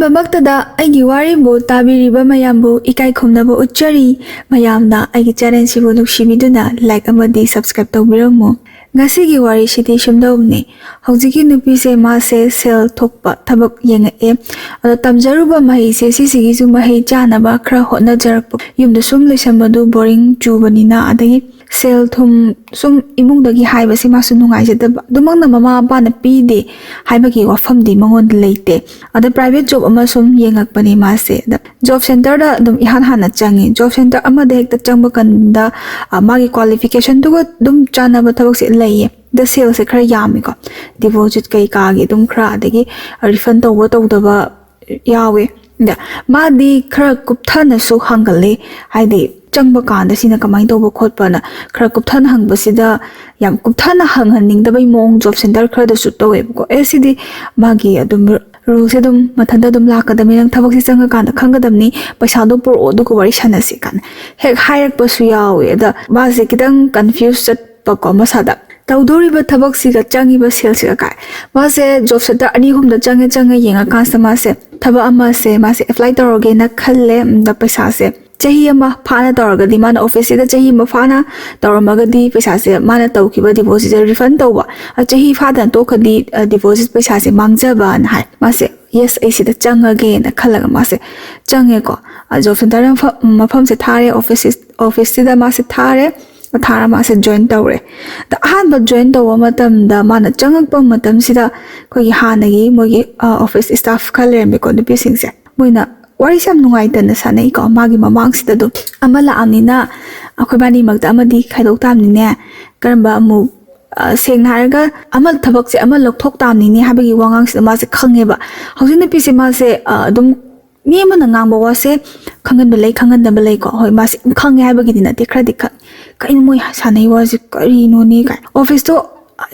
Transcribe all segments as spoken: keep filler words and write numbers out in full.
ꯑꯍꯥꯟꯕꯃꯛꯇꯗ ꯑꯩꯒꯤ ꯋꯥꯔꯤꯕꯨ ꯇꯥꯕꯤꯔꯤꯕ ꯃꯌꯥꯝꯕꯨ ꯏꯀꯥꯏ ꯈꯨꯝꯅꯕ ꯎꯠꯆꯔꯤ꯫ ꯃꯌꯥꯝꯅ ꯑꯩꯒꯤ ꯆꯦꯅꯦꯜꯁꯤꯕꯨ ꯅꯨꯡꯁꯤꯕꯤꯗꯨꯅ ꯂꯥꯏꯛ ꯑꯃꯗꯤ ꯁꯕꯁꯀ꯭ꯔꯥꯏꯕ ꯇꯧꯕꯤꯔꯝꯃꯨ꯫ ꯉꯁꯤꯒꯤ ꯋꯥꯔꯤꯁꯤꯗꯤ ꯁꯨꯝꯗꯧꯕꯅꯤ꯫ ꯍꯧꯖꯤꯛꯀꯤ ꯅꯨꯄꯤꯁꯦ, ꯃꯥꯁꯦ ꯁꯦꯜ ꯊꯣꯛꯄ ꯊꯕꯛ ꯌꯦꯡꯉꯛꯑꯦ꯫ ꯑꯗꯣ ꯇꯝꯖꯔꯨꯕ ꯃꯍꯩꯁꯦ, ꯁꯤꯁꯤꯒꯤꯁꯨ ꯃꯍꯩ ꯆꯥꯅꯕ ꯈꯔ ꯍꯣꯠꯅꯖꯔꯛꯄ, ꯌꯨꯝꯗ ꯁꯨꯝ ꯂꯩꯁꯟꯕꯗꯨ ꯕꯣꯔꯤꯡ ꯆꯨꯕꯅꯤꯅ, ꯑꯗꯒꯤ ꯁꯦꯜ ꯊꯨꯝ ꯁꯨꯝ ꯏꯃꯨꯡꯗꯒꯤ ꯍꯥꯏꯕꯁꯤ ꯃꯥꯁꯨ ꯅꯨꯡꯉꯥꯏꯖꯗꯕ, ꯑꯗꯨꯃꯛꯅ ꯃꯃꯥ ꯃꯄꯥꯅ ꯄꯤꯗꯦ ꯍꯥꯏꯕꯒꯤ ꯋꯥꯐꯝꯗꯤ ꯃꯉꯣꯟꯗ ꯂꯩꯇꯦ꯫ ꯑꯗ ꯄ꯭ꯔꯥꯏꯚꯦꯠ ꯖꯣꯕ ꯑꯃ ꯁꯨꯝ ꯌꯦꯡꯉꯛꯄꯅꯦ ꯃꯥꯁꯦ꯫ ꯑꯗ ꯖꯣꯕ ꯁꯦꯟꯇꯔꯗ ꯑꯗꯨꯝ ꯏꯍꯥꯟ ꯍꯥꯟꯅ ꯆꯪꯉꯤ꯫ ꯖꯣꯕ ꯁꯦꯟꯇꯔ ꯑꯃꯗ ꯍꯦꯛꯇ ꯆꯪꯕ ꯀꯥꯟꯗ, ꯑ, ꯃꯥꯒꯤ ꯀ꯭ꯋꯥꯂꯤꯐꯤꯀꯦꯁꯟꯗꯨꯒ ꯑꯗꯨꯝ ꯆꯥꯟꯅꯕ ꯊꯕꯛꯁꯦ ꯂꯩꯌꯦ꯫ ꯑꯗ ꯁꯦꯜꯁꯦ ꯈꯔ ꯌꯥꯝꯃꯤꯀꯣ, ꯗꯤꯄꯣꯖꯤꯠ ꯀꯩꯀꯥꯒꯤ ꯑꯗꯨꯝ ꯈꯔ, ꯑꯗꯒꯤ ꯔꯤꯐꯟ ꯇꯧꯕ ꯇꯧꯗꯕ ꯌꯥꯎꯋꯦ꯫ ꯑꯗ ꯃꯥꯗꯤ ꯈꯔ ꯀꯨꯞꯊꯅꯁꯨ ꯍꯪꯒꯜꯂꯤ, ꯍꯥꯏꯗꯤ ꯆꯪꯕ ꯀꯥꯟꯗ ꯁꯤꯅ ꯀꯃꯥꯏꯅ ꯇꯧꯕ ꯈꯣꯠꯄꯅ ꯈꯔ ꯀꯨꯞꯊꯅ ꯍꯪꯕꯁꯤꯗ, ꯌꯥꯝ ꯀꯨꯞꯊꯅ ꯍꯪꯍꯟꯅꯤꯡꯗꯕꯩ ꯃꯑꯣꯡ ꯖꯣꯕ ꯁꯦꯟꯇꯔ ꯈꯔꯗꯁꯨ ꯇꯧꯋꯦꯕꯀꯣ꯫ ꯑꯦ, ꯁꯤꯗꯤ ꯃꯥꯒꯤ ꯑꯗꯨꯝ ꯔꯨꯜꯁꯦ ꯑꯗꯨꯝ ꯃꯊꯟꯇ ꯑꯗꯨꯝ ꯂꯥꯛꯀꯗꯕꯅꯤ, ꯅꯪ ꯊꯕꯛꯁꯤ ꯆꯪꯉꯀꯥꯟꯗ ꯈꯪꯒꯗꯕꯅꯤ, ꯄꯩꯁꯥꯗꯣ ꯄꯨꯔꯛꯑꯣ ꯑꯗꯨꯒ ꯋꯥꯔꯤ ꯁꯥꯟꯅꯁꯤ ꯀꯥꯏꯅ ꯍꯦꯛ ꯍꯥꯏꯔꯛꯄꯁꯨ ꯌꯥꯎꯋꯦ꯫ ꯑꯗ ꯃꯥꯁꯦ ꯈꯤꯇꯪ ꯀꯟꯐ꯭ꯌꯨꯁ ꯆꯠꯄꯀꯣ, ꯃꯁꯥꯗ ꯇꯧꯗꯧꯔꯤꯕ ꯊꯕꯛꯁꯤꯒ ꯆꯪꯉꯤꯕ ꯁꯦꯜꯁꯤꯒ ꯀꯥꯏ꯫ ꯃꯥꯁꯦ ꯖꯣꯕ ꯁꯦꯟꯇꯔ ꯑꯅꯤ ꯑꯍꯨꯝꯗ ꯆꯪꯉꯦ, ꯆꯪꯉꯦ ꯌꯦꯡꯉꯀꯥꯟꯁꯤꯗ ꯃꯥꯁꯦ ꯊꯕꯛ ꯑꯃꯁꯦ ꯃꯥꯁꯦ ꯑꯦꯄ꯭ꯂꯥꯏ ꯇꯧꯔꯒꯦꯅ ꯈꯜꯂꯦ꯫ ꯑꯗ ꯄꯩꯁꯥꯁꯦ ꯆꯍꯤ ꯑꯃ ꯐꯥꯅ ꯇꯧꯔꯒꯗꯤ, ꯃꯥꯅ ꯑꯣꯐꯤꯁꯁꯤꯗ ꯆꯍꯤ ꯑꯃ ꯐꯥꯅ ꯇꯧꯔꯝꯃꯒꯗꯤ ꯄꯩꯁꯥꯁꯦ, ꯃꯥꯅ ꯇꯧꯈꯤꯕ ꯗꯤꯄꯣꯖꯤꯠꯁꯦ ꯔꯤꯐꯟ ꯇꯧꯕ, ꯑ, ꯆꯍꯤ ꯐꯥꯗꯅ ꯇꯣꯛꯈ꯭ꯔꯗꯤ, ꯑ, ꯗꯤꯄꯣꯖꯤꯠ ꯄꯩꯁꯥꯁꯦ ꯃꯥꯡꯖꯕꯅ ꯍꯥꯏ꯫ ꯃꯥꯁꯦ, "ꯌꯦꯁ, ꯑꯩ ꯁꯤꯗ ꯆꯪꯉꯒꯦꯅ" ꯈꯜꯂꯒ ꯃꯥꯁꯦ ꯆꯪꯉꯦꯀꯣ꯫ ꯑ, ꯖꯣꯕ ꯁꯦꯟꯇꯔ ꯃꯐꯝ-, ꯃꯐꯝꯁꯦ ꯊꯥꯔꯦ, ꯑꯣꯐꯤꯁ, ꯑꯣꯐꯤꯁꯁꯤꯗ ꯃꯥꯁꯦ ꯊꯥꯔꯦ, ꯊꯥꯔ ꯃꯥꯁꯦ ꯖꯣꯏꯟ ꯇꯧꯔꯦ꯫ ꯑꯗ ꯑꯍꯥꯟꯕ ꯖꯣꯏꯟ ꯇꯧꯕ ꯃꯇꯝꯗ, ꯃꯥꯅ ꯆꯪꯉꯛꯄ ꯃꯇꯝꯁꯤꯗ ꯑꯩꯈꯣꯏꯒꯤ ꯍꯥꯟꯅꯒꯤ ꯃꯣꯏꯒꯤ, ꯑ, ꯑꯣꯐꯤꯁ ꯁ꯭ꯇꯥꯐ ꯈꯔ ꯂꯩꯔꯝꯃꯦꯀꯣ, ꯅꯨꯄꯤꯁꯤꯡꯁꯦ꯫ ꯃꯣꯏꯅ ꯋꯥꯔꯤꯁꯦ ꯌꯥꯝ ꯅꯨꯡꯉꯥꯏꯇꯅ ꯁꯥꯟꯅꯩꯀꯣ꯫ ꯃꯥꯒꯤ ꯃꯃꯥꯡꯁꯤꯗ ꯑꯗꯨꯝ ꯑꯃ ꯂꯥꯛꯑꯕꯅꯤꯅ ꯑꯩꯈꯣꯏꯕꯥꯅꯤ ꯃꯔꯛꯇ ꯑꯃꯗꯤ ꯈꯥꯏꯗꯣꯛ ꯇꯥꯕꯅꯤꯅꯦ, ꯀꯔꯝꯕ ꯑꯃꯨꯛ, ꯑ, ꯁꯦꯡꯅ ꯍꯥꯏꯔꯒ ꯑꯃ, ꯊꯕꯛꯁꯦ ꯑꯃ ꯂꯧꯊꯣꯛ ꯇꯥꯕꯅꯤꯅꯦ ꯍꯥꯏꯕꯒꯤ ꯋꯥꯉꯥꯡꯁꯤꯗ ꯃꯥꯁꯦ ꯈꯪꯉꯦꯕ꯫ ꯍꯧꯖꯤꯛ ꯅꯨꯄꯤꯁꯦ ꯃꯥꯁꯦ, ꯑ, ꯑꯗꯨꯝ ꯃꯤ ꯑꯃꯅ ꯉꯥꯡꯕ ꯋꯥꯁꯦ ꯈꯪꯒꯟꯕ ꯂꯩ, ꯈꯪꯒꯟꯗꯕ ꯂꯩꯀꯣ꯫ ꯍꯣꯏ, ꯃꯥꯁꯦ ꯈꯪꯉꯦ ꯍꯥꯏꯕꯒꯤꯗꯤ ꯅꯠꯇꯦ, ꯈꯔꯗꯤ ꯈꯪ-, "ꯀꯩꯅꯣ ꯃꯣꯏ ꯁꯥꯟꯅꯩ ꯋꯥꯁꯦ ꯀꯔꯤꯅꯣꯅꯦ?" ꯀꯥꯏ꯫ ꯑꯣꯐꯤꯁꯇꯣ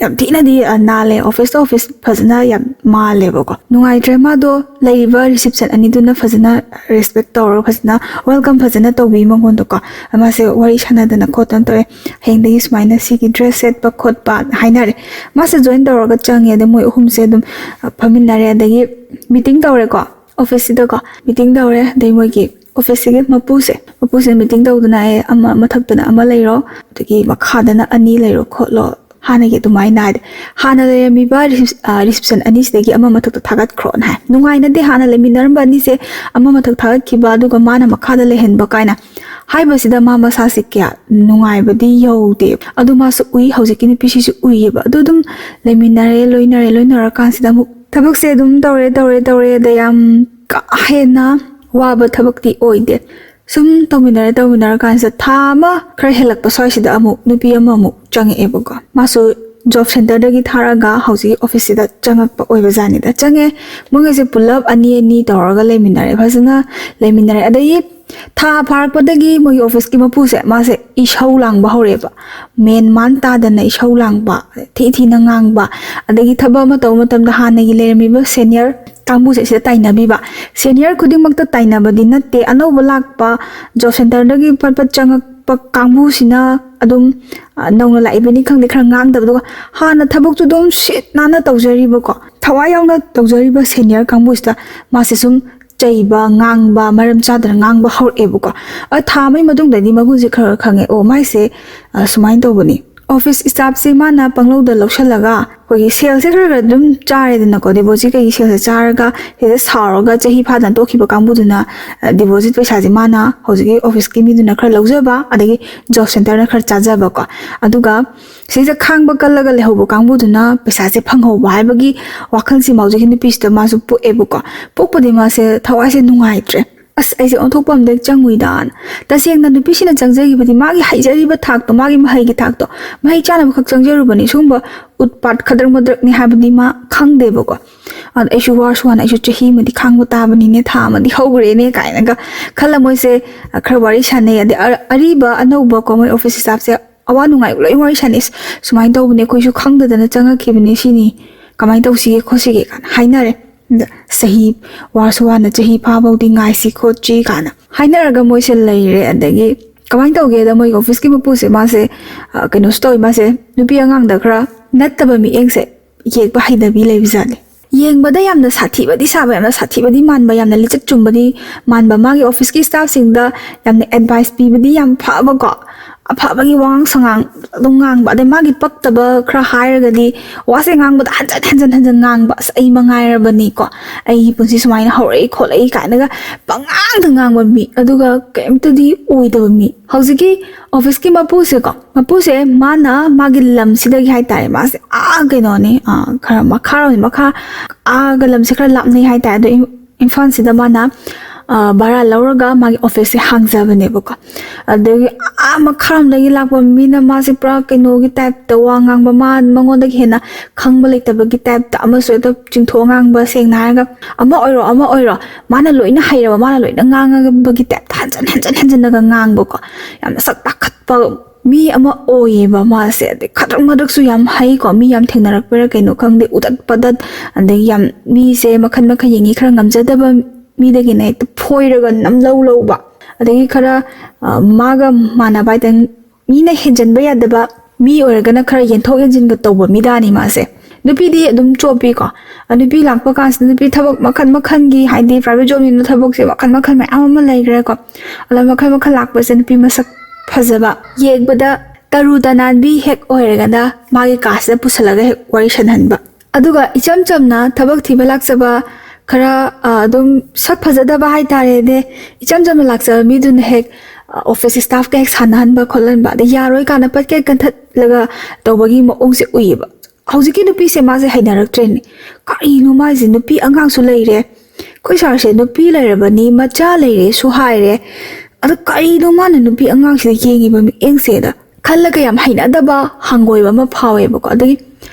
ꯌꯥꯝ ꯊꯤꯅꯗꯤ, ꯑ, ꯅꯥꯜꯂꯦ꯫ ꯑꯣꯐꯤꯁꯇ ꯑꯣꯐꯤꯁ ꯐꯖꯅ ꯌꯥꯝ ꯃꯥꯜꯂꯦꯕꯀꯣ꯫ ꯅꯨꯡꯉꯥꯏꯇ꯭ꯔꯦ꯫ ꯃꯥꯗꯣ ꯂꯩꯔꯤꯕ ꯔꯤꯁꯤꯞꯁꯟ ꯑꯅꯤꯗꯨꯅ ꯐꯖꯅ ꯔꯦꯁꯄꯦꯛ ꯇꯧꯔꯒ ꯐꯖꯅ ꯋꯦꯜꯀꯝ ꯐꯖꯅ ꯇꯧꯕꯤ ꯃꯉꯣꯟꯗꯀꯣ꯫ ꯃꯥꯁꯦ ꯋꯥꯔꯤ ꯁꯥꯟꯅꯗꯅ ꯈꯣꯠꯇꯅ ꯇꯧꯔꯦ꯫ "ꯍꯌꯦꯡꯗꯒꯤ ꯁꯨꯃꯥꯏꯅ ꯁꯤꯒꯤ ꯗ꯭ꯔꯦꯁ ꯁꯦꯠꯄ ꯈꯣꯠꯄ" ꯍꯥꯏꯅꯔꯦ꯫ ꯃꯥꯁꯦ ꯖꯣꯏꯟ ꯇꯧꯔꯒ ꯆꯪꯉꯦ꯫ ꯑꯗꯩ ꯃꯣꯏ ꯑꯍꯨꯝꯁꯦ ꯑꯗꯨꯝ, ꯑ, ꯐꯝꯃꯤꯟꯅꯔꯦ꯫ ꯑꯗꯒꯤ ꯃꯤꯇꯤꯡ ꯇꯧꯔꯦꯀꯣ꯫ ꯑꯣꯐꯤꯁꯁꯤꯗꯀꯣ ꯃꯤꯇꯤꯡ ꯇꯧꯔꯦ꯫ ꯑꯗꯩ ꯃꯣꯏꯒꯤ ꯑꯣꯐꯤꯁꯁꯤꯒꯤ ꯃꯄꯨꯁꯦ ꯃꯄꯨꯁꯤꯅ ꯃꯤꯇꯤꯡ ꯇꯧꯗꯅ, "ꯑꯦ, ꯑꯃ ꯃꯊꯛꯇꯅ ꯑꯃ ꯂꯩꯔꯣ, ꯑꯗꯒꯤ ꯃꯈꯥꯗꯅ ꯑꯅꯤ ꯂꯩꯔꯣ ꯈꯣꯠꯂꯣ", ꯍꯥꯟꯅꯒꯤ ꯑꯗꯨꯃꯥꯏꯅ ꯍꯥꯏꯗꯤ, "ꯍꯥꯟꯅ ꯂꯩꯔꯝꯃꯤꯕ ꯔꯤꯁꯤꯞꯁꯟ ꯑꯅꯤꯁꯤꯗꯒꯤ ꯑꯃ ꯃꯊꯛꯇ ꯊꯥꯒꯠꯈ꯭ꯔꯣꯅ" ꯍꯥꯏ꯫ ꯅꯨꯡꯉꯥꯏꯅꯗꯦ, ꯍꯥꯟꯅ ꯂꯩꯃꯤꯟꯅꯔꯝꯕ ꯑꯅꯤꯁꯦ ꯑꯃ ꯃꯊꯛ ꯊꯥꯒꯠꯈꯤꯕ ꯑꯗꯨꯒ ꯃꯥꯅ ꯃꯈꯥꯗ ꯂꯩꯍꯟꯕ ꯀꯥꯏꯅ ꯍꯥꯏꯕꯁꯤꯗ ꯃꯥ ꯃꯁꯥꯁꯦ ꯀꯌꯥ ꯅꯨꯡꯉꯥꯏꯕꯗꯤ ꯌꯧꯗꯦ꯫ ꯑꯗꯨ ꯃꯥꯁꯨ ꯎꯏ, ꯍꯧꯖꯤꯛꯀꯤ ꯅꯨꯄꯤꯁꯤꯁꯨ ꯎꯏꯌꯦꯕ꯫ ꯑꯗꯨ ꯑꯗꯨꯝ ꯂꯩꯃꯤꯟꯅꯔꯦ, ꯂꯣꯏꯅꯔꯦ, ꯂꯣꯏꯅꯔꯀꯥꯟꯁꯤꯗ ꯑꯃꯨꯛ ꯊꯕꯛꯁꯦ ꯑꯗꯨꯝ ꯇꯧꯔꯦ, ꯇꯧꯔꯦ, ꯇꯧꯔꯦ, ꯑꯗ ꯌꯥꯝ ꯀꯥ ꯍꯦꯟꯅ ꯋꯥꯕ ꯊꯕꯛꯇꯤ ꯑꯣꯏꯗꯦ꯫ ꯁꯨꯝ ꯇꯧꯃꯤꯟꯅꯔꯦ, ꯇꯧꯃꯤꯟꯅꯔꯀꯥꯟꯁꯤꯗ ꯊꯥ ꯑꯃ ꯈꯔ ꯍꯦꯜꯂꯛꯄ ꯁ꯭ꯋꯥꯏꯁꯤꯗ ꯑꯃꯨꯛ ꯅꯨꯄꯤ ꯑꯃꯃꯨꯛ ꯆꯪꯉꯛꯑꯦꯕꯀꯣ꯫ ꯃꯥꯁꯨ ꯖꯣꯕ ꯁꯦꯟꯇꯔꯗꯒꯤ ꯊꯥꯔꯒ ꯍꯧꯖꯤꯛꯀꯤ ꯑꯣꯐꯤꯁꯁꯤꯗ ꯆꯪꯉꯛꯄ ꯑꯣꯏꯕꯖꯥꯠꯅꯤꯗ꯫ ꯆꯪꯉꯦ, ꯃꯣꯏꯒꯩꯁꯦ ꯄꯨꯂꯞ ꯑꯅꯤ ꯑꯅꯤ ꯇꯧꯔꯒ ꯂꯩꯃꯤꯟꯅꯔꯦ, ꯐꯖꯅ ꯂꯩꯃꯤꯟꯅꯔꯦ꯫ ꯑꯗꯒꯤ ꯊꯥ ꯐꯥꯔꯛꯄꯗꯒꯤ ꯃꯣꯏꯒꯤ ꯑꯣꯐꯤꯁꯀꯤ ꯃꯄꯨꯁꯦ, ꯃꯥꯁꯦ ꯏꯁꯧ ꯂꯥꯡꯕ ꯍꯧꯔꯛꯑꯦꯕ꯫ ꯃꯦꯟ ꯃꯥꯟ ꯇꯥꯗꯅ ꯏꯁꯧ ꯂꯥꯡꯕ, ꯊꯤ ꯊꯤꯅ ꯉꯥꯡꯕ, ꯑꯗꯒꯤ ꯊꯕꯛ ꯑꯃ ꯇꯧꯕ ꯃꯇꯝꯗ ꯍꯥꯟꯅꯒꯤ ꯂꯩꯔꯝꯃꯤꯕ ꯁꯦꯅꯤꯌꯔ ꯀꯥꯡꯕꯨꯁꯦ ꯁꯤꯗ ꯇꯥꯏꯅꯕꯤꯕ꯫ ꯁꯦꯅꯤꯌꯔ ꯈꯨꯗꯤꯡꯃꯛꯇ ꯇꯥꯏꯅꯕꯗꯤ ꯅꯠꯇꯦ, ꯑꯅꯧꯕ ꯂꯥꯛꯄ ꯖꯣꯕ ꯁꯦꯟꯇꯔꯗꯒꯤ ꯐꯠ ꯐꯠ ꯆꯪꯉꯛꯄ ꯀꯥꯡꯕꯨꯁꯤꯅ ꯑꯗꯨꯝ, ꯑ, ꯅꯧꯅ ꯂꯥꯛꯏꯕꯅꯤ ꯈꯪꯗꯦ, ꯈꯔ ꯉꯥꯡꯗꯕꯗꯨꯒ ꯍꯥꯟꯅ ꯊꯕꯛꯇꯨ ꯑꯗꯨꯝ ꯁꯤꯠ ꯅꯥꯟꯅ ꯇꯧꯖꯔꯤꯕꯀꯣ, ꯊꯋꯥꯏ ꯌꯥꯎꯅ ꯇꯧꯖꯔꯤꯕ ꯁꯦꯅꯤꯌꯔ ꯀꯥꯡꯕꯨꯁꯤꯗ ꯃꯥꯁꯦ ꯁꯨꯝ ꯆꯩꯕ, ꯉꯥꯡꯕ, ꯃꯔꯝ ꯆꯥꯗꯅ ꯉꯥꯡꯕ ꯍꯧꯔꯛꯑꯦꯕꯀꯣ꯫ ꯑ, ꯊꯥ ꯑꯃꯒꯤ ꯃꯇꯨꯡꯗꯗꯤ ꯃꯒꯨꯟꯁꯦ ꯈꯔ ꯈꯔ ꯈꯪꯉꯦ꯫ "ꯑꯣ, ꯃꯥꯏꯁꯦ, ꯑ, ꯁꯨꯃꯥꯏꯅ ꯇꯧꯕꯅꯤ"꯫ ꯑꯣꯐꯤꯁ ꯁ꯭ꯇꯥꯐꯁꯦ ꯃꯥꯅ ꯄꯪꯂꯧꯗ ꯂꯧꯁꯜꯂꯒ ꯑꯩꯈꯣꯏꯒꯤ ꯁꯦꯜꯁꯦ ꯈꯔ ꯈꯔ ꯑꯗꯨꯝ ꯆꯥꯔꯦꯗꯅꯀꯣ, ꯗꯤꯄꯣꯖꯤꯠ ꯀꯩꯒꯤ ꯁꯦꯜꯁꯦ ꯆꯥꯔꯒ ꯁꯤꯗ ꯁꯥꯎꯔꯒ ꯆꯍꯤ ꯐꯥꯗꯅ ꯇꯣꯛꯈꯤꯕ ꯀꯥꯡꯕꯨꯗꯨꯅ, ꯑ, ꯗꯤꯄꯣꯖꯤꯠ ꯄꯩꯁꯥꯁꯦ ꯃꯥꯅ ꯍꯧꯖꯤꯛꯀꯤ ꯑꯣꯐꯤꯁꯀꯤ ꯃꯤꯗꯨꯅ ꯈꯔ ꯂꯧꯖꯕ, ꯑꯗꯒꯤ ꯖꯣꯕ ꯁꯦꯟꯇꯔꯅ ꯈꯔ ꯆꯥꯖꯕꯀꯣ꯫ ꯑꯗꯨꯒ ꯁꯤꯁꯦ ꯈꯥꯡꯕ ꯀꯜꯂꯒ ꯂꯩꯍꯧꯕ ꯀꯥꯡꯕꯨꯗꯨꯅ ꯄꯩꯁꯥꯁꯦ ꯐꯪꯍꯧꯕ ꯍꯥꯏꯕꯒꯤ ꯋꯥꯈꯜꯁꯤꯃ ꯍꯧꯖꯤꯛꯀꯤ ꯅꯨꯄꯤꯁꯤꯗ ꯃꯥꯁꯨ ꯄꯣꯛꯑꯦꯕꯀꯣ꯫ ꯄꯣꯛꯄꯗꯤ ꯃꯥꯁꯦ ꯊꯋꯥꯏꯁꯦ ꯅꯨꯡꯉꯥꯏꯇ꯭ꯔꯦ꯫ "ꯑꯁ, ꯑꯩꯁꯦ ꯑꯣꯟꯊꯣꯛꯄ ꯑꯝꯗ ꯆꯪꯉꯨꯏꯗꯥꯅ"꯫ ꯇꯁꯦꯡꯅ ꯅꯨꯄꯤꯁꯤꯅ ꯆꯪꯖꯈꯤꯕꯗꯤ ꯃꯥꯒꯤ ꯍꯩꯖꯔꯤꯕ ꯊꯥꯛꯇꯣ, ꯃꯥꯒꯤ ꯃꯍꯩꯒꯤ ꯊꯥꯛꯇꯣ, ꯃꯍꯩ ꯆꯥꯅꯕ ꯈꯛ ꯆꯪꯖꯔꯨꯕꯅꯤ꯫ ꯁꯤꯒꯨꯝꯕ ꯎꯠꯄꯥꯠ ꯈꯗ꯭ꯔꯛ ꯃꯗ꯭ꯔꯛꯅꯤ ꯍꯥꯏꯕꯗꯤ ꯃꯥ ꯈꯪꯗꯦꯕꯀꯣ꯫ ꯑꯗ ꯑꯩꯁꯨ ꯋꯥꯔꯁꯨ ꯋꯥꯅ ꯑꯩꯁꯨ ꯆꯍꯤ ꯑꯃꯗꯤ ꯈꯥꯡꯕ ꯇꯥꯕꯅꯤꯅꯦ, ꯊꯥ ꯑꯃꯗꯤ ꯍꯧꯈ꯭ꯔꯦꯅꯦ ꯀꯥꯏꯅꯒ ꯈꯜꯂ ꯃꯣꯏꯁꯦ, ꯑ, ꯈꯔ ꯋꯥꯔꯤ ꯁꯥꯟꯅꯩ꯫ ꯑꯗꯩ ꯑ-, ꯑꯔꯤꯕ ꯑꯅꯧꯕꯀꯣ, ꯃꯣꯏ ꯑꯣꯐꯤꯁ ꯁ꯭ꯇꯥꯐꯁꯦ ꯑꯋꯥ ꯅꯨꯡꯉꯥꯏ ꯂꯣꯏ ꯋꯥꯔꯤ ꯁꯥꯟꯅꯩ꯫ "ꯑꯁ, ꯁꯨꯃꯥꯏꯅ ꯇꯧꯕꯅꯦ, ꯑꯩꯈꯣꯏꯁꯨ ꯈꯪꯗꯗꯅ ꯆꯪꯉꯛꯈꯤꯕꯅꯦ ꯁꯤꯅꯤ, ꯀꯃꯥꯏꯅ ꯇꯧꯁꯤꯒꯦ ꯈꯣꯠꯁꯤꯒꯦ" ꯀꯥꯏꯅ ꯍꯥꯏꯅꯔꯦ꯫ ꯑꯗ ꯆꯍꯤ, ꯋꯥꯔꯁꯨ ꯋꯥꯅ ꯆꯍꯤ ꯐꯥꯐꯧꯗꯤ ꯉꯥꯏꯁꯤ ꯈꯣꯠꯁꯤ ꯀꯥꯏꯅ ꯍꯥꯏꯅꯔꯒ ꯃꯣꯏꯁꯦ ꯂꯩꯔꯦ꯫ ꯑꯗꯒꯤ ꯀꯃꯥꯏꯅ ꯇꯧꯒꯦꯗ, ꯃꯣꯏꯒꯤ ꯑꯣꯐꯤꯁꯀꯤ ꯃꯄꯨꯁꯦ ꯃꯥꯁꯦ, ꯑ, ꯀꯩꯅꯣꯁꯨ ꯇꯧꯋꯤ, ꯃꯥꯁꯦ ꯅꯨꯄꯤ ꯑꯉꯥꯡꯗ ꯈꯔ ꯅꯠꯇꯕ ꯃꯤꯠꯌꯦꯡꯁꯦ ꯌꯦꯛꯄ ꯍꯩꯅꯕꯤ ꯂꯩꯕꯖꯥꯠꯅꯤ꯫ ꯌꯦꯡꯕꯗ ꯌꯥꯝꯅ ꯁꯥꯊꯤꯕꯗꯤ ꯁꯥꯕ, ꯌꯥꯝꯅ ꯁꯥꯊꯤꯕꯗꯤ ꯃꯥꯟꯕ, ꯌꯥꯝꯅ ꯂꯤꯆꯠ ꯆꯨꯝꯕꯗꯤ ꯃꯥꯟꯕ, ꯃꯥꯒꯤ ꯑꯣꯐꯤꯁꯀꯤ ꯁ꯭ꯇꯥꯐꯁꯤꯡꯗ ꯌꯥꯝꯅ ꯑꯦꯗꯚꯥꯏꯁ ꯄꯤꯕꯗꯤ ꯌꯥꯝ ꯐꯕꯀꯣ, ꯑꯐꯕꯒꯤ ꯋꯥꯉꯥꯡ ꯁꯉꯥꯡ ꯑꯗꯨꯝ ꯉꯥꯡꯕ, ꯑꯗꯩ ꯃꯥꯒꯤ ꯄꯛꯇꯕ ꯈꯔ ꯍꯥꯏꯔꯒꯗꯤ ꯋꯥꯁꯦ ꯉꯥꯡꯕꯗ ꯍꯟꯖꯟ ꯍꯟꯖꯟ ꯍꯟꯖꯟ ꯉꯥꯡꯕ, "ꯑꯁ, ꯑꯩ ꯃꯉꯥꯏꯔꯕꯅꯤꯀꯣ, ꯑꯩꯒꯤ ꯄꯨꯟꯁꯤ ꯁꯨꯃꯥꯏꯅ ꯍꯧꯔꯛꯏ ꯈꯣꯠꯂꯛꯏ" ꯀꯥꯏꯅꯒ ꯄꯉꯥꯡꯗ ꯉꯥꯡꯕ ꯃꯤ, ꯑꯗꯨꯒ ꯀꯩꯝꯇꯗꯤ ꯑꯣꯏꯗꯕ ꯃꯤ꯫ ꯍꯧꯖꯤꯛꯀꯤ ꯑꯣꯐꯤꯁꯀꯤ ꯃꯄꯨꯁꯦꯀꯣ, ꯃꯄꯨꯁꯦ ꯃꯥꯅ ꯃꯥꯒꯤ ꯂꯝꯁꯤꯗꯒꯤ ꯍꯥꯏꯇꯥꯔꯦ, ꯃꯥꯁꯦ ꯑꯥ ꯀꯩꯅꯣꯅꯤ, ꯑꯥ, ꯈꯔ ꯃꯈꯥꯔꯣꯝꯅꯤ, ꯃꯈꯥ, ꯑꯥꯒ ꯂꯝꯁꯦ ꯈꯔ ꯂꯥꯞꯅꯩ ꯍꯥꯏꯇꯥꯔꯦ꯫ ꯑꯗꯣ ꯏꯝ-, ꯏꯝꯐꯥꯜꯁꯤꯗ ꯃꯥꯅ, ꯑꯥ, ꯚꯔꯥ ꯂꯧꯔꯒ ꯃꯥꯒꯤ ꯑꯣꯐꯤꯁꯁꯦ ꯍꯥꯡꯖꯕꯅꯦꯕꯀꯣ꯫ ꯑꯗꯒꯤ ꯑꯥ ꯃꯈꯥꯔꯣꯝꯗꯒꯤ ꯂꯥꯛꯄ ꯃꯤꯅ ꯃꯥꯁꯦ ꯄꯨꯔꯥ ꯀꯩꯅꯣꯒꯤ ꯇꯥꯏꯞꯇ ꯋꯥ ꯉꯥꯡꯕ, ꯃꯥ ꯃꯉꯣꯟꯗꯒꯤ ꯍꯦꯟꯅ ꯈꯪꯕ ꯂꯩꯇꯕꯒꯤ ꯇꯥꯏꯞꯇ, ꯑꯃꯁꯨ ꯍꯦꯛꯇ ꯆꯤꯡꯊꯣꯛꯑ ꯉꯥꯡꯕ, ꯁꯦꯡꯅ ꯍꯥꯏꯔꯒ ꯑꯃ ꯑꯣꯏꯔꯣ ꯑꯃ ꯑꯣꯏꯔꯣ, ꯃꯥꯅ ꯂꯣꯏꯅ ꯍꯩꯔꯕ, ꯃꯥꯅ ꯂꯣꯏꯅ ꯉꯥꯡꯉꯕꯒꯤ ꯇꯥꯏꯞꯇ ꯍꯟꯖꯟ ꯍꯟꯖꯟ ꯍꯟꯖꯟꯅꯒ ꯉꯥꯡꯕꯀꯣ, ꯌꯥꯝꯅ ꯁꯛ ꯇꯥꯈꯠꯄ ꯃꯤ ꯑꯃ ꯑꯣꯏꯌꯦꯕ ꯃꯥꯁꯦ꯫ ꯑꯗꯩ ꯈꯗ꯭ꯔꯛ ꯃꯗ꯭ꯔꯛꯁꯨ ꯌꯥꯝ ꯍꯩꯀꯣ, ꯃꯤ ꯌꯥꯝ ꯊꯦꯡꯅꯔꯛꯄꯩꯔꯥ ꯀꯩꯅꯣ ꯈꯪꯗꯦ, ꯎꯗꯠ ꯄꯗꯠ, ꯑꯗꯒꯤ ꯌꯥꯝ ꯃꯤꯁꯦ ꯃꯈꯜ ꯃꯈꯜ ꯌꯦꯡꯉꯤ, ꯈꯔ ꯉꯝꯖꯗꯕ ꯃꯤꯗꯒꯤꯅ ꯍꯦꯛꯇ ꯐꯣꯏꯔꯒ ꯅꯝꯂꯧ ꯂꯧꯕ, ꯑꯗꯒꯤ ꯈꯔ, ꯑ, ꯃꯥꯒ ꯃꯥꯟꯅꯕ ꯍꯥꯏꯇꯥꯔꯦ, ꯃꯤꯅ ꯍꯦꯟꯖꯟꯕ ꯌꯥꯗꯕ ꯃꯤ ꯑꯣꯏꯔꯒꯅ ꯈꯔ ꯌꯦꯟꯊꯣꯛ ꯌꯦꯟꯁꯤꯟꯒ ꯇꯧꯕ ꯃꯤꯗꯥꯅꯤ ꯃꯥꯁꯦ꯫ ꯅꯨꯄꯤꯗꯤ ꯑꯗꯨꯝ ꯆꯣꯞꯄꯤꯀꯣ꯫ ꯑ, ꯅꯨꯄꯤ ꯂꯥꯛꯄ ꯀꯥꯟꯁꯤꯗ ꯅꯨꯄꯤ ꯊꯕꯛ ꯃꯈꯜ ꯃꯈꯜꯒꯤ, ꯍꯥꯏꯗꯤ ꯄ꯭ꯔꯥꯏꯚꯦꯠ ꯖꯣꯕꯅꯤꯅ ꯊꯕꯛꯁꯦ ꯃꯈꯜ ꯃꯈꯜ ꯃꯌꯥꯝ ꯑꯃ ꯂꯩꯈ꯭ꯔꯦꯀꯣ꯫ ꯑꯗ ꯃꯈꯜ ꯃꯈꯜ ꯂꯥꯛꯄꯁꯦ ꯅꯨꯄꯤ ꯃꯁꯛ ꯐꯖꯕ, ꯌꯦꯡꯕꯗ ꯇꯔꯨ ꯇꯅꯥꯟꯕꯤ ꯍꯦꯛ ꯑꯣꯏꯔꯒꯅ ꯃꯥꯒꯤ ꯀꯥꯁꯤꯗ ꯄꯨꯁꯜꯂꯒ ꯍꯦꯛ ꯋꯥꯔꯤ ꯁꯥꯟꯅꯍꯟꯕ꯫ ꯑꯗꯨꯒ ꯏꯆꯝ ꯆꯝꯅ ꯊꯕꯛ ꯊꯤꯕ ꯂꯥꯛꯆꯕ, ꯈꯔ, ꯑ, ꯑꯗꯨꯝ ꯁꯛ ꯐꯖꯗꯕ ꯍꯥꯏꯇꯥꯔꯦꯅꯦ, ꯏꯆꯝ ꯆꯝꯅ ꯂꯥꯛꯆꯕ ꯃꯤꯗꯨꯅ ꯍꯦꯛ, ꯑ, ꯑꯣꯐꯤꯁ ꯁ꯭ꯇꯥꯐꯀ ꯍꯦꯛ ꯁꯥꯟꯅꯍꯟꯕ ꯈꯣꯠꯍꯟꯕ, ꯑꯗꯩ ꯌꯥꯔꯣꯏ ꯀꯥꯟꯗ ꯄꯠ ꯀꯦ ꯀꯟꯊꯠꯂꯒ ꯇꯧꯕꯒꯤ ꯃꯑꯣꯡꯁꯦ ꯎꯏꯌꯦꯕ꯫ ꯍꯧꯖꯤꯛꯀꯤ ꯅꯨꯄꯤꯁꯦ ꯃꯥꯁꯦ ꯍꯩꯅꯔꯛꯇ꯭ꯔꯦꯅꯦ꯫ ꯀꯔꯤꯅꯣ ꯃꯥꯏꯁꯦ? ꯅꯨꯄꯤ ꯑꯉꯥꯡꯁꯨ ꯂꯩꯔꯦ, ꯑꯩꯈꯣꯏ ꯁꯥꯔꯁꯦ ꯅꯨꯄꯤ ꯂꯩꯔꯕꯅꯤ, ꯃꯆꯥ ꯂꯩꯔꯦꯁꯨ ꯍꯥꯏꯔꯦ, ꯑꯗꯣ ꯀꯔꯤꯅꯣ ꯃꯥꯅ ꯅꯨꯄꯤ ꯑꯉꯥꯡꯁꯤꯗ ꯌꯦꯡꯉꯤꯕ ꯃꯤꯠꯌꯦꯡꯁꯦꯗ ꯈꯜꯂꯒ ꯌꯥꯝ ꯍꯩꯅꯗꯕ ꯍꯪꯒꯣꯏꯕ ꯑꯃ ꯐꯥꯎꯋꯦꯕꯀꯣ꯫ ꯑꯗꯒꯤ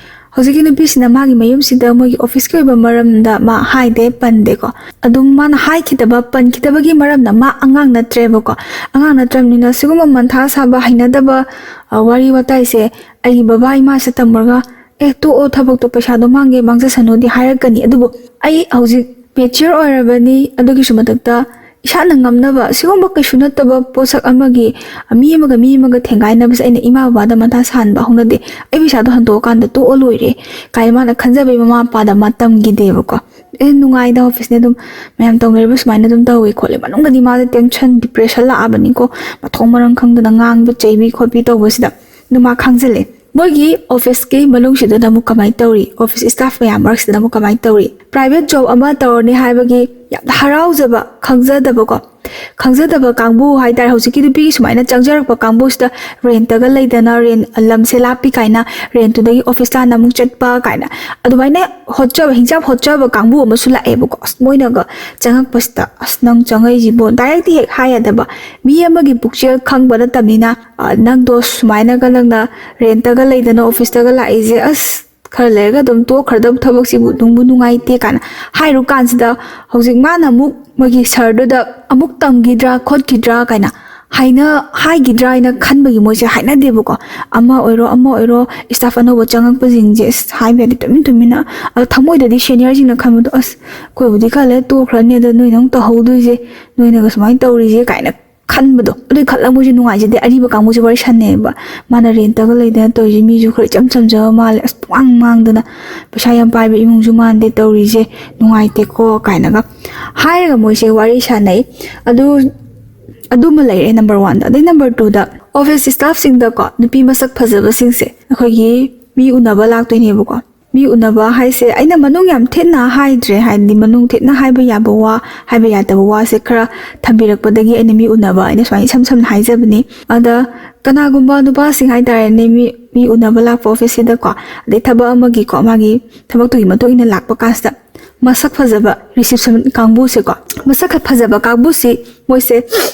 ꯍꯧꯖꯤꯛꯀꯤ ꯅꯨꯄꯤꯁꯤꯅ ꯃꯥꯒꯤ ꯃꯌꯨꯝꯁꯤꯗ ꯃꯣꯏꯒꯤ ꯑꯣꯐꯤꯁꯀꯤ ꯑꯣꯏꯕ ꯃꯔꯝꯗ ꯃꯥ ꯍꯥꯏꯗꯦ, ꯄꯟꯗꯦꯀꯣ꯫ ꯑꯗꯨꯝ ꯃꯥꯅ ꯍꯥꯏꯈꯤꯗꯕ, ꯄꯟꯈꯤꯗꯕꯒꯤ ꯃꯔꯝꯅ ꯃꯥ ꯑꯉꯥꯡ ꯅꯠꯇ꯭ꯔꯦꯕꯀꯣ꯫ ꯑꯉꯥꯡ ꯅꯠꯇ꯭ꯔꯕꯅꯤꯅ ꯁꯤꯒꯨꯝꯕ ꯃꯟꯊꯥ ꯁꯥꯕ, ꯍꯩꯅꯗꯕ, ꯑ, ꯋꯥꯔꯤ ꯋꯥꯇꯥꯏꯁꯦ ꯑꯩꯒꯤ ꯕꯕꯥ ꯏꯃꯥꯁꯦ ꯇꯝꯃꯨꯔꯒ, "ꯑꯦ, ꯇꯣꯛꯑꯣ, ꯊꯕꯛꯇꯣ ꯄꯩꯁꯥꯗꯣ ꯃꯥꯡꯒꯦ, ꯃꯥꯡꯖꯁꯅꯨꯗꯤ" ꯍꯥꯏꯔꯛꯀꯅꯤ꯫ ꯑꯗꯨꯕꯨ ꯑꯩ ꯍꯧꯖꯤꯛ ꯃꯦꯆ꯭ꯌꯣꯔ ꯑꯣꯏꯔꯕꯅꯤ, ꯑꯗꯨꯒꯤꯁꯨ ꯃꯊꯛꯇ ꯏꯁꯥꯅ ꯉꯝꯅꯕ ꯁꯤꯒꯨꯝꯕ ꯀꯩꯁꯨ ꯅꯠꯇꯕ ꯄꯣꯠꯁꯛ ꯑꯃꯒꯤ ꯃꯤ ꯑꯃꯒ ꯃꯤ ꯑꯃꯒ ꯊꯦꯡꯒꯥꯏꯅꯕꯁꯦ ꯑꯩꯅ ꯏꯃꯥ ꯕꯕꯥꯗ ꯃꯊꯥ ꯁꯥꯍꯟꯕ ꯍꯧꯅꯗꯦ꯫ ꯑꯩ ꯄꯩꯁꯥꯗꯣ ꯍꯟꯗꯣꯛꯑꯀꯥꯟꯗ ꯇꯣꯛꯑ ꯂꯣꯏꯔꯦ ꯀꯥꯏꯅ ꯃꯥꯅ ꯈꯟꯖꯕꯩ ꯃꯃꯥ ꯃꯄꯥꯗ ꯃꯥ ꯇꯝꯈꯤꯗꯦꯕꯀꯣ꯫ ꯑꯦ, ꯅꯨꯡꯉꯥꯏꯗ ꯑꯣꯐꯤꯁꯅꯦ, ꯑꯗꯨꯝ ꯃꯌꯥꯝ ꯇꯧꯅꯔꯤꯕ ꯁꯨꯃꯥꯏꯅ ꯑꯗꯨꯝ ꯇꯧꯋꯤ ꯈꯣꯠꯂꯤ꯫ ꯃꯅꯨꯡꯗꯗꯤ ꯃꯥꯗ ꯇꯦꯟꯁꯟ, ꯗꯤꯄ꯭ꯔꯦꯁꯟ ꯂꯥꯛꯑꯕꯅꯤꯀꯣ, ꯃꯊꯣꯡ ꯃꯔꯝ ꯈꯪꯗꯅ ꯉꯥꯡꯕ ꯆꯩꯕꯤ ꯈꯣꯠꯄꯤ ꯇꯧꯕꯁꯤꯗ ꯑꯗꯨꯝ ꯃꯥ ꯈꯪꯖꯤꯜꯂꯦ꯫ ꯃꯣꯏꯒꯤ ꯑꯣꯐꯤꯁꯀꯤ ꯃꯅꯨꯡꯁꯤꯗꯅ ꯑꯃꯨꯛ ꯀꯃꯥꯏꯅ ꯇꯧꯔꯤ, ꯑꯣꯐꯤꯁ ꯁ꯭ꯇꯥꯐ ꯃꯌꯥꯝ ꯃꯔꯛꯁꯤꯗꯅ ꯑꯃꯨꯛ ꯀꯃꯥꯏꯅ ꯇꯧꯔꯤ? ꯄ꯭ꯔꯥꯏꯚꯦꯠ ꯖꯣꯕ ꯑꯃ ꯇꯧꯔꯅꯤ ꯍꯥꯏꯕꯒꯤ ꯌꯥꯝꯅ ꯍꯔꯥꯎꯖꯕ, ꯈꯪꯖꯗꯕꯀꯣ, ꯈꯪꯖꯗꯕ ꯀꯥꯡꯕꯨ ꯍꯥꯏꯇꯥꯔꯦ꯫ ꯍꯧꯖꯤꯛꯀꯤ ꯅꯨꯄꯤꯒꯤ ꯁꯨꯃꯥꯏꯅ ꯆꯪꯖꯔꯛꯄ ꯀꯥꯡꯕꯨꯁꯤꯗ ꯔꯦꯟꯇꯒ ꯂꯩꯗꯅ, ꯔꯦꯟ, ꯂꯝꯁꯦ ꯂꯥꯞꯄꯤ ꯀꯥꯏꯅ ꯔꯦꯟꯇꯨꯗꯒꯤ ꯑꯣꯐꯤꯁ ꯂꯥꯟꯅ ꯑꯃꯨꯛ ꯆꯠꯄ ꯀꯥꯏꯅ ꯑꯗꯨꯃꯥꯏꯅ ꯍꯣꯠꯆꯕ, ꯍꯤꯡꯆꯥꯞ ꯍꯣꯠꯆꯕ ꯀꯥꯡꯕꯨ ꯑꯃꯁꯨ ꯂꯥꯛꯑꯦꯕꯀꯣ꯫ ꯑꯁ, ꯃꯣꯏꯅꯒ ꯆꯪꯉꯛꯄꯁꯤꯗ, "ꯑꯁ, ꯅꯪ ꯆꯪꯉꯛꯏꯁꯤꯕꯣ?" ꯗꯥꯏꯔꯦꯛꯇꯤ ꯍꯦꯛ ꯍꯥꯏ ꯌꯥꯗꯕ, ꯃꯤ ꯑꯃꯒꯤ ꯄꯨꯛꯆꯦꯜ ꯈꯪꯕ ꯅꯠꯇꯕꯅꯤꯅ, "ꯑ, ꯅꯪꯗꯣ ꯁꯨꯃꯥꯏꯅꯒ ꯅꯪꯅ ꯔꯦꯟꯇꯒ ꯂꯩꯗꯅ ꯑꯣꯐꯤꯁꯇꯒ ꯂꯥꯛꯏꯁꯦ, ꯑꯁ, ꯈꯔ ꯂꯩꯔꯒ ꯑꯗꯨꯝ ꯇꯣꯛꯈ꯭ꯔꯗꯕ ꯊꯕꯛꯁꯤꯕꯨ ꯅꯨꯡꯕꯨ ꯅꯨꯡꯉꯥꯏꯇꯦ" ꯀꯥꯏꯅ ꯍꯥꯏꯔꯨ ꯀꯥꯟꯁꯤꯗ, ꯍꯧꯖꯤꯛ ꯃꯥꯅ ꯑꯃꯨꯛ ꯃꯣꯏꯒꯤ ꯁꯥꯔꯗꯨꯗ ꯑꯃꯨꯛ ꯇꯝꯈꯤꯗ꯭ꯔꯥ ꯈꯣꯠꯈꯤꯗ꯭ꯔꯥ ꯀꯥꯏꯅ ꯍꯥꯏꯅ, ꯍꯥꯏꯈꯤꯗ꯭ꯔꯥ ꯍꯥꯏꯅ ꯈꯟꯕꯒꯤ ꯃꯣꯏꯁꯦ ꯍꯥꯏꯅꯗꯦꯕꯀꯣ꯫ ꯑꯃ ꯑꯣꯏꯔꯣ, ꯑꯃ ꯑꯣꯏꯔꯣ, ꯁ꯭ꯇꯥꯐ ꯑꯅꯧꯕ ꯆꯪꯉꯛꯄꯁꯤꯡꯁꯦ, ꯑꯁ, ꯍꯥꯏꯕ ꯌꯥꯗꯦ, ꯇꯨꯃꯤꯟ ꯇꯨꯃꯤꯟꯅ꯫ ꯑꯗꯣ ꯊꯃꯣꯏꯗꯗꯤ ꯁꯦꯅꯤꯌꯔꯁꯤꯡꯅ ꯈꯟꯕꯗꯣ, "ꯑꯁ, ꯑꯩꯈꯣꯏꯕꯨꯗꯤ ꯈꯔ ꯂꯩꯔ ꯇꯣꯛꯈ꯭ꯔꯅꯤ, ꯑꯗꯣ ꯅꯣꯏꯅ ꯑꯃꯨꯛ ꯇꯧꯍꯧꯗꯣꯏꯁꯦ, ꯅꯣꯏꯅꯒ ꯁꯨꯃꯥꯏꯅ ꯇꯧꯔꯤꯁꯦ" ꯀꯥꯏꯅ ꯈꯟꯕꯗꯣ, ꯑꯗꯨꯏ ꯈꯜꯂꯒ ꯃꯣꯏꯁꯦ ꯅꯨꯡꯉꯥꯏꯖꯗꯦ꯫ ꯑꯔꯤꯕ ꯀꯥꯡꯕꯨꯁꯦ ꯋꯥꯔꯤ ꯁꯥꯟꯅꯩꯌꯦꯕ, "ꯃꯥꯅ ꯔꯦꯟꯇꯒ ꯂꯩꯗꯅ ꯇꯧꯔꯤꯁꯦ, ꯃꯤꯁꯨ ꯈꯔ ꯏꯆꯝ ꯆꯝꯖꯕ ꯃꯥꯜꯂꯦ, ꯑꯁ, ꯄꯨꯡꯉꯥꯡ ꯉꯥꯡꯗꯅ, ꯄꯩꯁꯥ ꯌꯥꯝ ꯄꯥꯏꯕ ꯏꯃꯨꯡꯁꯨ ꯃꯥꯟꯗꯦ ꯇꯧꯔꯤꯁꯦ, ꯅꯨꯡꯉꯥꯏꯇꯦꯀꯣ" ꯀꯥꯏꯅꯒ ꯍꯥꯏꯔꯒ ꯃꯣꯏꯁꯦ ꯋꯥꯔꯤ ꯁꯥꯟꯅꯩ꯫ ꯑꯗꯨ, ꯑꯗꯨꯃ ꯂꯩꯔꯦ ꯅꯝꯕꯔ ꯋꯥꯟꯗ꯫ ꯑꯗꯩ ꯅꯝꯕꯔ ꯇꯨꯗ, ꯑꯣꯐꯤꯁ ꯁ꯭ꯇꯥꯐꯁꯤꯡꯗꯀꯣ, ꯅꯨꯄꯤ ꯃꯁꯛ ꯐꯖꯕꯁꯤꯡꯁꯦ ꯑꯩꯈꯣꯏꯒꯤ ꯃꯤ ꯎꯅꯕ ꯂꯥꯛꯇꯣꯏꯅꯦꯕꯀꯣ꯫ ꯃꯤ ꯎꯅꯕ ꯍꯥꯏꯁꯦ ꯑꯩꯅ ꯃꯅꯨꯡ ꯌꯥꯝ ꯊꯤꯅ ꯍꯥꯏꯗ꯭ꯔꯦ, ꯍꯥꯏꯗꯤ ꯃꯅꯨꯡ ꯊꯤꯅ ꯍꯥꯏꯕ ꯌꯥꯕ ꯋꯥ, ꯍꯥꯏꯕ ꯌꯥꯗꯕ ꯋꯥꯁꯦ ꯈꯔ ꯊꯝꯕꯤꯔꯛꯄꯗꯒꯤ ꯑꯩꯅ ꯃꯤ ꯎꯅꯕ ꯑꯩꯅ ꯁꯨꯃꯥꯏꯅ ꯏꯁꯝ ꯁꯝꯅ ꯍꯥꯏꯖꯕꯅꯤ꯫ ꯑꯗ ꯀꯅꯥꯒꯨꯝꯕ ꯅꯨꯄꯥꯁꯤꯡ ꯍꯥꯏꯇꯥꯔꯦꯅꯦ, ꯃꯤ, ꯃꯤ ꯎꯅꯕ ꯂꯥꯛꯄ ꯑꯣꯐꯤꯁꯁꯤꯗꯀꯣ, ꯑꯗꯩ ꯊꯕꯛ ꯑꯃꯒꯤꯀꯣ, ꯃꯥꯒꯤ ꯊꯕꯛꯇꯨꯒꯤ ꯃꯇꯨꯡ ꯏꯟꯅ ꯂꯥꯛꯄ ꯀꯥꯟꯁꯤꯗ, ꯃꯁꯛ ꯐꯖꯕ ꯔꯤꯁꯤꯞꯁꯟ ꯀꯥꯡꯕꯨꯁꯦꯀꯣ, ꯃꯁꯛ ꯐꯖꯕ ꯀꯥꯡꯕꯨꯁꯤ ꯃꯣꯏꯁꯦ,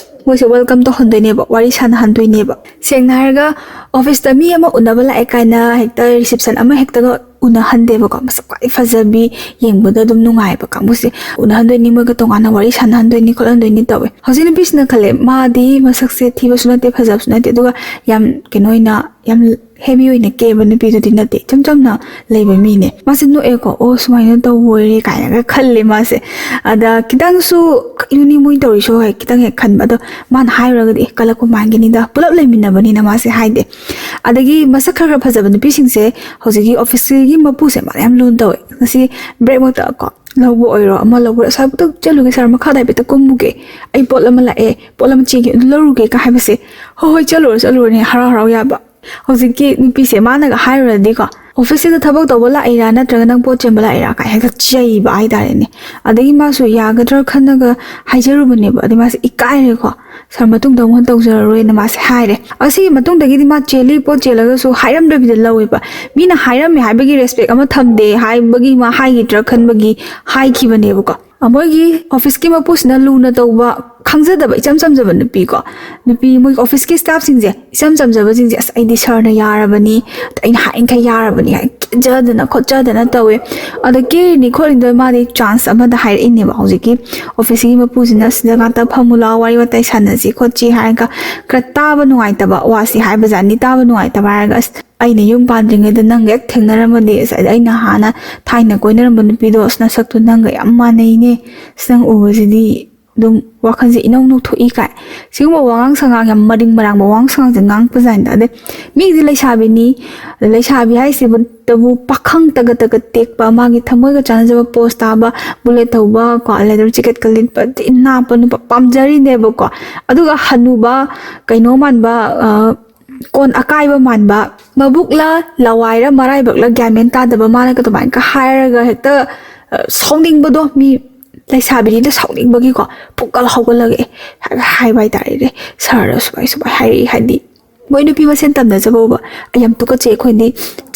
ꯃꯣꯏꯁꯦ ꯋꯦꯜꯀꯝ ꯇꯧꯍꯟꯗꯣꯏꯅꯦꯕ, ꯋꯥꯔꯤ ꯁꯥꯟꯅꯍꯟꯗꯣꯏꯅꯦꯕ꯫ ꯁꯦꯡꯅ ꯍꯥꯏꯔꯒ, ꯑꯣꯐꯤꯁꯇ ꯃꯤ ꯑꯃ ꯎꯅꯕ ꯂꯥꯛꯑꯦ ꯀꯥꯏꯅ ꯍꯦꯛꯇ ꯔꯤꯁꯤꯞꯁꯟ ꯑꯃ ꯍꯦꯛꯇꯒ ꯎꯅꯍꯟꯗꯦꯕꯀꯣ꯫ ꯃꯁꯛ ꯈ꯭ꯋꯥꯏ ꯐꯖꯕꯤ, ꯌꯦꯡꯕꯗ ꯑꯗꯨꯝ ꯅꯨꯡꯉꯥꯏꯕ ꯀꯥꯡꯕꯨꯁꯦ ꯎꯅꯍꯟꯗꯣꯏꯅꯤ, ꯃꯣꯏꯒ ꯇꯣꯉꯥꯟꯅ ꯋꯥꯔꯤ ꯁꯥꯟꯅꯍꯟꯗꯣꯏꯅꯤ ꯈꯣꯠꯍꯟꯗꯣꯏꯅꯤ ꯇꯧꯋꯦ꯫ ꯍꯧꯖꯤꯛ ꯅꯨꯄꯤꯁꯤꯅ ꯈꯜꯂꯦ, ꯃꯥꯗꯤ ꯃꯁꯛꯁꯦ ꯊꯤꯕꯁꯨ ꯅꯠꯇꯦ, ꯐꯖꯕꯁꯨ ꯅꯠꯇꯦ, ꯑꯗꯨꯒ ꯌꯥꯝ ꯀꯩꯅꯣ ꯑꯣꯏꯅ, ꯌꯥꯝ ꯍꯦꯕꯤ ꯑꯣꯏꯅ ꯀꯦꯕ ꯅꯨꯄꯤꯗꯨꯗꯤ ꯅꯠꯇꯦ, ꯏꯆꯝ ꯆꯝꯅ ꯂꯩꯕ ꯃꯤꯅꯦ꯫ ꯃꯥꯁꯦ ꯅꯣꯛꯑꯦꯀꯣ, "ꯑꯣ, ꯁꯨꯃꯥꯏꯅ ꯇꯧꯕ ꯑꯣꯏꯔꯦ" ꯀꯥꯏꯅꯒ ꯈꯜꯂꯦ ꯃꯥꯁꯦ꯫ ꯑꯗ ꯈꯤꯇꯪꯁꯨ "ꯀꯩꯅꯣꯅꯦ ꯃꯣꯏ ꯇꯧꯔꯤꯁꯨ" ꯍꯥꯏ ꯈꯤꯇꯪ ꯍꯦꯛ ꯈꯟꯕ꯫ ꯑꯗꯣ ꯃꯥꯅ ꯍꯥꯏꯔꯨꯔꯒꯗꯤ, "ꯑꯦ, ꯀꯜꯂꯛꯄ ꯃꯥꯟꯒꯤꯅꯤꯗ, ꯄꯨꯂꯞ ꯂꯩꯃꯤꯟꯅꯕꯅꯤꯅ" ꯃꯥꯁꯦ ꯍꯥꯏꯗꯦ꯫ ꯑꯗꯒꯤ ꯃꯁꯛ ꯈꯔ ꯈꯔ ꯐꯖꯕ ꯅꯨꯄꯤꯁꯤꯡꯁꯦ ꯍꯧꯖꯤꯛꯀꯤ ꯑꯣꯐꯤꯁꯀꯤ ꯃꯄꯨꯁꯦ ꯃꯥꯅ ꯌꯥꯝ ꯂꯨꯅ ꯇꯧꯋꯦ꯫ ꯉꯁꯤ ꯕ꯭ꯔꯦꯛ ꯃꯛꯇ ꯀꯣ, ꯂꯧꯕ ꯑꯣꯏꯔꯣ, ꯑꯃ ꯂꯧꯕ ꯑꯣꯏꯔꯣ, "ꯁꯥꯔ, ꯑꯝꯇ ꯆꯠꯂꯨꯒꯦ ꯁꯥꯔ, ꯃꯈꯥꯗ ꯍꯥꯏꯐꯦꯠꯇ ꯀꯨꯝꯃꯨꯒꯦ, ꯑꯩ ꯄꯣꯠ ꯑꯃ ꯂꯥꯛꯑꯦ, ꯄꯣꯠ ꯑꯃ ꯆꯦꯟꯒꯦ, ꯑꯗꯨ ꯂꯧꯔꯨꯒꯦ" ꯀ ꯍꯥꯏꯕꯁꯦ, "ꯍꯣꯏ ꯍꯣꯏ, ꯆꯠꯂꯨꯔꯣ ꯆꯠꯂꯨꯔꯣꯅꯦ", ꯍꯔꯥꯎ ꯍꯔꯥꯎ ꯌꯥꯕ꯫ ꯍꯧꯖꯤꯛꯀꯤ ꯅꯨꯄꯤꯁꯦ ꯃꯥꯅꯒ ꯍꯥꯏꯔꯨꯔꯗꯤꯀꯣ, "ꯑꯣꯐꯤꯁꯁꯤꯗ ꯊꯕꯛ ꯇꯧꯕ ꯂꯥꯛꯏꯔꯥ ꯅꯠꯇ꯭ꯔꯒ ꯅꯪ ꯄꯣꯠ ꯆꯦꯟꯕ ꯂꯥꯛꯏꯔꯥ?" ꯀꯥꯏ ꯍꯦꯛꯇ ꯆꯩꯕ ꯍꯥꯏꯇꯥꯔꯦꯅꯦ꯫ ꯑꯗꯒꯤ ꯃꯥꯁꯨ ꯌꯥꯒꯗ꯭ꯔꯥ ꯈꯟꯅꯒ ꯍꯥꯏꯖꯔꯨꯕꯅꯦꯕ, ꯑꯗꯩ ꯃꯥꯁꯦ ꯏꯀꯥꯏꯔꯦꯀꯣ, "ꯁꯥꯔ, ꯃꯇꯨꯡꯗ ꯑꯃꯨꯛ ꯍꯟꯅ ꯇꯧꯖꯔꯔꯣꯏꯅ" ꯃꯥꯁꯦ ꯍꯥꯏꯔꯦ꯫ ꯑꯁꯤꯒꯤ ꯃꯇꯨꯡꯗꯒꯤꯗꯤ ꯃꯥ ꯆꯦꯜꯂꯤ, ꯄꯣꯠ ꯆꯦꯜꯂꯒꯁꯨ ꯍꯥꯏꯔꯝꯗꯕꯤꯗ ꯂꯧꯋꯦꯕ꯫ ꯃꯤꯅ ꯍꯥꯏꯔꯝꯃꯦ ꯍꯥꯏꯕꯒꯤ ꯔꯦꯁꯄꯦꯛ ꯑꯃ ꯊꯝꯗꯦ ꯍꯥꯏꯕꯒꯤ ꯃꯥ ꯍꯥꯏꯈꯤꯗ꯭ꯔꯥ ꯈꯟꯕꯒꯤ ꯍꯥꯏꯈꯤꯕꯅꯦꯕꯀꯣ꯫ ꯃꯣꯏꯒꯤ ꯑꯣꯐꯤꯁꯀꯤ ꯃꯄꯨꯁꯤꯅ ꯂꯨꯅ ꯇꯧꯕ, ꯈꯪꯖꯗꯕ, ꯏꯆꯝ ꯆꯝꯖꯕ ꯅꯨꯄꯤ ꯀꯣ, ꯅꯨꯄꯤ ꯃꯣꯏꯒꯤ ꯑꯣꯐꯤꯁꯀꯤ ꯁ꯭ꯇꯥꯐꯁꯤꯡꯁꯦ, ꯏꯆꯝ ꯆꯝꯖꯕꯁꯤꯡꯁꯦ, "ꯑꯁ, ꯑꯩꯗꯤ ꯁꯥꯔꯅ ꯌꯥꯔꯕꯅꯤ, ꯑꯩꯅ ꯍꯥꯏꯔꯤꯈꯩ ꯌꯥꯔꯕꯅꯤ" ꯍꯥꯏ ꯀꯦꯖꯗꯅ ꯈꯣꯠꯆꯗꯅ ꯇꯧꯋꯦ꯫ ꯑꯗ ꯀꯦꯔꯤꯅꯤ ꯈꯣꯠꯂꯤꯅꯤꯗꯣ ꯃꯥꯗꯤ ꯆꯥꯟꯁ ꯑꯃꯗ ꯍꯥꯏꯔꯛꯏꯅꯦꯕ꯫ ꯍꯧꯖꯤꯛꯀꯤ ꯑꯣꯐꯤꯁꯀꯤ ꯃꯄꯨꯁꯤꯅ, "ꯁꯤꯗ ꯉꯥꯛꯇ ꯐꯝꯃꯨ ꯂꯥꯎ, ꯋꯥꯔꯤ ꯋꯥꯇꯥꯏ ꯁꯥꯟꯅꯁꯤ ꯈꯣꯠꯁꯤ" ꯍꯥꯏꯔꯒ, ꯈꯔ ꯇꯥꯕ ꯅꯨꯡꯉꯥꯏꯇꯕ ꯋꯥꯁꯤ ꯍꯥꯏꯕꯖꯥꯠꯅꯤ, ꯇꯥꯕ ꯅꯨꯡꯉꯥꯏꯇꯕ ꯍꯥꯏꯔꯒ, "ꯑꯁ, ꯑꯩꯅ ꯌꯨꯝ ꯄꯥꯟꯗ꯭ꯔꯤꯉꯩꯗ ꯅꯪꯒ ꯍꯦꯛ ꯊꯦꯡꯅꯔꯝꯃꯗꯤ, ꯑꯁ, ꯑꯩꯅ ꯍꯥꯟꯅ ꯊꯥꯏꯅ ꯀꯣꯏꯅꯔꯝꯕ ꯅꯨꯄꯤꯗꯣ, ꯑꯁ, ꯅꯁꯛꯇꯣ ꯅꯪꯒ ꯌꯥꯝ ꯃꯥꯟꯅꯩꯅꯦ, ꯑꯁ, ꯅꯪ ꯎꯕꯁꯤꯗꯤ ꯑꯗꯨꯝ ꯋꯥꯈꯜꯁꯦ ꯏꯅꯧ ꯅꯧꯊꯣꯛꯏ" ꯀꯥꯏ꯫ ꯁꯤꯒꯨꯝꯕ ꯋꯥꯉꯥꯡ ꯁꯉꯥꯡ, ꯌꯥꯝ ꯃꯔꯤꯡ ꯃꯔꯥꯡꯕ ꯋꯥꯉꯥꯡ ꯁꯉꯥꯡꯁꯦ ꯉꯥꯡꯉꯛꯄꯖꯥꯠꯅꯤꯗ꯫ ꯑꯗꯩ ꯃꯤꯗꯤ ꯂꯩꯁꯥꯕꯤꯅꯤ, ꯂꯩꯁꯥꯕꯤ ꯍꯥꯏꯁꯤꯕꯨꯇꯕꯨ ꯄꯥꯈꯪ ꯇꯒꯠ ꯇꯒꯠ ꯇꯦꯛꯄ, ꯃꯥꯒꯤ ꯊꯃꯣꯏꯒ ꯆꯥꯟꯅꯖꯕ ꯄꯣꯁ ꯇꯥꯕ, ꯕꯨꯂꯦꯠ ꯊꯧꯕ ꯀꯣ, ꯂꯦꯗꯔ ꯖꯦꯀꯦꯠꯀ ꯂꯤꯠꯄ, ꯊꯤ ꯅꯥꯞꯄ ꯅꯨꯄꯥ ꯄꯥꯝꯖꯔꯤꯅꯦꯕꯀꯣ꯫ ꯑꯗꯨꯒ ꯍꯅꯨꯕ, ꯀꯩꯅꯣ ꯃꯥꯟꯕ, ꯑ, ꯀꯣꯟ ꯑꯀꯥꯏꯕ ꯃꯥꯟꯕ, ꯃꯕꯨꯛꯂ ꯂꯋꯥꯏꯔ ꯃꯔꯥꯏꯕꯛꯂ ꯒ꯭ꯌꯥꯟ ꯃꯦꯟ ꯇꯥꯗꯕ, ꯃꯥꯅꯒ ꯑꯗꯨꯃꯥꯏꯅꯒ ꯍꯥꯏꯔꯒ ꯍꯦꯛꯇ, ꯑ, ꯁꯥꯎꯅꯤꯡꯕꯗꯣ, ꯃꯤ ꯂꯩꯁꯥꯕꯤꯅꯤꯗ ꯁꯥꯎꯅꯤꯡꯕꯒꯤꯀꯣ, ꯄꯨꯛꯀ ꯍꯧꯒꯠꯂꯒ, "ꯑꯦ", ꯍꯥꯏꯕ ꯍꯥꯏꯇꯥꯔꯦꯅꯦ, "ꯁꯥꯔꯗ ꯁꯨꯃꯥꯏ ꯁꯨꯃꯥꯏ ꯍꯥꯏꯔꯛꯏ", ꯍꯥꯏꯗꯤ ꯃꯣꯏ ꯅꯨꯄꯤ ꯃꯁꯦꯟ ꯇꯝꯅꯖꯕ ꯎꯕ꯫ ꯑꯩ ꯌꯥꯝ ꯇꯨꯀꯠꯆꯩ꯫ ꯑꯩꯈꯣꯏꯗꯤ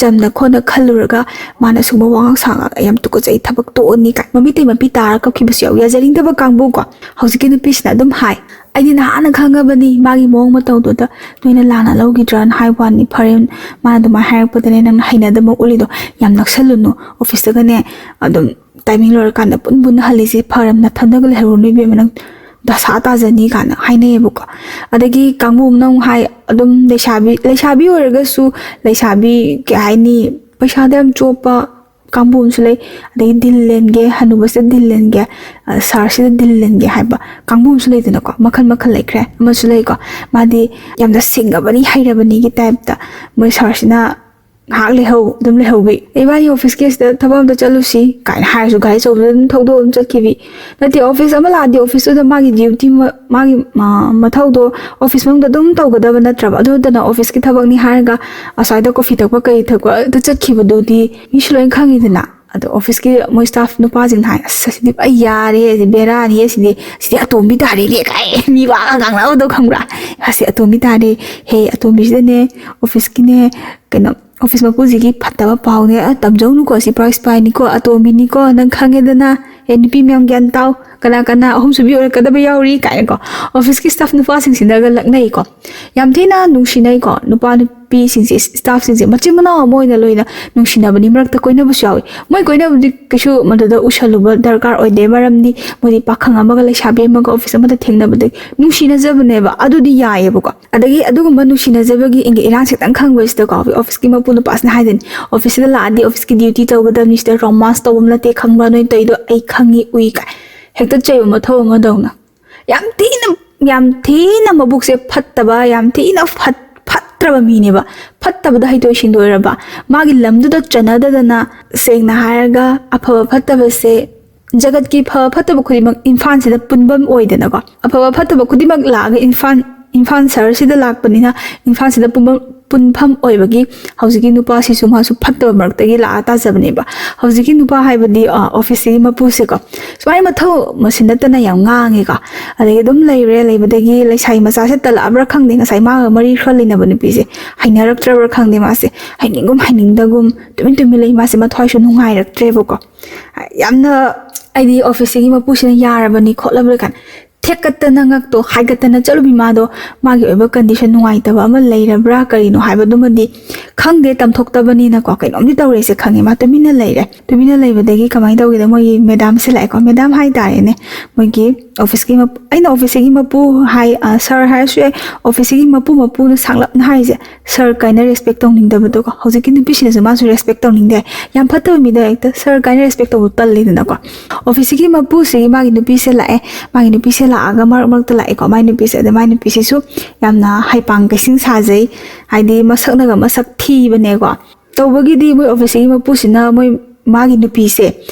ꯆꯝꯅ ꯈꯣꯠꯅ ꯈꯜꯂꯨꯔꯒ ꯃꯥꯅ ꯁꯨꯝꯕ ꯋꯥꯉꯥꯡ ꯁꯉꯥꯡ, "ꯑꯩ ꯌꯥꯝ ꯇꯨꯀꯠꯆꯩ, ꯊꯕꯛ ꯇꯣꯛꯑꯅꯤ" ꯀꯥꯏ ꯃꯃꯤꯠꯇꯩ ꯃꯄꯤ ꯇꯥꯔ ꯀꯞꯈꯤꯕꯁꯨ ꯌꯥꯎꯏ, ꯌꯥꯖꯅꯤꯡꯗꯕ ꯀꯥꯡꯕꯨ ꯀꯣ꯫ ꯍꯧꯖꯤꯛꯀꯤ ꯅꯨꯄꯤꯁꯤꯅ ꯑꯗꯨꯝ ꯍꯥꯏ, "ꯑꯩꯗꯤ ꯅꯍꯥꯟꯅ ꯈꯪꯉꯕꯅꯤ ꯃꯥꯒꯤ ꯃꯑꯣꯡ ꯃꯇꯧꯗꯨꯗ ꯅꯣꯏꯅ ꯂꯥꯟꯅ ꯂꯧꯈꯤꯗ꯭ꯔꯅ" ꯍꯥꯏ ꯋꯥꯅꯤ꯫ ꯐꯔꯦ, ꯃꯥꯅ ꯑꯗꯨꯃꯥꯏꯅ ꯍꯥꯏꯔꯛꯄꯗꯅꯦ ꯅꯪꯅ ꯍꯩꯅꯗꯕ ꯎꯠꯂꯤꯗꯣ꯫ ꯌꯥꯝ ꯅꯛꯁꯜꯂꯨꯅꯨ꯫ ꯑꯣꯐꯤꯁꯇꯒꯅꯦ ꯑꯗꯨꯝ ꯇꯥꯏꯃꯤꯡ ꯂꯣꯏꯔꯀꯥꯟꯗ ꯄꯨꯟ ꯄꯨꯟꯅ ꯍꯜꯂꯤꯁꯦ꯫ ꯐꯔꯦ, ꯅꯊꯟꯗꯒ ꯂꯩꯍꯧꯔꯨꯅꯨ ꯏꯕꯦꯝꯃ, ꯅꯪ ꯗꯁꯥ ꯇꯥꯖꯅꯤ ꯀꯥꯏꯅ ꯍꯥꯏꯅꯩꯌꯦꯕꯀꯣ꯫ ꯑꯗꯒꯤ ꯀꯥꯡꯕꯨ ꯑꯃꯅ ꯑꯃꯨꯛ ꯍꯥꯏ, ꯑꯗꯨꯝ ꯂꯩꯁꯥꯕꯤ, ꯂꯩꯁꯥꯕꯤ ꯑꯣꯏꯔꯒꯁꯨ ꯂꯩꯁꯥꯕꯤ ꯀꯩ ꯍꯥꯏꯅꯤ, ꯄꯩꯁꯥꯗ ꯌꯥꯝ ꯆꯣꯞꯄ ꯀꯥꯡꯕꯨ ꯑꯃꯁꯨ ꯂꯩ꯫ ꯑꯗꯒꯤ ꯗꯤꯜ ꯂꯦꯟꯒꯦ, ꯍꯅꯨꯕꯁꯤꯗ ꯗꯤꯜ ꯂꯦꯟꯒꯦ, ꯑ, ꯁꯍꯔꯁꯤꯗ ꯗꯤꯜ ꯂꯦꯟꯒꯦ ꯍꯥꯏꯕ ꯀꯥꯡꯕꯨ ꯑꯃꯁꯨ ꯂꯩꯗꯅꯀꯣ꯫ ꯃꯈꯜ ꯃꯈꯜ ꯂꯩꯈ꯭ꯔꯦ꯫ ꯑꯃꯁꯨ ꯂꯩꯀꯣ, ꯃꯥꯗꯤ ꯌꯥꯝꯅ ꯁꯤꯡꯉꯕꯅꯤ, ꯍꯩꯔꯕꯅꯤꯒꯤ ꯇꯥꯏꯞꯇ ꯃꯣꯏ ꯁꯍꯔꯁꯤꯅ ꯉꯥꯏꯍꯥꯛ ꯂꯩꯍꯧ, ꯑꯗꯨꯝ ꯂꯩꯍꯧꯕꯤ꯫ "ꯏꯕꯥꯅꯤ ꯑꯣꯐꯤꯁꯀꯤ ꯑꯁꯤꯗ ꯊꯕꯛ ꯑꯝꯇ ꯆꯠꯂꯨꯁꯤ" ꯀꯥꯏꯅ ꯍꯥꯏꯔꯁꯨ ꯒꯥꯔꯤ ꯑꯆꯧꯕꯗ ꯑꯗꯨꯝ ꯊꯧꯗꯣꯛ ꯑꯗꯨꯝ ꯆꯠꯈꯤꯕꯤ꯫ ꯅꯠꯇꯦ, ꯑꯣꯐꯤꯁ ꯑꯃ ꯂꯥꯛꯑꯗꯤ ꯑꯣꯐꯤꯁꯇꯨꯗ ꯃꯥꯒꯤ ꯗ꯭ꯌꯨꯇꯤ ꯃ-, ꯃꯥꯒꯤ, ꯃ-, ꯃꯊꯧꯗꯣ ꯑꯣꯐꯤꯁ ꯃꯅꯨꯡꯗ ꯑꯗꯨꯝ ꯇꯧꯒꯗꯕ ꯅꯠꯇ꯭ꯔꯕ? ꯑꯗꯨ ꯅꯠꯇꯅ ꯑꯣꯐꯤꯁꯀꯤ ꯊꯕꯛꯅꯤ ꯍꯥꯏꯔꯒ ꯑꯁ꯭ꯋꯥꯏꯗ ꯀꯣꯐꯤ ꯊꯛꯄ ꯀꯩ ꯊꯛꯄ ꯑꯗꯨ ꯆꯠꯈꯤꯕꯗꯨꯗꯤ ꯃꯤꯁꯨ ꯂꯣꯏ ꯈꯪꯉꯤꯗꯅ꯫ ꯑꯗꯣ ꯑꯣꯐꯤꯁꯀꯤ ꯃꯣꯏ ꯁ꯭ꯇꯥꯐ ꯅꯨꯄꯥꯁꯤꯡꯅ ꯍꯥꯏ, "ꯑꯁ, ꯑꯁꯤꯗꯤ ꯑꯩ ꯌꯥꯔꯦ, ꯑꯁꯤꯗꯤ ꯕꯦꯔꯥꯅꯤ, ꯑꯁꯤꯗꯤ, ꯑꯁꯤꯗꯤ ꯑꯇꯣꯝꯕꯤ ꯇꯥꯔꯦꯅꯦ" ꯀꯥꯏ ꯃꯤ ꯋꯥꯒ ꯉꯥꯡꯅꯕꯗꯣ ꯈꯪꯕ꯭ꯔꯥ? "ꯑꯁꯤ ꯑꯇꯣꯝꯕꯤ ꯇꯥꯔꯦ, ꯍꯦ, ꯑꯇꯣꯝꯕꯤꯁꯤꯗꯅꯦ ꯑꯣꯐꯤꯁꯀꯤꯅꯦ, ꯀꯩꯅꯣ, ꯑꯣꯐꯤꯁ ꯃꯄꯨꯁꯤꯒꯤ ꯐꯠꯇꯕ ꯄꯥꯎꯅꯦ, ꯑ, ꯇꯝꯖꯧꯅꯨꯀꯣ, ꯁꯤ ꯄ꯭ꯔꯥꯏꯖ ꯄꯥꯏꯅꯤꯀꯣ, ꯑꯇꯣꯝꯕꯤꯅꯤꯀꯣ, ꯅꯪ ꯈꯪꯉꯦꯗꯅ, ꯑꯦ, ꯅꯨꯄꯤ ꯃꯌꯥꯝ ꯒ꯭ꯌꯥꯟ ꯇꯥꯎ, ꯀꯅꯥ ꯀꯅꯥ ꯑꯍꯨꯝꯁꯨꯕꯤ ꯑꯣꯏꯔꯛꯀꯗꯕ ꯌꯥꯎꯔꯤ" ꯀꯥꯏꯅꯀꯣ꯫ ꯑꯣꯐꯤꯁꯀꯤ ꯁ꯭ꯇꯥꯐ ꯅꯨꯄꯥꯁꯤꯡꯁꯤꯅꯒ ꯂꯛꯅꯩꯀꯣ꯫ ꯌꯥꯝ ꯊꯤꯅ ꯅꯨꯡꯁꯤꯅꯩꯀꯣ, ꯅꯨꯄꯥ ꯅꯨꯄꯤꯁꯤꯡꯁꯦ, ꯁ꯭ꯇꯥꯐꯁꯤꯡꯁꯦ ꯃꯆꯤꯟ ꯃꯅꯥꯎ ꯑꯃ ꯑꯣꯏꯅ ꯂꯣꯏꯅ ꯅꯨꯡꯁꯤꯅꯕꯅꯤ꯫ ꯃꯔꯛꯇ ꯀꯣꯏꯅꯕꯁꯨ ꯌꯥꯎꯏ꯫ ꯃꯣꯏ ꯀꯣꯏꯅꯕꯗꯤ ꯀꯩꯁꯨ ꯃꯗꯨꯗ ꯎꯁꯜꯂꯨꯕ ꯗꯔꯀꯥꯔ ꯑꯣꯏꯗꯦ, ꯃꯔꯝꯗꯤ ꯃꯣꯏꯗꯤ ꯄꯥꯈꯪ ꯑꯃꯒ ꯂꯩꯁꯥꯕꯤ ꯑꯃꯒ ꯑꯣꯐꯤꯁ ꯑꯃꯗ ꯊꯦꯡꯅꯕꯗꯒꯤ ꯅꯨꯡꯁꯤꯅꯖꯕꯅꯦꯕ, ꯑꯗꯨꯗꯤ ꯌꯥꯏꯌꯦꯕꯀꯣ꯫ ꯑꯗꯒꯤ ꯑꯗꯨꯒꯨꯝꯕ ꯅꯨꯡꯁꯤꯅꯖꯕꯒꯤ ꯏꯪꯒꯤ ꯏꯔꯥꯡꯁꯦ ꯈꯤꯇꯪ ꯈꯪꯕꯁꯤꯗꯀꯣ, ꯑꯣꯐꯤꯁꯀꯤ ꯃꯄꯨ ꯅꯨꯄꯥꯁꯤꯅ ꯍꯥꯏꯗꯣꯏꯅꯤ, "ꯑꯣꯐꯤꯁꯁꯤꯗ ꯂꯥꯛꯑꯗꯤ ꯑꯣꯐꯤꯁꯀꯤ ꯗ꯭ꯌꯨꯇꯤ ꯇꯧꯒꯗꯕꯅꯤ, ꯁꯤꯗ ꯔꯣꯃꯥꯟꯁ ꯇꯧꯕ ꯅꯠꯇꯦ, ꯈꯪꯕ꯭ꯔꯥ? ꯅꯣꯏ ꯇꯧꯔꯤꯗꯣ ꯑꯩ ꯈꯪꯉꯤ, ꯎꯏ" ꯀꯥꯏ ꯍꯦꯛꯇ ꯆꯩꯕ ꯃꯊꯧ ꯑꯃꯗꯧꯅ꯫ ꯌꯥꯝ ꯊꯤꯅ, ꯌꯥꯝ ꯊꯤꯅ ꯃꯕꯨꯛꯁꯦ ꯐꯠꯇꯕ, ꯌꯥꯝ ꯊꯤꯅ ꯐꯠ-, ꯐꯠꯇ꯭ꯔꯕ ꯃꯤꯅꯦꯕ꯫ ꯐꯠꯇꯕꯗ ꯍꯩꯊꯣꯏ ꯁꯤꯡꯊꯣꯏꯔꯕ, ꯃꯥꯒꯤ ꯂꯝꯗꯨꯗ ꯆꯠꯅꯗꯗꯅ, ꯁꯦꯡꯅ ꯍꯥꯏꯔꯒ ꯑꯐꯕ ꯐꯠꯇꯕꯁꯦ, ꯖꯒꯠꯀꯤ ꯐꯕ ꯐꯠꯇꯕ ꯈꯨꯗꯤꯡꯃꯛ ꯏꯝꯐꯥꯜꯁꯤꯗ ꯄꯨꯟꯐꯝ ꯑꯣꯏꯗꯅꯀꯣ꯫ ꯑꯐꯕ ꯐꯠꯇꯕ ꯈꯨꯗꯤꯡꯃꯛ ꯂꯥꯛꯑꯒ ꯏꯝꯐꯥꯜ, ꯏꯝꯐꯥꯜ ꯁꯍꯔꯁꯤꯗ ꯂꯥꯛꯄꯅꯤꯅ ꯏꯝꯐꯥꯜꯁꯤꯗ ꯄꯨꯟꯐꯝ ꯄꯨꯟꯐꯝ ꯑꯣꯏꯕꯒꯤ ꯍꯧꯖꯤꯛꯀꯤ ꯅꯨꯄꯥꯁꯤꯁꯨ ꯃꯥꯁꯨ ꯐꯠꯇꯕ ꯃꯔꯛꯇꯒꯤ ꯂꯥꯛꯑ ꯇꯥꯖꯕꯅꯦꯕ꯫ ꯍꯧꯖꯤꯛꯀꯤ ꯅꯨꯄꯥ ꯍꯥꯏꯕꯗꯤ, ꯑ, ꯑꯣꯐꯤꯁꯁꯤꯒꯤ ꯃꯄꯨꯁꯦꯀꯣ, ꯁꯨꯃꯥꯏꯅ ꯃꯊꯧ ꯃꯁꯤꯟ ꯅꯠꯇꯅ ꯌꯥꯝ ꯉꯥꯡꯉꯦꯀꯣ꯫ ꯑꯗꯒꯤ ꯑꯗꯨꯝ ꯂꯩꯔꯦ, ꯂꯩꯕꯗꯒꯤ ꯂꯩꯁꯥꯕꯤ ꯃꯆꯥꯁꯦ ꯇꯜꯂꯛꯑꯕ꯭ꯔꯥ ꯈꯪꯗꯦ, ꯉꯁꯥꯏ ꯃꯥꯒ ꯃꯔꯤ ꯈꯔ ꯂꯩꯅꯕ ꯅꯨꯄꯤꯁꯦ ꯍꯩꯅꯔꯛꯇ꯭ꯔꯕ꯭ꯔꯥ ꯈꯪꯗꯦ, ꯃꯥꯁꯦ ꯍꯩꯅꯤꯡꯒꯨꯝ ꯍꯩꯅꯤꯡꯗꯒꯨꯝ ꯇꯨꯃꯤꯟ ꯇꯨꯃꯤꯟ ꯂꯩ, ꯃꯥꯁꯦ ꯃꯊ꯭ꯋꯥꯏꯁꯨ ꯅꯨꯡꯉꯥꯏꯔꯛꯇ꯭ꯔꯦꯕꯀꯣ꯫ ꯌꯥꯝꯅ, ꯍꯥꯏꯗꯤ, ꯑꯣꯐꯤꯁꯁꯤꯒꯤ ꯃꯄꯨꯁꯤꯅ ꯌꯥꯔꯕꯅꯤ ꯈꯣꯠꯂꯕ꯭ꯔꯥ ꯀꯥꯏꯅ ꯊꯦꯛꯀꯠꯇꯅ ꯉꯛꯇꯣ ꯍꯥꯏꯒꯠꯇꯅ ꯆꯠꯂꯨꯕꯤ ꯃꯥꯗꯣ꯫ ꯃꯥꯒꯤ ꯑꯣꯏꯕ ꯀꯟꯗꯤꯁꯟ ꯅꯨꯡꯉꯥꯏꯇꯕ ꯑꯃ ꯂꯩꯔꯕ꯭ꯔꯥ ꯀꯔꯤꯅꯣ ꯍꯥꯏꯕꯗꯨꯃꯗꯤ ꯈꯪꯗꯦ, ꯇꯝꯊꯣꯛꯇꯕꯅꯤꯅꯀꯣ꯫ ꯀꯩꯅꯣꯝꯗꯤ ꯇꯧꯔꯦꯁꯦ ꯈꯪꯉꯦ, ꯃꯥ ꯇꯨꯃꯤꯟꯅ ꯂꯩꯔꯦ꯫ ꯇꯨꯃꯤꯟꯅ ꯂꯩꯕꯗꯒꯤ ꯀꯃꯥꯏꯅ ꯇꯧꯒꯦꯗ, ꯃꯣꯏꯒꯤ ꯃꯦꯗꯥꯝꯁꯦ ꯂꯥꯛꯑꯦꯀꯣ, ꯃꯦꯗꯥꯝ ꯍꯥꯏ ꯇꯥꯔꯦꯅꯦ, ꯃꯣꯏꯒꯤ ꯑꯣꯐꯤꯁꯀꯤ ꯃꯄꯨ, ꯑꯩꯅ ꯑꯣꯐꯤꯁꯁꯤꯒꯤ ꯃꯄꯨ ꯍꯥꯏ, ꯑ, ꯁꯥꯔ ꯍꯥꯏꯔꯁꯨ ꯌꯥꯏ, ꯑꯣꯐꯤꯁꯁꯤꯒꯤ ꯃꯄꯨ, ꯃꯄꯨꯅ ꯁꯥꯡꯂꯞꯅ ꯍꯥꯏꯔꯤꯁꯦ ꯁꯥꯔ ꯀꯥꯏꯅ ꯔꯦꯁꯄꯦꯛ ꯇꯧꯅꯤꯡꯗꯕꯗꯣꯀꯣ꯫ ꯍꯧꯖꯤꯛꯀꯤ ꯅꯨꯄꯤꯁꯤꯅꯁꯨ ꯃꯥꯁꯨ ꯔꯦꯁꯄꯦꯛ ꯇꯧꯅꯤꯡꯗꯦ꯫ ꯌꯥꯝ ꯐꯠꯇꯕ ꯃꯤꯗ ꯍꯦꯛꯇ ꯁꯥꯔ ꯀꯥꯏꯅ ꯔꯦꯁꯄꯦꯛ ꯇꯧꯕ ꯇꯜꯂꯤꯗꯅꯀꯣ꯫ ꯑꯣꯐꯤꯁꯀꯤ ꯃꯄꯨꯁꯤꯒꯤ ꯃꯥꯒꯤ ꯅꯨꯄꯤꯁꯦ ꯂꯥꯛꯑꯦ꯫ ꯃꯥꯒꯤ ꯅꯨꯄꯤꯁꯦ ꯂꯥꯛꯑꯒ ꯃꯔꯛ ꯃꯔꯛꯇ ꯂꯥꯛꯑꯦꯀꯣ꯫ ꯃꯥꯒꯤ ꯅꯨꯄꯤꯁꯦ, ꯑꯗ ꯃꯥꯒꯤ ꯅꯨꯄꯤꯁꯤꯁꯨ ꯌꯥꯝꯅ ꯍꯩꯄꯥꯡ ꯀꯩꯁꯤꯡ ꯁꯥꯖꯩ꯫ ꯍꯥꯏꯗꯤ ꯃꯁꯛꯅꯒ ꯃꯁꯛ ꯊꯤꯕꯅꯦꯀꯣ꯫ ꯇꯧꯕꯒꯤꯗꯤ ꯃꯣꯏ ꯑꯣꯐꯤꯁꯀꯤ ꯃꯄꯨꯁꯤꯅ ꯃꯣꯏ, ꯃꯥꯒꯤ ꯅꯨꯄꯤꯁꯦ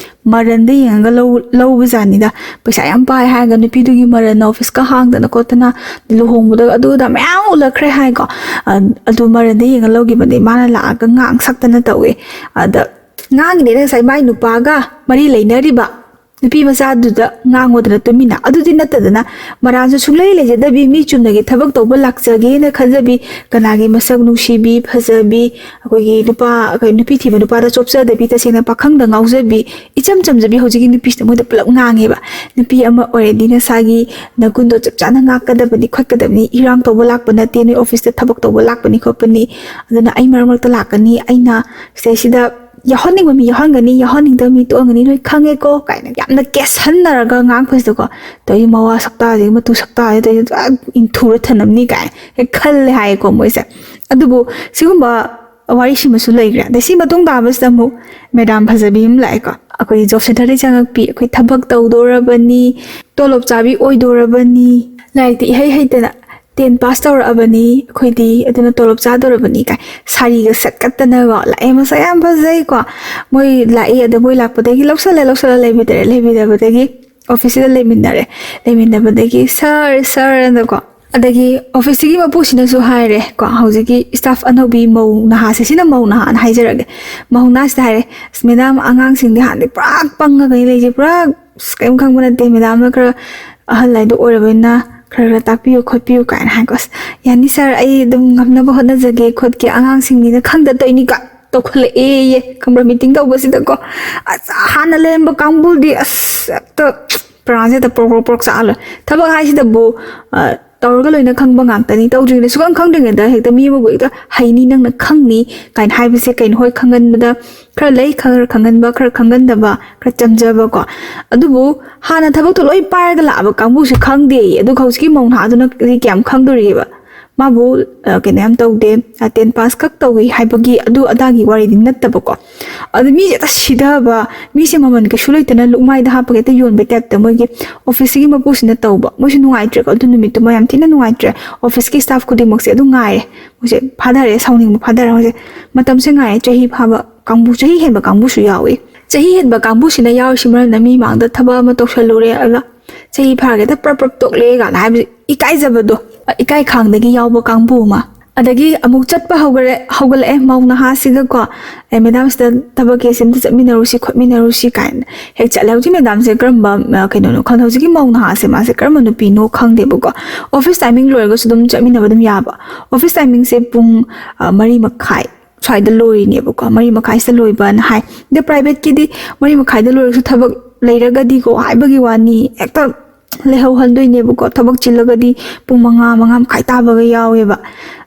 ꯃꯔꯟꯗ ꯌꯦꯡꯉꯒ ꯂꯧ-, ꯂꯧꯕꯖꯥꯠꯅꯤꯗ꯫ ꯄꯩꯁꯥ ꯌꯥꯝ ꯄꯥꯏ ꯍꯥꯏꯔꯒ ꯅꯨꯄꯤꯗꯨꯒꯤ ꯃꯔꯟ ꯑꯣꯐꯤꯁꯀ ꯍꯥꯡꯗꯅ ꯈꯣꯠꯇꯅ ꯂꯨꯍꯣꯡꯕꯗ ꯑꯗꯨꯗ ꯃꯌꯥꯝ ꯎꯠꯂꯛꯈ꯭ꯔꯦ ꯍꯥꯏꯀꯣ꯫ ꯑ-, ꯑꯗꯨ ꯃꯔꯟꯗ ꯌꯦꯡꯉ ꯂꯧꯈꯤꯕꯅꯦ꯫ ꯃꯥꯅ ꯂꯥꯛꯑꯒ ꯉꯥꯡ ꯁꯛꯇꯅ ꯇꯧꯋꯦ꯫ ꯑꯗ ꯉꯥꯡꯉꯤꯅꯦꯅ ꯉꯁꯥꯏ ꯃꯥꯏ ꯅꯨꯄꯥꯒ ꯃꯔꯤ ꯂꯩꯅꯔꯤꯕ ꯅꯨꯄꯤ ꯃꯆꯥꯗꯨꯗ ꯉꯥꯡꯉꯣꯗꯅ ꯇꯨꯃꯤꯟꯅ꯫ ꯑꯗꯨꯗꯤ ꯅꯠꯇꯗꯅ ꯃꯔꯥꯟꯁꯨ ꯁꯨꯡꯂꯩ ꯂꯩꯖꯗꯕꯤ, ꯃꯤ ꯆꯨꯝꯅꯒꯤ ꯊꯕꯛ ꯇꯧꯕ ꯂꯥꯛꯆꯒꯦꯅ ꯈꯟꯖꯕꯤ, ꯀꯅꯥꯒꯤ ꯃꯁꯛ ꯅꯨꯡꯁꯤꯕꯤ, ꯐꯖꯕꯤ, ꯑꯩꯈꯣꯏꯒꯤ ꯅꯨꯄꯥ, ꯑꯩꯈꯣꯏ ꯅꯨꯄꯤ ꯊꯤꯕ ꯅꯨꯄꯥꯗ ꯆꯣꯞꯆꯗꯕꯤ, ꯇꯁꯦꯡꯅ ꯄꯥꯈꯪꯗ ꯉꯥꯎꯖꯕꯤ, ꯏꯆꯝ ꯆꯝꯖꯕꯤ ꯍꯧꯖꯤꯛꯀꯤ ꯅꯨꯄꯤꯁꯤꯅ ꯃꯣꯏꯗ ꯄꯨꯂꯞ ꯉꯥꯡꯉꯦꯕ꯫ ꯅꯨꯄꯤ ꯑꯃ ꯑꯣꯏꯔꯗꯤ ꯅꯁꯥꯒꯤ ꯅꯒꯨꯟꯗꯣ ꯆꯞ ꯆꯥꯅ ꯉꯥꯛꯀꯗꯕꯅꯤ, ꯈꯣꯠꯀꯗꯕꯅꯤ, ꯏꯔꯥꯡ ꯇꯧꯕ ꯂꯥꯛꯄ ꯅꯠꯇꯦ, ꯅꯣꯏ ꯑꯣꯐꯤꯁꯇ ꯊꯕꯛ ꯇꯧꯕ ꯂꯥꯛꯄꯅꯤ, ꯈꯣꯠꯄꯅꯤ, ꯑꯗꯨꯅ ꯑꯩ ꯃꯔꯛ ꯃꯔꯛꯇ ꯂꯥꯛꯀꯅꯤ, ꯑꯩꯅ ꯁꯤꯗꯩꯁꯤꯗ ꯌꯥꯎꯍꯟꯅꯤꯡꯕ ꯃꯤ ꯌꯥꯎꯍꯟꯒꯅꯤ, ꯌꯥꯎꯍꯟꯅꯤꯡꯗꯕ ꯃꯤ ꯇꯣꯛꯍꯟꯒꯅꯤ, ꯂꯣꯏ ꯈꯪꯉꯦꯀꯣ ꯀꯥꯏꯅ ꯌꯥꯝꯅ ꯀꯦꯁꯟꯅꯔꯒ ꯉꯥꯡꯉꯛꯄꯁꯤꯗꯀꯣ, ꯇꯧꯔꯤ ꯃꯋꯥ ꯁꯛꯇꯥꯁꯦ, ꯃꯇꯨ ꯁꯛꯇꯥꯁꯦ ꯇꯧꯔꯤ, ꯑ, ꯏꯟꯊꯨꯔ ꯊꯅꯝꯅꯤ ꯀꯥꯏꯅ ꯍꯦꯛ ꯈꯜꯂꯦ ꯍꯥꯏꯌꯦꯀꯣ ꯃꯣꯏꯁꯦ꯫ ꯑꯗꯨꯕꯨ ꯁꯤꯒꯨꯝꯕ ꯋꯥꯔꯤꯁꯤꯃꯁꯨ ꯂꯩꯈ꯭ꯔꯦ꯫ ꯑꯗꯩ ꯁꯤ ꯃꯇꯨꯡ ꯇꯥꯕꯁꯤꯗ ꯑꯃꯨꯛ ꯃꯦꯗꯥꯝ ꯐꯖꯕꯤ ꯑꯃ ꯂꯥꯛꯑꯦꯀꯣ꯫ ꯑꯩꯈꯣꯏ ꯖꯣꯕ ꯁꯦꯟꯇꯔꯗꯒꯤ ꯆꯪꯉꯛꯄꯤ, ꯑꯩꯈꯣꯏ ꯊꯕꯛ ꯇꯧꯗꯣꯔꯕꯅꯤ, ꯇꯣꯂꯣꯞ ꯆꯥꯕꯤ ꯑꯣꯏꯗꯣꯔꯕꯅꯤ, ꯂꯥꯏꯔꯤꯛꯇꯤ ꯏꯍꯩ ꯍꯩꯇꯅ ꯇꯦꯟ ꯄꯥꯁ ꯇꯧꯔꯛꯑꯕꯅꯤ ꯑꯩꯈꯣꯏꯗꯤ, ꯑꯗꯨꯅ ꯇꯣꯂꯣꯞ ꯆꯥꯗꯣꯔꯕꯅꯤ ꯀꯥꯏ ꯁꯥꯔꯤꯒ ꯁꯠꯀꯠꯇꯅꯀꯣ ꯂꯥꯛꯑꯦ꯫ ꯃꯁꯛ ꯌꯥꯝ ꯐꯖꯩꯀꯣ꯫ ꯃꯣꯏ ꯂꯥꯛꯏ, ꯑꯗ ꯃꯣꯏ ꯂꯥꯛꯄꯗꯒꯤ ꯂꯧꯁꯜꯂꯦ, ꯂꯧꯁꯜꯂ ꯂꯩꯃꯤꯟꯅꯔꯦ, ꯂꯩꯃꯤꯟꯅꯕꯗꯒꯤ ꯑꯣꯐꯤꯁꯁꯤꯗ ꯂꯩꯃꯤꯟꯅꯔꯦ꯫ ꯂꯩꯃꯤꯟꯅꯕꯗꯒꯤ "ꯁꯥꯔ, ꯁꯥꯔ" ꯑꯅꯀꯣ ꯑꯗꯒꯤ ꯑꯣꯐꯤꯁꯁꯤꯒꯤ ꯃꯄꯨꯁꯤꯅꯁꯨ ꯍꯥꯏꯔꯦ ꯀꯣ, ꯍꯧꯖꯤꯛꯀꯤ ꯁ꯭ꯇꯥꯐ ꯑꯅꯧꯕꯤ ꯃꯧ ꯅꯍꯥꯁꯦ, ꯁꯤꯅ ꯃꯧ ꯅꯍꯥꯅ ꯍꯥꯏꯖꯔꯒꯦ, ꯃꯧ ꯅꯍꯥꯁꯤꯗ ꯍꯥꯏꯔꯦ, "ꯑꯁ ꯃꯦꯗꯥꯝ, ꯑꯉꯥꯡꯁꯤꯡꯗꯤ ꯍꯥꯟꯅꯗꯤ ꯄꯨꯔꯥ ꯄꯪꯉꯒ ꯂꯩꯁꯦ, ꯄꯨꯔꯥ ꯑꯁ ꯀꯔꯤꯝ ꯈꯪꯕ ꯅꯠꯇꯦ, ꯃꯦꯗꯥꯝꯅ ꯈꯔ ꯑꯍꯜ ꯍꯥꯏꯗꯣ ꯑꯣꯏꯔꯕꯅꯤꯅ ꯈꯔ ꯈꯔ ꯇꯥꯛꯄꯤꯌꯨ ꯈꯣꯠꯄꯤꯌꯨ" ꯀꯥꯏꯅ ꯍꯥꯏꯀꯣ꯫ "ꯑꯁ ꯌꯥꯅꯤ ꯁꯥꯔ, ꯑꯩ ꯑꯗꯨꯝ ꯉꯝꯅꯕ ꯍꯣꯠꯅꯖꯒꯦ ꯈꯣꯠꯀꯦ, ꯑꯉꯥꯡꯁꯤꯡꯅꯤꯅ ꯈꯪꯗ ꯇꯧꯏꯅꯤꯒ" ꯇꯧꯈꯠꯂꯛꯑꯦꯌꯦ, ꯈꯪꯕ꯭ꯔꯥ? ꯃꯤꯇꯤꯡ ꯇꯧꯕꯁꯤꯗꯀꯣ, ꯑꯁ ꯍꯥꯟꯅ ꯂꯩꯔꯝꯕ ꯀꯥꯡꯕꯨꯗꯤ ꯑꯁ ꯍꯦꯛꯇ ꯄ꯭ꯔꯥꯟꯁꯦ ꯍꯦꯛꯇ ꯄ꯭ꯔꯣꯛ ꯄ꯭ꯔꯣꯛ ꯄ꯭ꯔꯣꯛ ꯆꯥꯛꯍꯜꯂꯣꯏ꯫ ꯊꯕꯛ ꯍꯥꯏꯁꯤꯗꯕꯨ, ꯑ, ꯇꯧꯔꯒ ꯂꯣꯏꯅ ꯈꯪꯕ ꯉꯥꯛꯇꯅꯤ꯫ ꯇꯧꯗ꯭ꯔꯤꯉꯩꯗ, ꯁꯨꯈꯪ ꯈꯪꯗ꯭ꯔꯤꯉꯩꯗ ꯍꯦꯛꯇ ꯃꯤ ꯑꯃꯕꯨ ꯍꯦꯛꯇ "ꯍꯩꯅꯤ, ꯅꯪꯅ ꯈꯪꯅꯤ" ꯀꯥꯏꯅ ꯍꯥꯏꯕꯁꯦ ꯀꯩꯅꯣ? ꯍꯣꯏ, ꯈꯪꯒꯟꯕꯗ ꯈꯔ ꯂꯩ, ꯈꯔ ꯈꯪꯒꯟꯕ, ꯈꯔ ꯈꯪꯒꯟꯗꯕ, ꯈꯔ ꯆꯝꯖꯕꯀꯣ꯫ ꯑꯗꯨꯕꯨ ꯍꯥꯟꯅ ꯊꯕꯛꯇꯣ ꯂꯣꯏ ꯄꯥꯏꯔꯒ ꯂꯥꯛꯑꯕ ꯀꯥꯡꯕꯨꯁꯦ ꯈꯪꯗꯦꯌꯦ꯫ ꯑꯗꯨꯒ ꯍꯧꯖꯤꯛꯀꯤ ꯃꯧ ꯅꯍꯥꯗꯨꯅꯗꯤ ꯀꯌꯥꯝ ꯈꯪꯗꯣꯔꯤꯒꯦꯕ? ꯃꯥꯕꯨ, ꯑ, ꯀꯩꯅꯣ ꯌꯥꯝ ꯇꯧꯗꯦ, ꯑ, ꯇꯦꯟ ꯄꯥꯁ ꯈꯛ ꯇꯧꯏ ꯍꯥꯏꯕꯒꯤ ꯑꯗꯨ ꯑꯗꯥꯒꯤ ꯋꯥꯔꯤꯗꯤ ꯅꯠꯇꯕꯀꯣ꯫ ꯑꯗꯨ ꯃꯤꯁꯦ ꯍꯦꯛꯇ ꯁꯤꯊꯕ, ꯃꯤꯁꯦ ꯃꯃꯜ ꯀꯩꯁꯨ ꯂꯩꯇꯅ ꯂꯨꯛꯃꯥꯏꯗ ꯍꯥꯞꯄꯒ ꯍꯦꯛꯇ ꯌꯣꯟꯕꯩ ꯇꯥꯏꯞꯇ ꯃꯣꯏꯒꯤ ꯑꯣꯐꯤꯁꯁꯤꯒꯤ ꯃꯄꯨꯁꯤꯅ ꯇꯧꯕ꯫ ꯃꯣꯏꯁꯨ ꯅꯨꯡꯉꯥꯏꯇ꯭ꯔꯦꯀꯣ, ꯑꯗꯨ ꯅꯨꯃꯤꯠꯇꯨꯃ ꯌꯥꯝ ꯊꯤꯅ ꯅꯨꯡꯉꯥꯏꯇ꯭ꯔꯦ꯫ ꯑꯣꯐꯤꯁꯀꯤ ꯁ꯭ꯇꯥꯐ ꯈꯨꯗꯤꯡꯃꯛꯁꯦ ꯑꯗꯨ ꯉꯥꯏꯔꯦ꯫ ꯃꯣꯏꯁꯦ ꯐꯥꯗꯔꯦ, ꯁꯥꯎꯅꯤꯡꯕ ꯐꯥꯗꯔꯦ꯫ ꯃꯣꯏꯁꯦ ꯃꯇꯝꯁꯦ ꯉꯥꯏꯔꯦ, ꯆꯍꯤ ꯐꯥꯕ ꯀꯥꯡꯕꯨ, ꯆꯍꯤ ꯍꯦꯟꯕ ꯀꯥꯡꯕꯨꯁꯨ ꯌꯥꯎꯏ꯫ ꯆꯍꯤ ꯍꯦꯟꯕ ꯀꯥꯡꯕꯨꯁꯤꯅ ꯌꯥꯎꯔꯤꯁꯤ ꯃꯔꯝꯅ ꯃꯤ ꯃꯥꯡꯗ ꯊꯕꯛ ꯑꯃ ꯇꯧꯁꯜꯂꯨꯔꯦ, ꯑꯗꯨꯒ ꯆꯍꯤ ꯐꯥꯔꯒ ꯍꯦꯛꯇ ꯄ꯭ꯔꯞ ꯄ꯭ꯔꯞ ꯇꯣꯛꯂꯛꯑꯦ ꯀꯥꯏꯅ ꯍꯥꯏꯕꯁꯦ ꯏꯀꯥꯏꯖꯕꯗꯣ, ꯏꯀꯥꯏ ꯈꯥꯡꯗꯒꯤ ꯌꯥꯎꯕ ꯀꯥꯡꯕꯨ ꯑꯃ꯫ ꯑꯗꯒꯤ ꯑꯃꯨꯛ ꯆꯠꯄ ꯍꯧꯒꯠꯂꯦ, ꯍꯧꯒꯠꯂꯛꯑꯦ ꯃꯧ ꯅꯍꯥꯁꯤꯒꯀꯣ, "ꯑꯦ ꯃꯦꯗꯥꯝ, ꯁꯤꯗ ꯊꯕꯛꯀꯤ ꯁꯤꯝꯇ ꯆꯠꯃꯤꯟꯅꯔꯨꯁꯤ ꯈꯣꯠꯃꯤꯟꯅꯔꯨꯁꯤ" ꯀꯥꯏꯅ ꯍꯦꯛ ꯆꯠꯂꯦ꯫ ꯍꯧꯖꯤꯛ ꯃꯦꯗꯥꯝꯁꯦ ꯀꯔꯝꯕ, ꯑ, ꯀꯩꯅꯣꯅꯣ ꯈꯪꯗꯦ, ꯍꯧꯖꯤꯛꯀꯤ ꯃꯧ ꯅꯍꯥꯁꯦ ꯃꯥꯁꯦ ꯀꯔꯝꯕ ꯅꯨꯄꯤꯅꯣ ꯈꯪꯗꯦꯕꯀꯣ꯫ ꯑꯣꯐꯤꯁ ꯇꯥꯏꯃꯤꯡ ꯂꯣꯏꯔꯒꯁꯨ ꯑꯗꯨꯝ ꯆꯠꯃꯤꯟꯅꯕ ꯑꯗꯨꯝ ꯌꯥꯕ꯫ ꯑꯣꯐꯤꯁ ꯇꯥꯏꯃꯤꯡꯁꯦ ꯄꯨꯡ, ꯑ, ꯃꯔꯤ ꯃꯈꯥꯏ ꯁ꯭ꯋꯥꯏꯗ ꯂꯣꯏꯔꯤꯅꯦꯕꯀꯣ, ꯃꯔꯤ ꯃꯈꯥꯏꯁꯤꯗ ꯂꯣꯏꯕꯅ ꯍꯥꯏ꯫ ꯑꯗ ꯄ꯭ꯔꯥꯏꯚꯦꯠꯀꯤꯗꯤ ꯃꯔꯤ ꯃꯈꯥꯏꯗ ꯂꯣꯏꯔꯁꯨ ꯊꯕꯛ ꯂꯩꯔꯒꯗꯤꯀꯣ ꯍꯥꯏꯕꯒꯤ ꯋꯥꯅꯤ, ꯍꯦꯛꯇ ꯂꯩꯍꯧꯍꯟꯗꯣꯏꯅꯦꯕꯀꯣ꯫ ꯊꯕꯛ ꯆꯤꯜꯂꯒꯗꯤ ꯄꯨꯡ ꯃꯉꯥ, ꯃꯉꯥ ꯃꯈꯥꯏ ꯇꯥꯕꯒ ꯌꯥꯎꯋꯦꯕ꯫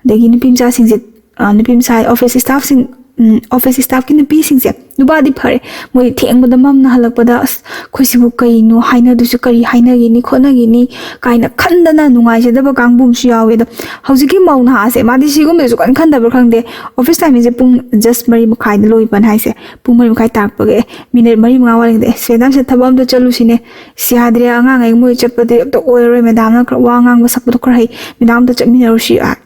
ꯑꯗꯒꯤ ꯅꯨꯄꯤ ꯃꯆꯥꯁꯤꯡꯁꯦ, ꯑ, ꯅꯨꯄꯤ ꯃꯆꯥ ꯑꯣꯐꯤꯁ ꯁ꯭ꯇꯥꯐꯁꯤꯡ, ꯎꯝ, ꯑꯣꯐꯤꯁ ꯁ꯭ꯇꯥꯐꯀꯤ ꯅꯨꯄꯤꯁꯤꯡꯁꯦ, ꯅꯨꯄꯥꯗꯤ ꯐꯔꯦ, ꯃꯣꯏꯗꯤ ꯊꯦꯡꯕꯗ ꯃꯝꯅ ꯍꯜꯂꯛꯄꯗ, "ꯑꯁ, ꯑꯩꯈꯣꯏꯁꯤꯕꯨ ꯀꯩꯅꯣ ꯍꯥꯏꯅꯗꯣꯏꯁꯨ, ꯀꯔꯤ ꯍꯥꯏꯅꯒꯤꯅꯤ ꯈꯣꯠꯅꯒꯤꯅꯤ?" ꯀꯥꯏꯅ ꯈꯟꯗꯅ ꯅꯨꯡꯉꯥꯏꯖꯗꯕ ꯀꯥꯡꯕꯨ ꯑꯃꯁꯨ ꯌꯥꯎꯋꯦ꯫ ꯑꯗꯣ ꯍꯧꯖꯤꯛꯀꯤ ꯃꯧ ꯅꯍꯥꯁꯦ, ꯃꯥꯗꯤ ꯁꯤꯒꯨꯝꯕꯗꯁꯨ ꯀꯔꯤꯝ ꯈꯟꯗꯕ꯭ꯔꯥ ꯈꯪꯗꯦ꯫ ꯑꯣꯐꯤꯁ ꯇꯥꯏꯃꯤꯡꯁꯦ ꯄꯨꯡ just ꯃꯔꯤ ꯃꯈꯥꯏꯗ ꯂꯣꯏꯕꯅ ꯍꯥꯏꯁꯦ, ꯄꯨꯡ ꯃꯔꯤ ꯃꯈꯥꯏ ꯇꯥꯔꯛꯄꯒꯤ, ꯑꯦ, ꯃꯤꯅꯤꯠ ꯃꯔꯤ ꯃꯉꯥ ꯋꯥꯠꯂꯤꯉꯩꯗ, "ꯑꯦ, ꯁꯦ, ꯃꯦꯗꯥꯝꯁꯦ ꯊꯕꯛ ꯑꯝꯇ ꯆꯠꯂꯨꯁꯤꯅꯦ꯫ ꯁꯤ ꯌꯥꯗ꯭ꯔꯦ, ꯑꯉꯥꯡꯈꯩ ꯃꯣꯏ ꯆꯠꯄꯗꯤ ꯑꯝꯇ ꯑꯣꯏꯔꯔꯣꯏ, ꯃꯦꯗꯥꯝꯅ ꯈꯔ ꯋꯥ ꯉꯥꯡꯕ ꯁꯛꯄꯗꯣ ꯈꯔ ꯍꯩ, ꯃꯦꯗꯥꯝ ꯑꯝꯇ ꯆꯠꯃꯤꯟꯅꯔꯨꯁꯤ", ꯍꯥꯏ꯫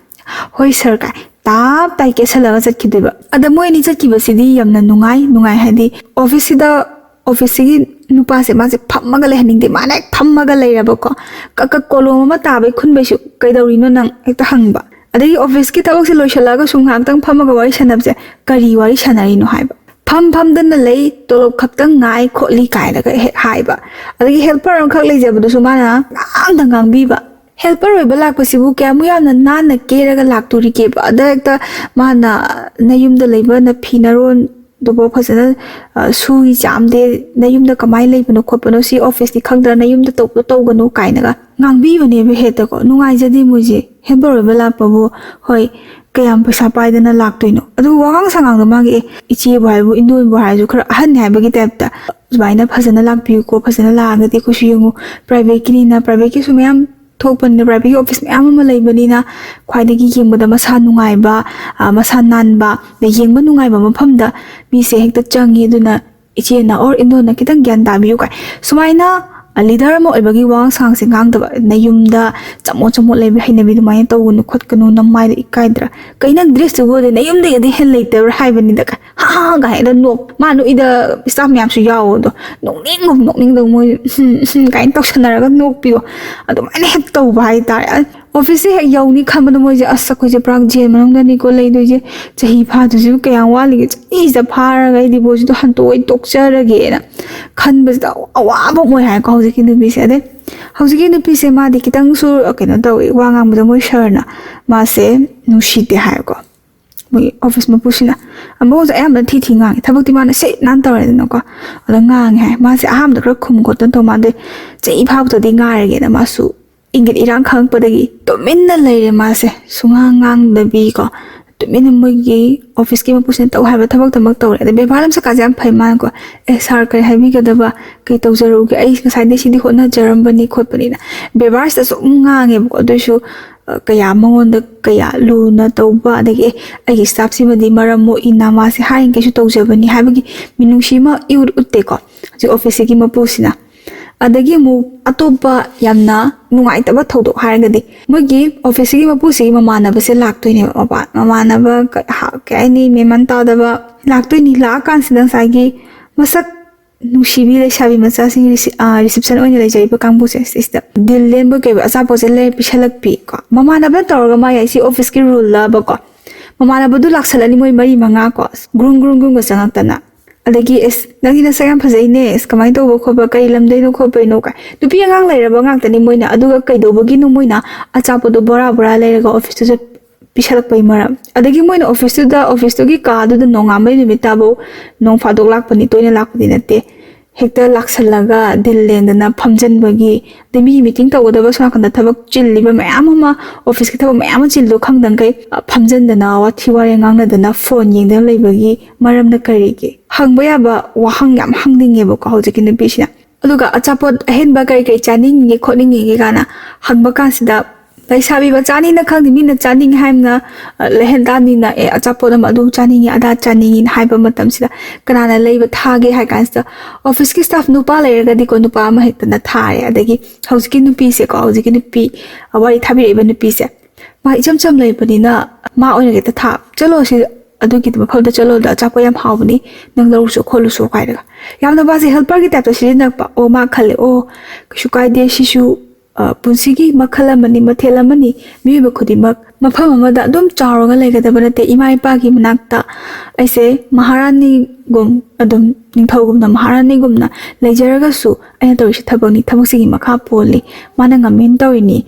"ꯍꯣꯏ ꯁꯥꯔ" ꯀꯥꯏ ꯇꯥꯞ ꯇꯥꯏ ꯀꯦꯁꯜꯂꯒ ꯆꯠꯈꯤꯗꯣꯏꯕ꯫ ꯑꯗ ꯃꯣꯏ ꯑꯅꯤ ꯆꯠꯈꯤꯕꯁꯤꯗꯤ ꯌꯥꯝꯅ ꯅꯨꯡꯉꯥꯏ, ꯅꯨꯡꯉꯥꯏ ꯍꯥꯏꯗꯤ ꯑꯣꯐꯤꯁꯁꯤꯗ ꯑꯣꯐꯤꯁꯁꯤꯒꯤ ꯅꯨꯄꯥꯁꯦ ꯃꯥꯁꯦ ꯐꯝꯃꯒ ꯂꯩꯍꯟꯅꯤꯡꯗꯦ꯫ ꯃꯥꯅ ꯍꯦꯛ ꯐꯝꯃꯒ ꯂꯩꯔꯕꯀꯣ, ꯀꯛ ꯀꯛ ꯀꯣꯂꯣꯝ ꯑꯃ ꯇꯥꯕꯩ ꯈꯨꯟꯕꯩꯁꯨ "ꯀꯩꯗꯧꯔꯤꯅꯣ ꯅꯪ?" ꯍꯦꯛꯇ ꯍꯪꯕ꯫ ꯑꯗꯒꯤ ꯑꯣꯐꯤꯁꯀꯤ ꯊꯕꯛꯁꯦ ꯂꯣꯏꯁꯤꯜꯂꯛꯑꯒꯁꯨ ꯉꯥꯏꯍꯥꯛꯇꯪ ꯐꯝꯃꯒ ꯋꯥꯔꯤ ꯁꯥꯟꯅꯕꯁꯦ "ꯀꯔꯤ ꯋꯥꯔꯤ ꯁꯥꯟꯅꯔꯤꯅꯣ?" ꯍꯥꯏꯕ꯫ "ꯐꯝ ꯐꯝꯗꯅ ꯂꯩ, ꯇꯣꯂꯣꯞ ꯈꯛꯇꯪ ꯉꯥꯏ ꯈꯣꯠꯂꯤ" ꯀꯥꯏꯅꯒ ꯍꯦꯛ ꯍꯥꯏꯕ꯫ ꯑꯗꯒꯤ ꯍꯦꯜꯄꯔ ꯑꯃꯈꯛ ꯂꯩꯖꯕꯗꯨꯁꯨ ꯃꯥꯅ ꯉꯥꯡꯗ ꯉꯥꯡꯕꯤꯕ꯫ ꯍꯦꯜꯄꯔ ꯑꯣꯏꯕ ꯂꯥꯛꯄꯁꯤꯕꯨ ꯀꯌꯥꯃꯨꯛ ꯌꯥꯝꯅ ꯅꯥꯟꯅ ꯀꯦꯔꯒ ꯂꯥꯛꯇꯣꯔꯤꯒꯦꯕ? ꯑꯗ ꯍꯦꯛꯇ ꯃꯥꯅ ꯅꯌꯨꯝꯗ ꯂꯩꯕ ꯅꯐꯤ ꯅꯔꯣꯟ ꯑꯗꯨꯐꯥꯎ ꯐꯖꯅ, ꯑ, ꯁꯨꯏ ꯆꯥꯝꯗꯦ, ꯅꯌꯨꯝꯗ ꯀꯃꯥꯏꯅ ꯂꯩꯕꯅꯣ ꯈꯣꯠꯄꯅꯣ, ꯁꯤ ꯑꯣꯐꯤꯁꯇꯤ ꯈꯪꯗ꯭ꯔꯥ, ꯅꯌꯨꯝꯗ ꯇꯧꯕꯗꯣ ꯇꯧꯒꯅꯨ ꯀꯥꯏꯅꯒ ꯉꯥꯡꯕꯤꯕꯅꯦꯕ ꯍꯦꯛꯇꯀꯣ꯫ ꯅꯨꯡꯉꯥꯏꯖꯗꯦ ꯃꯣꯏꯁꯦ꯫ ꯍꯦꯜꯄꯔ ꯑꯣꯏꯕ ꯂꯥꯛꯄꯕꯨ, ꯍꯣꯏ, ꯀꯌꯥꯝ ꯄꯩꯁꯥ ꯄꯥꯏꯗꯅ ꯂꯥꯛꯇꯣꯏꯅꯣ? ꯑꯗꯨꯒ ꯋꯥꯉꯥꯡ ꯁꯉꯥꯡꯗꯣ ꯃꯥꯒꯤ, ꯑꯦ, ꯏꯆꯦꯕꯨ ꯍꯥꯏꯕꯨ, ꯏꯟꯗꯣꯟꯕꯨ ꯍꯥꯏꯔꯁꯨ ꯈꯔ ꯑꯍꯟꯅꯤ ꯍꯥꯏꯕꯒꯤ ꯇꯥꯏꯞꯇ, "ꯁꯨꯃꯥꯏꯅ ꯐꯖꯅ ꯂꯥꯛꯄꯤꯌꯨꯀꯣ, ꯐꯖꯅ ꯂꯥꯛꯑꯒꯗꯤ ꯑꯩꯈꯣꯏꯁꯨ ꯌꯦꯡꯉꯨ, ꯄ꯭ꯔꯥꯏꯚꯦꯠꯀꯤꯅꯤꯅ", ꯄ꯭ꯔꯥꯏꯚꯦꯠꯀꯤꯁꯨ ꯃꯌꯥꯝ ꯊꯣꯛꯄꯅꯤꯅ, ꯄ꯭ꯔꯥꯏꯚꯦꯠꯀꯤ ꯑꯣꯐꯤꯁ ꯃꯌꯥꯝ ꯑꯃ ꯂꯩꯕꯅꯤꯅ, ꯈ꯭ꯋꯥꯏꯗꯒꯤ ꯌꯦꯡꯕꯗ ꯃꯁꯥ ꯅꯨꯡꯉꯥꯏꯕ, ꯑ, ꯃꯁꯥ ꯅꯥꯟꯕ, ꯑꯗꯩ ꯌꯦꯡꯕ ꯅꯨꯡꯉꯥꯏꯕ ꯃꯐꯝꯗ ꯃꯤꯁꯦ ꯍꯦꯛꯇ ꯆꯪꯉꯤ꯫ ꯑꯗꯨꯅ ꯏꯆꯦꯅ or ꯏꯟꯗꯣꯟꯅ ꯈꯤꯇꯪ ꯒ꯭ꯌꯥꯟ ꯇꯥꯕꯤꯌꯨ ꯀꯥꯏ꯫ ꯁꯨꯃꯥꯏꯅ, ꯑ, ꯂꯤꯗꯔ ꯑꯃ ꯑꯣꯏꯕꯒꯤ ꯋꯥꯉꯥꯡ ꯁꯉꯥꯡꯁꯦ ꯉꯥꯡꯗꯕ, ꯅꯌꯨꯝꯗ ꯆꯃꯣꯠ ꯆꯃꯣꯠ ꯂꯩꯕ ꯍꯩꯅꯕꯤ ꯑꯗꯨꯃꯥꯏꯅ ꯇꯧꯒꯅꯨ ꯈꯣꯠꯀꯅꯨ, ꯅꯃꯥꯏꯗꯣ ꯏꯀꯥꯏꯗ꯭ꯔꯥ? ꯀꯩ ꯅꯪ ꯗ꯭ꯔꯦꯁꯇꯨꯕꯨ ꯑꯗꯩ ꯅꯌꯨꯝꯗꯒꯤꯗꯤ ꯍꯦꯟ ꯂꯩꯇꯕ꯭ꯔꯥ ꯍꯥꯏꯕꯅꯤꯗ ꯀꯥꯏ꯫ "ꯍꯥ ꯍꯥ ꯍꯥ" ꯀꯥꯏꯅ ꯅꯣꯛ-, ꯃꯥ ꯅꯣꯛꯏꯗ ꯁ꯭ꯇꯥꯐ ꯃꯌꯥꯝꯁꯨ ꯌꯥꯎꯋꯣ꯫ ꯑꯗꯣ ꯅꯣꯛꯅꯤꯡꯒꯨꯝ ꯅꯣꯛꯅꯤꯡꯗꯧ ꯃꯣꯏ "ꯍꯝ ꯍꯝ" ꯀꯥꯏꯅ ꯇꯧꯁꯟꯅꯔꯒ ꯅꯣꯛꯄꯤꯌꯣ꯫ ꯑꯗꯨꯃꯥꯏꯅ ꯍꯦꯛ ꯇꯧꯕ ꯍꯥꯏꯇꯥꯔꯦ꯫ ꯑ, ꯑꯣꯐꯤꯁꯁꯦ ꯍꯦꯛ ꯌꯧꯅꯤ ꯈꯟꯕꯗ ꯃꯣꯏꯁꯦ, "ꯑꯁ, ꯑꯩꯈꯣꯏꯁꯦ ꯄꯨꯔꯥ ꯖꯦꯜ ꯃꯅꯨꯡꯗꯅꯤꯀꯣ ꯂꯩꯗꯣꯏꯁꯦ, ꯆꯍꯤ ꯐꯥꯗꯣꯏꯁꯤꯕꯨ ꯀꯌꯥꯝ ꯋꯥꯠꯂꯤꯒꯦ? ꯆꯍꯤꯁꯤꯗ ꯐꯥꯔꯒ ꯑꯩ ꯗꯤꯚꯣꯔꯁꯇꯣ ꯍꯟꯇꯣꯛꯑ ꯑꯩ ꯇꯣꯛꯆꯔꯒꯦꯅ" ꯈꯟꯕꯁꯤꯗ ꯑꯋꯥꯕ ꯑꯃ ꯑꯣꯏ ꯍꯥꯏꯀꯣ ꯍꯧꯖꯤꯛꯀꯤ ꯅꯨꯄꯤꯁꯦ꯫ ꯑꯗꯩ ꯍꯧꯖꯤꯛꯀꯤ ꯅꯨꯄꯤꯁꯦ ꯃꯥꯗꯤ ꯈꯤꯇꯪꯁꯨ, ꯑ, ꯀꯩꯅꯣ ꯇꯧꯋꯤ, ꯋꯥ ꯉꯥꯡꯕꯗ ꯃꯣꯏ ꯁꯥꯔꯅ ꯃꯥꯁꯦ ꯅꯨꯡꯁꯤꯗꯦ ꯍꯥꯏꯀꯣ꯫ ꯃꯣꯏ ꯑꯣꯐꯤꯁ ꯃꯄꯨꯁꯤꯅ ꯑꯃꯨꯛꯁꯨ ꯑꯌꯥꯝꯕꯅ ꯊꯤ ꯊꯤ ꯉꯥꯡꯉꯤ꯫ ꯊꯕꯛꯇꯤ ꯃꯥꯅ ꯁꯤꯠ ꯅꯥꯟ ꯇꯧꯔꯦꯗꯅꯀꯣ꯫ ꯑꯗ ꯉꯥꯡꯉꯦ ꯍꯥꯏ꯫ ꯃꯥꯁꯦ ꯑꯍꯥꯟꯕꯗ ꯈꯔ ꯈꯨꯝ ꯈꯣꯠꯇꯅ ꯇꯧ ꯃꯥꯟꯗꯦ꯫ ꯆꯍꯤ ꯐꯥꯕꯗꯗꯤ ꯉꯥꯏꯔꯒꯦꯅ ꯃꯥꯁꯨ ꯏꯪꯒꯤꯠ ꯏꯔꯥꯡ ꯈꯪꯉꯛꯄꯗꯒꯤ ꯇꯨꯃꯤꯟꯅ ꯂꯩꯔꯦ ꯃꯥꯁꯦ꯫ ꯁꯨꯡꯉꯥꯡ ꯉꯥꯡꯗꯕꯤꯀꯣ꯫ ꯇꯨꯃꯤꯟꯅ ꯃꯣꯏꯒꯤ ꯑꯣꯐꯤꯁꯀꯤ ꯃꯄꯨꯁꯤꯅ ꯇꯧ ꯍꯥꯏꯕ ꯊꯕꯛꯇꯃꯛ ꯇꯧꯔꯦ꯫ ꯑꯗ ꯕꯦꯕꯥꯔ ꯂꯝꯆꯠꯀꯥꯁꯦ ꯌꯥꯝ ꯐꯩ ꯃꯥꯅꯀꯣ꯫ "ꯑꯦ, ꯁꯥꯔ, ꯀꯔꯤ ꯍꯥꯏꯕꯤꯒꯗꯕ? ꯀꯩ ꯇꯧꯖꯔꯛꯎꯒꯦ? ꯑꯩ ꯉꯁꯥꯏꯗꯩ ꯁꯤꯗꯤ ꯍꯣꯠꯅꯖꯔꯝꯕꯅꯤ ꯈꯣꯠꯄꯅꯤꯅ" ꯕꯦꯕꯥꯔꯁꯤꯗ ꯁꯨꯝ ꯉꯥꯡꯉꯦꯕꯀꯣ꯫ ꯑꯗꯨꯏꯁꯨ, ꯑ, ꯀꯌꯥ ꯃꯉꯣꯟꯗ ꯀꯌꯥ ꯂꯨꯅ ꯇꯧꯕ, ꯑꯗꯒꯤ, "ꯑꯦ, ꯑꯩꯒꯤ ꯁ꯭ꯇꯥꯐꯁꯤꯃꯗꯤ ꯃꯔꯝ ꯃꯣꯛꯏꯅ ꯃꯥꯁꯦ ꯍꯥꯏꯔꯤꯈꯩꯁꯨ ꯇꯧꯖꯕꯅꯤ" ꯍꯥꯏꯕꯒꯤ ꯃꯤꯅꯨꯡꯁꯤ ꯑꯃ ꯏꯎꯠ ꯎꯠꯇꯦꯀꯣ ꯍꯧꯖꯤꯛ ꯑꯣꯐꯤꯁꯁꯤꯒꯤ ꯃꯄꯨꯁꯤꯅ꯫ ꯑꯗꯒꯤ ꯑꯃꯨꯛ ꯑꯇꯣꯞꯄ ꯌꯥꯝꯅ ꯅꯨꯡꯉꯥꯏꯇꯕ ꯊꯧꯗꯣꯛ ꯍꯥꯏꯔꯒꯗꯤ, ꯃꯣꯏꯒꯤ ꯑꯣꯐꯤꯁꯁꯤꯒꯤ ꯃꯄꯨꯁꯤꯒꯤ ꯃꯃꯥꯟꯅꯕꯁꯦ ꯂꯥꯛꯇꯣꯏꯅꯦꯕ꯫ ꯃꯄꯥ-, ꯃꯃꯥꯟꯅꯕ ꯀ-, ꯍ-, ꯀꯩ ꯍꯥꯏꯅꯤ, ꯃꯦꯟꯃꯥꯟ ꯇꯥꯗꯕ ꯂꯥꯛꯇꯣꯏꯅꯤ꯫ ꯂꯥꯛꯑꯀꯥꯟꯁꯤꯗ ꯉꯁꯥꯏꯒꯤ ꯃꯁꯛ ꯅꯨꯡꯁꯤꯕꯤ ꯂꯩꯁꯥꯕꯤ ꯃꯆꯥꯁꯤꯡ reception ꯑꯣꯏꯅ ꯂꯩꯖꯔꯤꯕ ꯀꯥꯡꯕꯨꯁꯦ ꯁꯤꯁꯤꯗ ꯗꯤꯜ ꯂꯦꯟꯕ ꯀꯩꯕ ꯑꯆꯥꯄꯣꯠꯁꯦ ꯂꯩꯔ ꯄꯤꯁꯜꯂꯛꯄꯤ ꯀꯣ꯫ ꯃꯃꯥꯟꯅꯕ ꯇꯧꯔꯒ ꯃꯥ ꯌꯥꯏ, ꯁꯤ officeꯀꯤ ruleꯂꯕꯀꯣ꯫ ꯃꯃꯥꯟꯅꯕꯗꯨ ꯂꯥꯛꯁꯜꯂꯅꯤ ꯃꯣꯏ ꯃꯔꯤ ꯃꯉꯥ ꯀꯣ, ꯒ꯭ꯔꯨꯝ ꯒ꯭ꯔꯨꯝ ꯒ꯭ꯔꯨꯝꯒ ꯆꯪꯉꯛꯇꯅ꯫ ꯑꯗꯒꯤ ꯑꯦꯁ, ꯅꯪꯗꯤ ꯅꯁꯛ ꯌꯥꯝ ꯐꯖꯩꯅꯦ, ꯑꯁ, ꯀꯃꯥꯏꯅ ꯇꯧꯕ ꯈꯣꯠꯄ, ꯀꯔꯤ ꯂꯝꯗꯩꯅꯣ ꯈꯣꯠꯄꯩꯅꯣ ꯀꯥꯏ꯫ ꯅꯨꯄꯤ ꯑꯉꯥꯡ ꯂꯩꯔꯕ ꯉꯥꯛꯇꯅꯤ ꯃꯣꯏꯅ꯫ ꯑꯗꯨꯒ ꯀꯩꯗꯧꯕꯒꯤꯅꯣ ꯃꯣꯏꯅ ꯑꯆꯥꯄꯣꯠꯇꯣ ꯕꯣꯔꯥ ꯕꯣꯔꯥ ꯂꯩꯔꯒ officeꯇꯨꯗ ꯄꯤꯁꯜꯂꯛꯄꯩ ꯃꯔꯝ? ꯑꯗꯒꯤ ꯃꯣꯏꯅ officeꯇꯨꯗ, officeꯇꯨꯒꯤ ꯀꯥꯗꯨꯗ ꯅꯣꯡꯉꯥꯟꯕꯩ ꯅꯨꯃꯤꯠ ꯇꯥꯕꯧ ꯅꯣꯡ ꯐꯥꯗꯣꯛ ꯂꯥꯛꯄꯅꯤ, ꯇꯣꯏꯅ ꯂꯥꯛꯄꯗꯤ ꯅꯠꯇꯦ꯫ ꯍꯦꯛꯇ ꯂꯥꯛꯁꯜꯂꯒ ꯗꯤꯜ ꯂꯦꯟꯗꯅ ꯐꯝꯖꯟꯕꯒꯤ, ꯑꯗꯩ ꯃꯤ meeting ꯇꯧꯒꯗꯕ ꯁꯣꯝ ꯅꯥꯀꯟꯗ ꯊꯕꯛ ꯆꯤꯜꯂꯤꯕ ꯃꯌꯥꯝ ꯑꯃ, officeꯀꯤ ꯊꯕꯛ ꯃꯌꯥꯝ ꯑꯃ ꯆꯤꯜꯂꯤꯗꯣ ꯈꯪꯗꯈꯩ, ꯑ, ꯐꯝꯖꯟꯗꯅ ꯋꯥꯊꯤ ꯋꯥꯔꯦꯡ ꯉꯥꯡꯅꯗꯅ phone ꯌꯦꯡꯗꯅ ꯂꯩꯕꯒꯤ ꯃꯔꯝꯅ ꯀꯔꯤꯒꯤ? ꯍꯪꯕ ꯌꯥꯕ ꯋꯥꯍꯪ ꯌꯥꯝ ꯍꯪꯅꯤꯡꯉꯦꯕꯀꯣ ꯍꯧꯖꯤꯛꯀꯤ ꯅꯨꯄꯤꯁꯤꯅ꯫ ꯑꯗꯨꯒ ꯑꯆꯥꯄꯣꯠ ꯑꯍꯦꯟꯕ ꯀꯔꯤ ꯀꯔꯤ ꯆꯥꯅꯤꯡꯉꯤꯒꯦ ꯈꯣꯠꯅꯤꯡꯉꯤꯒꯦ ꯀꯥꯏꯅ ꯍꯪꯕ ꯀꯥꯟꯁꯤꯗ, ꯂꯩꯁꯥꯕꯤ ꯃꯆꯥꯅꯤꯅ ꯈꯪꯗꯦ, ꯃꯤꯅ ꯆꯥꯅꯤꯡꯉꯤ ꯍꯥꯏꯅ, ꯑ, ꯂꯩꯍꯟ ꯇꯥꯕꯅꯤꯅ, "ꯑꯦ, ꯑꯆꯥꯄꯣꯠ ꯑꯃ ꯑꯗꯨ ꯆꯥꯅꯤꯡꯉꯤ, ꯑꯗꯥ ꯆꯥꯅꯤꯡꯉꯤꯅ" ꯍꯥꯏꯕ ꯃꯇꯝꯁꯤꯗ ꯀꯅꯥꯅ ꯂꯩꯕ ꯊꯥꯒꯦ ꯍꯥꯏ ꯀꯥꯟꯁꯤꯗ, officeꯀꯤ staff ꯅꯨꯄꯥ ꯂꯩꯔꯒꯗꯤꯀꯣ, ꯅꯨꯄꯥ ꯑꯃ ꯍꯦꯛꯇꯅ ꯊꯥꯔꯦ꯫ ꯑꯗꯒꯤ ꯍꯧꯖꯤꯛꯀꯤ ꯅꯨꯄꯤꯁꯦꯀꯣ, ꯍꯧꯖꯤꯛꯀꯤ ꯅꯨꯄꯤ, ꯑ, ꯋꯥꯔꯤ ꯊꯥꯕꯤꯔꯛꯏꯕ ꯅꯨꯄꯤꯁꯦ, ꯃꯥ ꯏꯆꯝ ꯆꯝ ꯂꯩꯕꯅꯤꯅ ꯃꯥ ꯑꯣꯏꯅ ꯍꯦꯛꯇ ꯊꯥ, "ꯆꯠꯂꯣ ꯁꯤ, ꯑꯗꯨꯒꯤ ꯃꯐꯝꯗ ꯆꯠꯂꯣꯗ, ꯑꯆꯥꯄꯣꯠ ꯌꯥꯝ ꯍꯥꯎꯕꯅꯤ, ꯅꯪ ꯂꯧꯔꯨꯁꯨ ꯈꯣꯠꯂꯨꯁꯨ" ꯀꯥꯏꯅꯒ꯫ ꯌꯥꯝꯅ ꯃꯥꯁꯦ helperꯒꯤ typeꯇ ꯁꯤꯖꯤꯟꯅꯔꯛꯄ꯫ ꯑꯣ, ꯃꯥ ꯈꯜꯂꯦ, "ꯑꯣ, ꯀꯩꯁꯨ ꯀꯥꯏꯗꯦ, ꯁꯤꯁꯨ, ꯑ, ꯄꯨꯟꯁꯤꯒꯤ ꯃꯈꯜ ꯑꯃꯅꯤ, ꯃꯊꯦꯜ ꯑꯃꯅꯤ꯫ ꯃꯤꯑꯣꯏꯕ ꯈꯨꯗꯤꯡꯃꯛ ꯃꯐꯝ ꯑꯃꯗ ꯑꯗꯨꯝ ꯆꯥꯎꯔꯒ ꯂꯩꯒꯗꯕ ꯅꯠꯇꯦ꯫ ꯏꯃꯥ ꯏꯄꯥꯒꯤ ꯃꯅꯥꯛꯇ ꯑꯩꯁꯦ ꯃꯍꯥꯔꯥꯅꯤꯒꯨꯝ, ꯑꯗꯨꯝ ꯅꯤꯡꯊꯧꯒꯨꯝꯅ, ꯃꯍꯥꯔꯥꯅꯤꯒꯨꯝꯅ ꯂꯩꯖꯔꯒꯁꯨ ꯑꯩꯅ ꯇꯧꯔꯤꯁꯦ ꯊꯕꯛꯅꯤ, ꯊꯕꯛꯁꯤꯒꯤ ꯃꯈꯥ ꯄꯣꯜꯂꯤ, ꯃꯥꯅ ꯉꯝꯃꯦꯅ ꯇꯧꯔꯤꯅꯤ,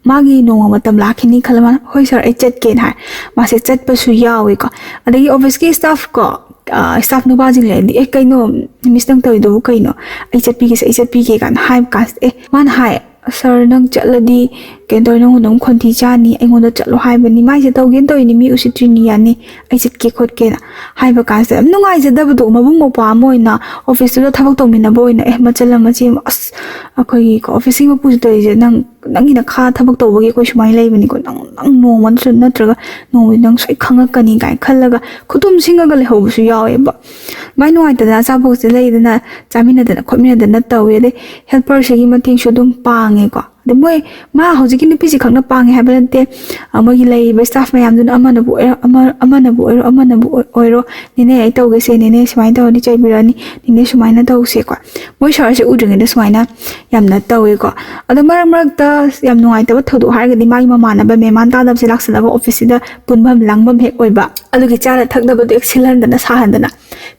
ꯃꯥꯒꯤ ꯅꯣꯡꯃ ꯃꯇꯝ ꯂꯥꯛꯈꯤꯅꯤ" ꯈꯜꯂ ꯃꯥꯅ, "ꯍꯣꯏ sir, ꯑꯩ ꯆꯠꯀꯦꯅ" ꯍꯥꯏ꯫ ꯃꯥꯁꯦ ꯆꯠꯄꯁꯨ ꯌꯥꯎꯋꯦꯀꯣ꯫ ꯑꯗꯒꯤ officeꯀꯤ staff ꯀꯣ, ꯑ, staff ꯅꯨꯄꯥꯁꯤꯡ ꯂꯩꯔꯗꯤ, "ꯑꯦ, ꯀꯩꯅꯣ, miss, ꯅꯪ ꯇꯧꯔꯤꯗꯨꯕꯨ ꯀꯩꯅꯣ? ꯑꯩ ꯆꯠꯄꯤꯒꯦꯁꯦ, ꯑꯩ ꯆꯠꯄꯤꯒꯦ" ꯀꯥꯏꯅ ꯍꯥꯏꯕ ꯀꯥꯟꯁꯤꯗ, ꯑꯦ, ꯃꯥꯅ ꯍꯥꯏ, "Sir, ꯅꯪ ꯆꯠꯂꯗꯤ ꯀꯩꯅꯣ ꯇꯧꯔꯦ, ꯅꯪꯉꯣꯟꯗ ꯑꯃꯨꯛ ꯈꯣꯟꯊꯤ ꯆꯥꯅꯤ, ꯑꯩꯉꯣꯟꯗ ꯆꯠꯂꯣ ꯍꯥꯏꯕꯅꯤ, ꯃꯥꯏꯁꯦ ꯇꯧꯒꯦꯅ ꯇꯧꯔꯤꯅꯤ, ꯃꯤ ꯎꯁꯤꯠꯇ꯭ꯔꯤꯅꯤ, ꯌꯥꯅꯤ, ꯑꯩ ꯆꯠꯀꯦ ꯈꯣꯠꯀꯦꯅ" ꯍꯥꯏꯕ ꯀꯥꯟꯁꯤꯗ ꯌꯥꯝ ꯅꯨꯡꯉꯥꯏꯖꯗꯕꯗꯣ, ꯃꯕꯨꯡ ꯃꯧꯄ꯭ꯋꯥ ꯑꯃ ꯑꯣꯏꯅ officeꯇꯨꯗ ꯊꯕꯛ ꯇꯧꯃꯤꯟꯅꯕ ꯑꯣꯏꯅ, "ꯑꯦ, ꯃꯆꯜ ꯑꯃ ꯆꯦ ꯑꯃ, ꯑꯁ, ꯑꯩꯈꯣꯏꯒꯤ officeꯀꯤ ꯃꯄꯨꯁꯤ ꯇꯧꯔꯤꯁꯦ, ꯅꯪ, ꯅꯪꯒꯤ ꯅꯈꯥ ꯊꯕꯛ ꯇꯧꯕꯒꯤ ꯑꯩꯈꯣꯏ ꯁꯨꯃꯥꯏꯅ ꯂꯩꯕꯅꯤꯀꯣ, ꯅꯪ, ꯅꯪ ꯅꯣꯡꯃ ꯅꯠꯇ꯭ꯔ-, ꯅꯠꯇ꯭ꯔꯒ ꯅꯣꯡꯃꯗꯤ ꯅꯪ ꯁꯣꯏ ꯈꯪꯉꯛꯀꯅꯤ" ꯀꯥꯏꯅ ꯈꯜꯂꯒ ꯈꯨꯇꯨꯝ ꯁꯤꯡꯉꯒ ꯂꯩꯍꯧꯕꯁꯨ ꯌꯥꯎꯋꯦꯕ꯫ ꯃꯥꯏ ꯅꯨꯡꯉꯥꯏꯇꯗꯅ ꯑꯆꯥꯄꯣꯠꯁꯦ ꯂꯩꯗꯅ ꯆꯥꯃꯤꯟꯅꯗꯅ ꯈꯣꯠꯃꯤꯟꯅꯗꯅ ꯇꯧꯋꯦ꯫ ꯑꯗꯩ helperꯁꯤꯒꯤ ꯃꯇꯦꯡꯁꯨ ꯑꯗꯨꯝ ꯄꯥꯡꯉꯦꯀꯣ꯫ ꯑꯗ ꯃꯣꯏ, ꯃꯥ ꯍꯧꯖꯤꯛꯀꯤ ꯅꯨꯄꯤꯁꯤ ꯈꯛꯅ ꯄꯥꯡꯉꯦ ꯍꯥꯏꯕ ꯅꯠꯇꯦ꯫ ꯑ, ꯃꯣꯏꯒꯤ ꯂꯩꯔꯤꯕ staff ꯃꯌꯥꯝꯗꯨꯅ ꯑꯃꯅꯕꯨ ꯑꯣꯏꯔꯣ, ꯑꯃ-, ꯑꯃꯅꯕꯨ ꯑꯣꯏꯔꯣ, ꯑꯃꯅꯕꯨ ꯑꯣꯏ-, ꯑꯣꯏꯔꯣ, "ꯅꯦꯅꯦ, ꯑꯩ ꯇꯧꯒꯦꯁꯦ, ꯅꯦꯅꯦ, ꯁꯨꯃꯥꯏꯅ ꯇꯧꯔꯅꯤ, ꯆꯩꯕꯤꯔꯛꯑꯅꯤ, ꯅꯦꯅꯦ, ꯁꯨꯃꯥꯏꯅ ꯇꯧꯁꯦꯀꯣ"꯫ ꯃꯣꯏ ꯁꯥꯔꯁꯦ ꯎꯗ꯭ꯔꯤꯉꯩꯗ ꯁꯨꯃꯥꯏꯅ ꯌꯥꯝꯅ ꯇꯧꯋꯦꯀꯣ꯫ ꯑꯗꯣ ꯃꯔꯛ ꯃꯔꯛꯇ ꯌꯥꯝ ꯅꯨꯡꯉꯥꯏꯇꯕ ꯊꯧꯗꯣꯛ ꯍꯥꯏꯔꯒꯗꯤ, ꯃꯥꯒꯤ ꯃꯃꯥꯟꯅꯕ ꯃꯦꯃꯥꯟ ꯇꯥꯗꯕꯁꯦ ꯂꯥꯛꯁꯜꯂꯒ office ꯁꯤꯗ ꯄꯨꯟꯐꯝ ꯂꯥꯡꯐꯝ ꯍꯦꯛ ꯑꯣꯏꯕ꯫ ꯑꯗꯨꯒꯤ ꯆꯥꯅ ꯊꯛꯅꯕꯗꯣ ꯍꯦꯛ ꯁꯤꯜꯍꯟꯗꯅ ꯁꯥꯍꯟꯗꯅ,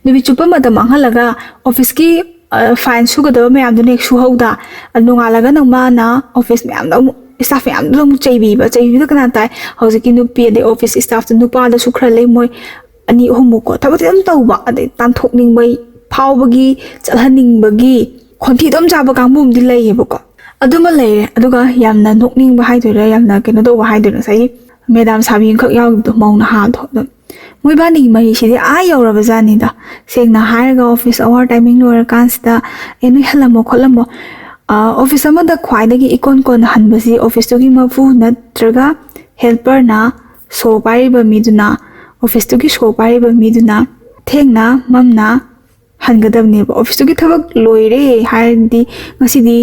ꯅꯨꯃꯤꯠ ꯆꯨꯞꯄ ꯃꯇꯝ ꯃꯥꯡꯍꯜꯂꯒ office ꯀꯤ, ꯑ, fine ꯁꯨꯒꯗꯕ ꯃꯌꯥꯝꯗꯨꯅ ꯍꯦꯛ ꯁꯨꯍꯧꯗ, ꯑ, ꯅꯣꯡꯉꯥꯜꯂꯒꯅ ꯃꯥꯅ office ꯃꯌꯥꯝꯗ ꯑꯃꯨꯛ, staff ꯃꯌꯥꯝꯗꯨꯗ ꯑꯃꯨꯛ ꯆꯩꯕꯤꯕ꯫ ꯆꯩꯕꯤꯕꯗ ꯀꯅꯥ ꯇꯥꯏ? ꯍꯧꯖꯤꯛꯀꯤ ꯅꯨꯄꯤ, ꯑꯗꯩ office staff ꯇ ꯅꯨꯄꯥꯗꯁꯨ ꯈꯔ ꯂꯩ, ꯃꯣꯏ ꯑꯅꯤ ꯑꯍꯨꯝꯃꯨꯛꯀꯣ꯫ ꯊꯕꯛꯇꯤ ꯑꯗꯨꯝ ꯇꯧꯕ, ꯑꯗꯩ ꯇꯥꯟꯊꯣꯛꯅꯤꯡꯕ ꯐꯥꯎꯕꯒꯤ, ꯆꯠꯍꯟꯅꯤꯡꯕꯒꯤ, ꯈꯣꯟꯊꯤ ꯑꯗꯨꯝ ꯆꯥꯕ ꯀꯥꯡꯕꯨ ꯑꯃꯗꯤ ꯂꯩꯌꯦꯕꯀꯣ꯫ ꯑꯗꯨꯃ ꯂꯩꯔꯦ꯫ ꯑꯗꯨꯒ ꯌꯥꯝꯅ ꯅꯣꯛꯅꯤꯡꯕ ꯍꯥꯏꯗꯣꯏꯔꯥ, ꯌꯥꯝꯅ ꯀꯩꯅꯣ ꯇꯧꯕ ꯍꯥꯏꯗꯣꯏꯔꯥ, ꯉꯁꯥꯏꯒꯤ madam ꯁꯥꯕꯤ ꯑꯃꯈꯛ ꯌꯥꯎꯈꯤꯕꯗꯣ, ꯃꯧ ꯅꯍꯥꯗꯣ꯫ ꯑꯗꯣ ꯃꯣꯏꯕꯥꯅꯤꯒꯤ ꯃꯔꯤꯁꯤꯗꯤ ꯑꯥ ꯌꯧꯔꯕ ꯖꯥꯠꯅꯤꯗ꯫ ꯁꯦꯡꯅ ꯍꯥꯏꯔꯒ, office hour timing ꯂꯣꯏꯔꯀꯥꯟꯁꯤꯗ, "ꯑꯦ, ꯅꯣꯏ ꯍꯜꯂꯝꯃꯣ ꯈꯣꯠꯂꯝꯃꯣ"꯫ ꯑ, office ꯑꯃꯗ ꯈ꯭ꯋꯥꯏꯗꯒꯤ ꯏꯀꯣꯟ ꯀꯣꯟꯅ ꯍꯟꯕꯁꯤ office ꯇꯨꯒꯤ ꯃꯄꯨ ꯅꯠꯇ꯭ꯔꯒ helper ꯅ, ꯁꯣ ꯄꯥꯏꯔꯤꯕ ꯃꯤꯗꯨꯅ, office ꯇꯨꯒꯤ ꯁꯣ ꯄꯥꯏꯔꯤꯕ ꯃꯤꯗꯨꯅ ꯊꯦꯡꯅ ꯃꯝꯅ ꯍꯟꯒꯗꯕꯅꯦꯕ꯫ Office ꯇꯨꯒꯤ ꯊꯕꯛ ꯂꯣꯏꯔꯦ ꯍꯥꯏꯔꯗꯤ, ꯉꯁꯤꯗꯤ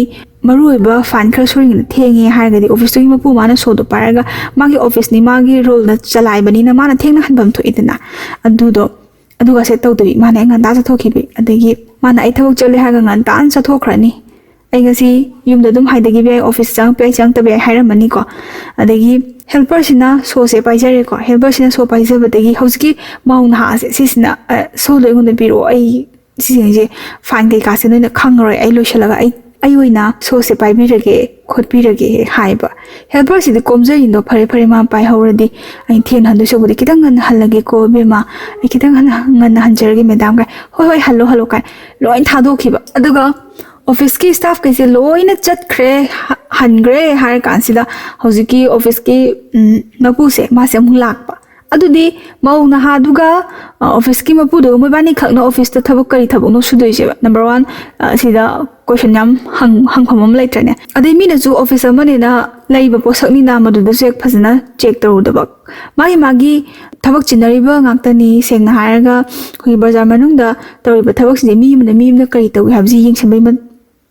ꯃꯔꯨꯑꯣꯏꯕ file ꯈꯔ ꯁꯨꯔꯤꯉꯩꯗ ꯊꯦꯡꯉꯦ ꯍꯥꯏꯔꯒꯗꯤ, office ꯇꯨꯒꯤ ꯃꯄꯨ ꯃꯥꯅ ꯁꯣꯗꯣ ꯄꯥꯏꯔꯒ, ꯃꯥꯒꯤ office ꯅꯤ, ꯃꯥꯒꯤ rule ꯅ ꯆꯂꯥꯏꯕꯅꯤꯅ, ꯃꯥꯅ ꯊꯦꯡꯅ ꯍꯟꯐꯝ ꯊꯣꯛꯏꯗꯅ꯫ ꯑꯗꯨꯗꯣ, ꯑꯗꯨꯒꯁꯦ ꯇꯧꯗꯕꯤ, ꯃꯥꯅ ꯑꯩ ꯉꯟꯇꯥ ꯆꯠꯊꯣꯛꯈꯤꯕꯤ, ꯑꯗꯒꯤ ꯃꯥꯅ ꯑꯩ ꯊꯕꯛ ꯆꯠꯂꯦ ꯍꯥꯏꯔꯒ ꯉꯟꯇꯥꯅ ꯆꯠꯊꯣꯛꯈ꯭ꯔꯅꯤ꯫ "ꯑꯩ ꯉꯁꯤ ꯌꯨꯝꯗ ꯑꯗꯨꯝ ꯍꯥꯏꯗꯈꯤꯕ ꯌꯥꯏ, office ꯆꯪꯉꯛꯄ ꯌꯥꯏ, ꯆꯪꯉꯛꯇꯕ ꯌꯥꯏ" ꯍꯥꯏꯔꯝꯃꯅꯤꯀꯣ꯫ ꯑꯗꯒꯤ helper ꯁꯤꯅ ꯁꯣꯁꯦ ꯄꯥꯏꯖꯔꯦꯀꯣ꯫ Helper ꯁꯤꯅ ꯁꯣ ꯄꯥꯏꯖꯕꯗꯒꯤ ꯍꯧꯖꯤꯛꯀꯤ ꯃꯧ ꯅꯍꯥꯁꯦ ꯁꯤꯁꯤꯅ, "ꯑ, ꯁꯣꯗꯣ ꯑꯩꯉꯣꯟꯗ ꯄꯤꯔꯛꯑꯣ, ꯑꯩ ꯁꯤꯁꯤꯡꯁꯦ, file ꯀꯩꯀꯥꯁꯦ ꯅꯣꯏꯅ ꯈꯪꯉꯔꯣꯏ, ꯑꯩ ꯂꯣꯏꯁꯤꯜꯂꯒ ꯑꯩ, ꯑꯩ ꯑꯣꯏꯅ ꯁꯣꯁꯦ ꯄꯥꯏꯕꯤꯔꯒꯦ ꯈꯣꯠꯄꯤꯔꯒꯦ" ꯍꯥꯏꯕ꯫ Helper ꯁꯤꯗꯤ ꯀꯣꯝꯖꯔꯤꯗꯣ, "ꯐꯔꯦ, ꯐꯔꯦ, ꯃꯥ ꯄꯥꯏꯍꯧꯔꯗꯤ ꯑꯩ ꯊꯦꯡꯅ ꯍꯟꯗꯣꯏ ꯁꯔꯨꯛꯄꯨꯗꯤ ꯈꯤꯇꯪ ꯉꯟꯅ ꯍꯜꯂꯒꯦꯀꯣ, ꯏꯕꯦꯝꯃ, ꯑꯩ ꯈꯤꯇꯪ ꯉꯟꯅ, ꯉꯟꯅ ꯍꯟꯖꯔꯒꯦ madam" ꯀꯥꯏ, "ꯍꯣꯏ, ꯍꯣꯏ, ꯍꯜꯂꯣ, ꯍꯜꯂꯣ" ꯀꯥꯏ ꯂꯣꯏ ꯊꯥꯗꯣꯛꯈꯤꯕ꯫ ꯑꯗꯨꯒ office ꯀꯤ staff ꯈꯩꯁꯦ ꯂꯣꯏꯅ ꯆꯠꯈ꯭ꯔꯦ, ꯍ-, ꯍꯟꯈ꯭ꯔꯦ ꯍꯥꯏꯔ ꯀꯥꯟꯁꯤꯗ, ꯍꯧꯖꯤꯛꯀꯤ office ꯀꯤ, ꯎꯝ, ꯃꯄꯨꯁꯦ, ꯃꯥꯁꯦ ꯑꯃꯨꯛ ꯂꯥꯛꯄ꯫ ꯑꯗꯨꯗꯤ ꯃꯧ ꯅꯍꯥꯗꯨꯒ, ꯑ, office ꯀꯤ ꯃꯄꯨꯗꯨꯒ ꯃꯣꯏꯕꯥꯅꯤ ꯈꯛꯅ office ꯇ ꯊꯕꯛ ꯀꯔꯤ ꯊꯕꯛꯅꯣ ꯁꯨꯗꯣꯏꯁꯦꯕ? Number one, ꯑ, ꯁꯤꯗ question ꯌꯥꯝ ꯍꯪ-, ꯍꯪꯐꯝ ꯑꯃ ꯂꯩꯇ꯭ꯔꯅꯦ? ꯑꯗꯩ ꯃꯤꯅꯁꯨ office ꯑꯃꯅꯤꯅ ꯂꯩꯕ ꯄꯣꯠꯁꯛꯅꯤꯅ ꯃꯗꯨꯗꯁꯨ ꯍꯦꯛ ꯐꯖꯅ check ꯇꯧꯔꯨꯗꯕ꯫ ꯃꯥꯒꯤ, ꯃꯥꯒꯤ ꯊꯕꯛ ꯆꯤꯟꯅꯔꯤꯕ ꯉꯥꯛꯇꯅꯤ꯫ ꯁꯦꯡꯅ ꯍꯥꯏꯔꯒ, ꯑꯩꯈꯣꯏꯒꯤ ꯕꯖꯥꯔ ꯃꯅꯨꯡꯗ ꯇꯧꯔꯤꯕ ꯊꯕꯛꯁꯤꯡꯁꯦ, ꯃꯤ ꯑꯃꯅ ꯃꯤ ꯑꯃꯅ ꯀꯔꯤ ꯇꯧꯏ ꯍꯥꯏꯕꯁꯤ ꯌꯦꯡꯁꯤꯟꯕꯒꯤ ꯃ-,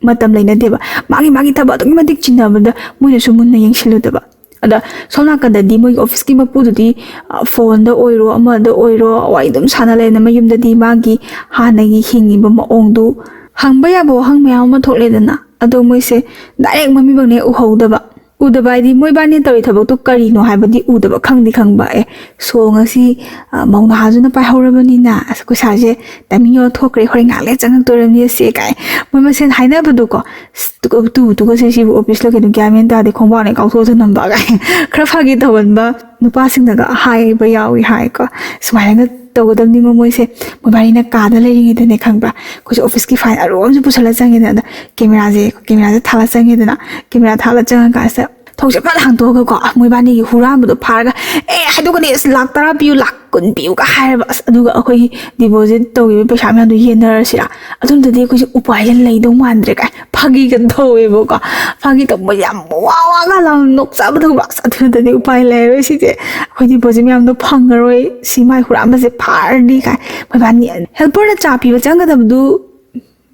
ꯃꯇꯝ ꯂꯩꯅꯗꯦꯕ꯫ ꯃꯥꯒꯤ ꯃꯥꯒꯤ ꯊꯕꯛ ꯑꯗꯨꯛꯀꯤ ꯃꯇꯤꯛ ꯆꯤꯟꯅꯕꯗ ꯃꯣꯏꯅꯁꯨ ꯃꯨꯟꯅ ꯌꯦꯡꯁꯤꯜꯂꯨꯗꯕ꯫ ꯑꯗ ꯁꯣꯝ ꯅꯥꯀꯟꯗꯗꯤ ꯃꯣꯏꯒꯤ ꯑꯣꯐꯤꯁꯀꯤ ꯃꯄꯨꯗꯨꯗꯤ, ꯑ, ꯐꯣꯟꯗ ꯑꯣꯏꯔꯣ, ꯑꯃꯗ ꯑꯣꯏꯔꯣ, ꯋꯥꯔꯤ ꯑꯗꯨꯝ ꯁꯥꯟꯅ ꯂꯩꯅ ꯃꯌꯨꯝꯗꯗꯤ ꯃꯥꯒꯤ ꯍꯥꯟꯅꯒꯤ ꯍꯤꯡꯉꯤꯕ ꯃꯑꯣꯡꯗꯨ ꯍꯪꯕ ꯌꯥꯕ ꯋꯥꯍꯪ ꯃꯌꯥꯝ ꯑꯃ ꯊꯣꯛꯂꯦꯗꯅ꯫ ꯑꯗꯣ ꯃꯣꯏꯁꯦ ꯗꯥꯏꯔꯦꯛ ꯃꯃꯤꯠꯃꯛꯅꯦ ꯎꯍꯧꯗꯕ꯫ ꯎꯗꯕ ꯍꯥꯏꯗꯤ ꯃꯣꯏꯕꯥꯅꯤ ꯇꯧꯔꯤ ꯊꯕꯛꯇꯣ ꯀꯔꯤꯅꯣ ꯍꯥꯏꯕꯗꯤ ꯎꯗꯕ, ꯈꯪꯗꯤ ꯈꯪꯕ꯫ ꯑꯦ, ꯁꯣ ꯉꯁꯤ, ꯑ, ꯃꯧ ꯅꯍꯥꯁꯨꯅ ꯄꯥꯏꯍꯧꯔꯕꯅꯤꯅ, ꯑꯁ, ꯑꯩꯈꯣꯏ ꯁꯥꯁꯦ ꯇꯥꯏꯃꯤꯡ ꯌꯧꯔ ꯊꯣꯛꯈ꯭ꯔꯦ, ꯍꯣꯔꯦꯟ ꯉꯥꯏꯍꯥꯛ ꯂꯩꯔ ꯆꯪꯉꯛꯇꯣꯔꯕꯅꯤ ꯁꯦ ꯀꯥꯏ ꯃꯣꯏ ꯃꯁꯦꯟ ꯍꯥꯏꯅꯕꯗꯣꯀꯣ꯫ "ꯑꯁ, ꯇꯨ-, ꯇꯨ-, ꯇꯨꯀꯠꯆꯩ, ꯁꯤꯕꯨ ꯑꯣꯐꯤꯁ ꯂꯣ ꯀꯩꯅꯣ ꯒ꯭ꯌꯥꯟ ꯃꯦꯟ ꯇꯥꯗꯦ, ꯈꯣꯡꯕꯥꯎꯅ ꯀꯥꯎꯊꯣꯛꯑ ꯊꯅꯝꯕ" ꯀꯥꯏ ꯈꯔ ꯐꯥꯒꯤ ꯇꯧꯒꯟꯕ ꯅꯨꯄꯥꯁꯤꯡꯅꯒ ꯍꯥꯏꯕ ꯌꯥꯎꯏ ꯍꯥꯏꯀꯣ꯫ "ꯁꯨꯃꯥꯏꯅꯒ ꯇꯧꯒꯗꯕꯅꯤꯉꯣ ꯃꯣꯏꯁꯦ, ꯃꯣꯏꯕꯥꯅꯤꯅ ꯀꯥꯗ ꯂꯩꯔꯤꯉꯩꯗꯅꯦ ꯈꯪꯕ꯭ꯔꯥ, ꯑꯩꯈꯣꯏꯁꯦ ꯑꯣꯐꯤꯁꯀꯤ ꯐꯥꯏꯜ ꯑꯔꯨꯕ ꯑꯃꯁꯨ ꯄꯨꯁꯜꯂ ꯆꯪꯉꯦꯗꯅ, ꯑꯗ ꯀꯦꯃꯦꯔꯥꯁꯦ, ꯀꯦꯃꯦꯔꯥꯁꯦ ꯊꯥꯜꯂ ꯆꯪꯉꯦꯗꯅ, ꯀꯦꯃꯦꯔꯥ ꯊꯥꯜꯂ ꯆꯪꯉꯀꯥꯟꯁꯤꯗ ꯊꯣꯡꯁꯦ ꯐꯠ ꯍꯥꯡꯇꯣꯛꯑꯒꯀꯣ, ꯃꯣꯏꯕꯥꯅꯤꯒꯤ ꯍꯨꯔꯥꯟꯕꯗꯣ ꯐꯥꯔꯒ, "ꯑꯦ, ꯍꯥꯏꯗꯣꯛꯀꯅꯤ, ꯑꯁ, ꯂꯥꯛ ꯇꯔꯥ ꯄꯤꯌꯨ, ꯂꯥꯛ ꯀꯨꯟ ꯄꯤꯌꯨꯒ" ꯍꯥꯏꯔꯕ꯫ "ꯑꯁ, ꯑꯗꯨꯒ ꯑꯩꯈꯣꯏꯒꯤ ꯗꯤꯄꯣꯖꯤꯠ ꯇꯧꯈꯤꯕ ꯄꯩꯁꯥ ꯃꯌꯥꯝꯗꯣ ꯌꯦꯟꯅꯔꯁꯤꯔꯥ? ꯑꯗꯨꯝꯇꯗꯤ ꯑꯩꯈꯣꯏꯁꯦ ꯎꯄꯥꯏꯁꯦ ꯂꯩꯗꯧ ꯃꯥꯟꯗ꯭ꯔꯦ" ꯀꯥꯏ ꯐꯥꯒꯤꯒ ꯇꯧꯋꯦꯕꯀꯣ꯫ ꯐꯥꯒꯤ ꯇꯧꯕ ꯌꯥꯝ ꯋꯥ ꯋꯥꯒ ꯂꯥꯎ ꯅꯣꯛꯆꯕ ꯇꯧꯕ꯫ "ꯑꯁ, ꯑꯗꯨ ꯅꯠꯇꯗꯤ ꯎꯄꯥꯏ ꯂꯩꯔꯔꯣꯏ ꯁꯤꯁꯦ, ꯑꯩꯈꯣꯏ ꯗꯤꯄꯣꯖꯤꯠ ꯃꯌꯥꯝꯗꯣ ꯐꯪꯉꯔꯣꯏ, ꯁꯤ ꯃꯥꯏ ꯍꯨꯔꯥꯟꯕꯁꯦ ꯐꯥꯔꯅꯤ" ꯀꯥꯏ꯫ ꯃꯣꯏꯕꯥꯅꯤ ꯍꯦꯜꯄꯔꯅ ꯆꯥ ꯄꯤꯕ ꯆꯪꯒꯗꯕꯗꯨ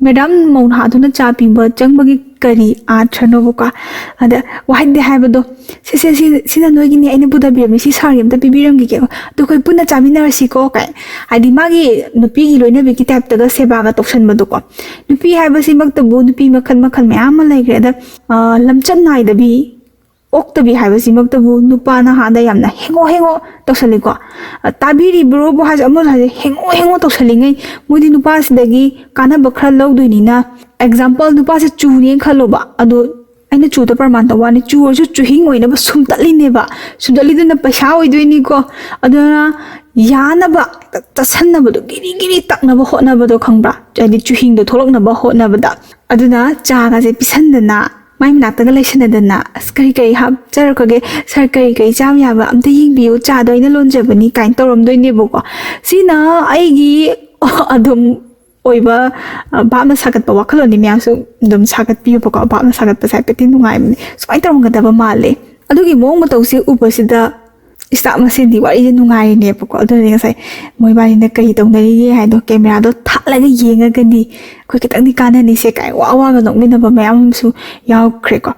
ꯃꯦꯗꯥꯝ ꯃꯧꯅꯥꯗꯨꯅ ꯆꯥ ꯄꯤꯕ ꯆꯪꯕꯒꯤ ꯀꯔꯤ ꯑꯥꯊ꯭ꯔꯅꯣꯕꯀꯣ? ꯑꯗ ꯋꯥꯍꯩꯗꯤ ꯍꯥꯏꯕꯗꯣ, "ꯁꯤꯁꯦ, ꯁꯤ, ꯁꯤꯅ ꯅꯣꯏꯒꯤꯅꯤ, ꯑꯩꯅ ꯄꯨꯊꯕꯤꯔꯝꯃꯤ, ꯁꯤ ꯁꯥꯔꯒꯤ ꯑꯝꯇ ꯄꯤꯕꯤꯔꯝꯈꯤꯒꯦ, ꯑꯗꯣ ꯑꯩꯈꯣꯏ ꯄꯨꯟꯅ ꯆꯥꯃꯤꯟꯅꯔꯁꯤꯀꯣ" ꯀꯥꯏ꯫ ꯍꯥꯏꯗꯤ ꯃꯥꯒꯤ ꯅꯨꯄꯤꯒꯤ ꯂꯣꯏꯅꯕꯤꯒꯤ ꯇꯥꯏꯞꯇꯒ ꯁꯦꯕꯥꯒ ꯇꯧꯁꯟꯕꯗꯣꯀꯣ꯫ ꯅꯨꯄꯤ ꯍꯥꯏꯕꯁꯤꯃꯛꯇꯕꯨ ꯅꯨꯄꯤ ꯃꯈꯜ ꯃꯈꯜ ꯃꯌꯥꯝ ꯑꯃ ꯂꯩꯈ꯭ꯔꯦ꯫ ꯑꯗ, ꯑ, ꯂꯝꯆꯠ ꯅꯥꯏꯗꯕꯤ, ꯑꯣꯛꯇꯕꯤ ꯍꯥꯏꯕꯁꯤꯃꯛꯇꯕꯨ ꯅꯨꯄꯥꯅ ꯍꯥꯟꯅ ꯌꯥꯝꯅ ꯍꯦꯡꯉꯣ ꯍꯦꯡꯉꯣ ꯇꯧꯁꯜꯂꯤꯀꯣ꯫ ꯑ, ꯇꯥꯕꯤꯔꯤꯕ꯭ꯔꯣꯕꯨ ꯍꯥꯏꯁꯨ, ꯑꯃꯁꯨ ꯍꯥꯏꯁꯦ, ꯍꯦꯡꯉꯣ ꯍꯦꯡꯉꯣ ꯇꯧꯁꯜꯂꯤꯉꯩ ꯃꯣꯏꯗꯤ ꯅꯨꯄꯥꯁꯤꯗꯒꯤ ꯀꯥꯟꯅꯕ ꯈꯔ ꯂꯧꯗꯣꯏꯅꯤꯅ, ꯑꯦꯛꯖꯥꯝꯄꯜ, ꯅꯨꯄꯥꯁꯦ ꯆꯨꯅꯦꯅ ꯈꯜꯂꯣꯕ, ꯑꯗꯣ ꯑꯩꯅ ꯆꯨꯗ ꯄ꯭ꯔꯃꯥꯟ ꯇꯧꯕ ꯋꯥꯅꯤ, ꯆꯨ ꯑꯣꯏꯔꯁꯨ ꯆꯨꯍꯤꯡ ꯑꯣꯏꯅꯕ ꯁꯨꯝꯇꯠꯂꯤꯅꯦꯕ꯫ ꯁꯨꯝꯇꯠꯂꯤꯗꯨꯅ ꯄꯩꯁꯥ ꯑꯣꯏꯗꯣꯏꯅꯤꯀꯣ꯫ ꯑꯗꯨꯅ ꯌꯥꯅꯕ ꯇꯠꯁꯟꯅꯕꯗꯣ, ꯒꯤꯔꯤ ꯒꯤꯔꯤ ꯇꯛꯅꯕ ꯍꯣꯠꯅꯕꯗꯣ, ꯈꯪꯕ꯭ꯔꯥ? ꯍꯥꯏꯗꯤ ꯆꯨꯍꯤꯡꯗꯣ ꯊꯣꯛꯂꯛꯅꯕ ꯍꯣꯠꯅꯕꯗ꯫ ꯑꯗꯨꯅ ꯆꯥꯒꯁꯦ ꯄꯤꯁꯟꯗꯅ, ꯃꯥꯏ ꯃꯅꯥꯛꯇꯒ ꯂꯩꯁꯟꯅꯗꯅ, "ꯑꯁ, ꯀꯔꯤ ꯀꯔꯤ ꯍꯥꯞꯆꯔꯛꯈ꯭ꯔꯒꯦ ꯁꯥꯔ, ꯀꯔꯤ ꯀꯔꯤ ꯆꯥꯕ ꯌꯥꯕ ꯑꯝꯇ ꯌꯦꯡꯕꯤꯌꯨ, ꯆꯥꯗꯣ ꯑꯩꯅ ꯂꯣꯟꯖꯕꯅꯤ" ꯀꯥꯏꯅ ꯇꯧꯔꯝꯗꯣꯏꯅꯦꯕꯀꯣ꯫ ꯁꯤꯅ ꯑꯩꯒꯤ ꯑꯗꯨꯝ ꯑꯣꯏꯕ, ꯑ, ꯚꯥꯞꯅ ꯁꯥꯒꯠꯄ ꯋꯥꯈꯜꯂꯣꯟꯅꯤ꯫ ꯃꯌꯥꯝꯁꯨ ꯑꯗꯨꯝ ꯁꯥꯒꯠꯄꯤꯌꯨꯕꯀꯣ꯫ ꯚꯥꯞꯅ ꯁꯥꯒꯠꯄꯁꯦ ꯍꯥꯏꯐꯦꯠꯇꯤ ꯅꯨꯡꯉꯥꯏꯕꯅꯦ꯫ ꯁꯨꯃꯥꯏꯅ ꯇꯧꯔꯝꯒꯗꯕ ꯃꯥꯜꯂꯦ꯫ ꯑꯗꯨꯒꯤ ꯃꯑꯣꯡ ꯃꯇꯧꯁꯦ ꯎꯕꯁꯤꯗ staff ꯃꯁꯦꯟꯗꯤ ꯋꯥꯔꯤꯁꯦ ꯅꯨꯡꯉꯥꯏꯔꯤꯅꯦꯕꯀꯣ꯫ ꯑꯗꯨꯅꯤ ꯉꯁꯥꯏ ꯃꯣꯏꯕꯥꯅꯤꯅ ꯀꯔꯤ ꯇꯧꯅꯔꯤꯒꯦ ꯍꯥꯏꯗꯣ ꯀꯦꯃꯦꯔꯥꯗꯣ ꯊꯥꯜꯂꯒ ꯌꯦꯡꯉꯒꯗꯤ ꯑꯩꯈꯣꯏ ꯈꯤꯇꯪꯗꯤ ꯀꯥꯟꯅꯅꯤꯁꯦ ꯀꯥꯏ ꯋꯥ ꯋꯥꯒ ꯅꯣꯛꯃꯤꯟꯅꯕ ꯃꯌꯥꯝ ꯑꯃꯁꯨ ꯌꯥꯎꯈ꯭ꯔꯦꯀꯣ꯫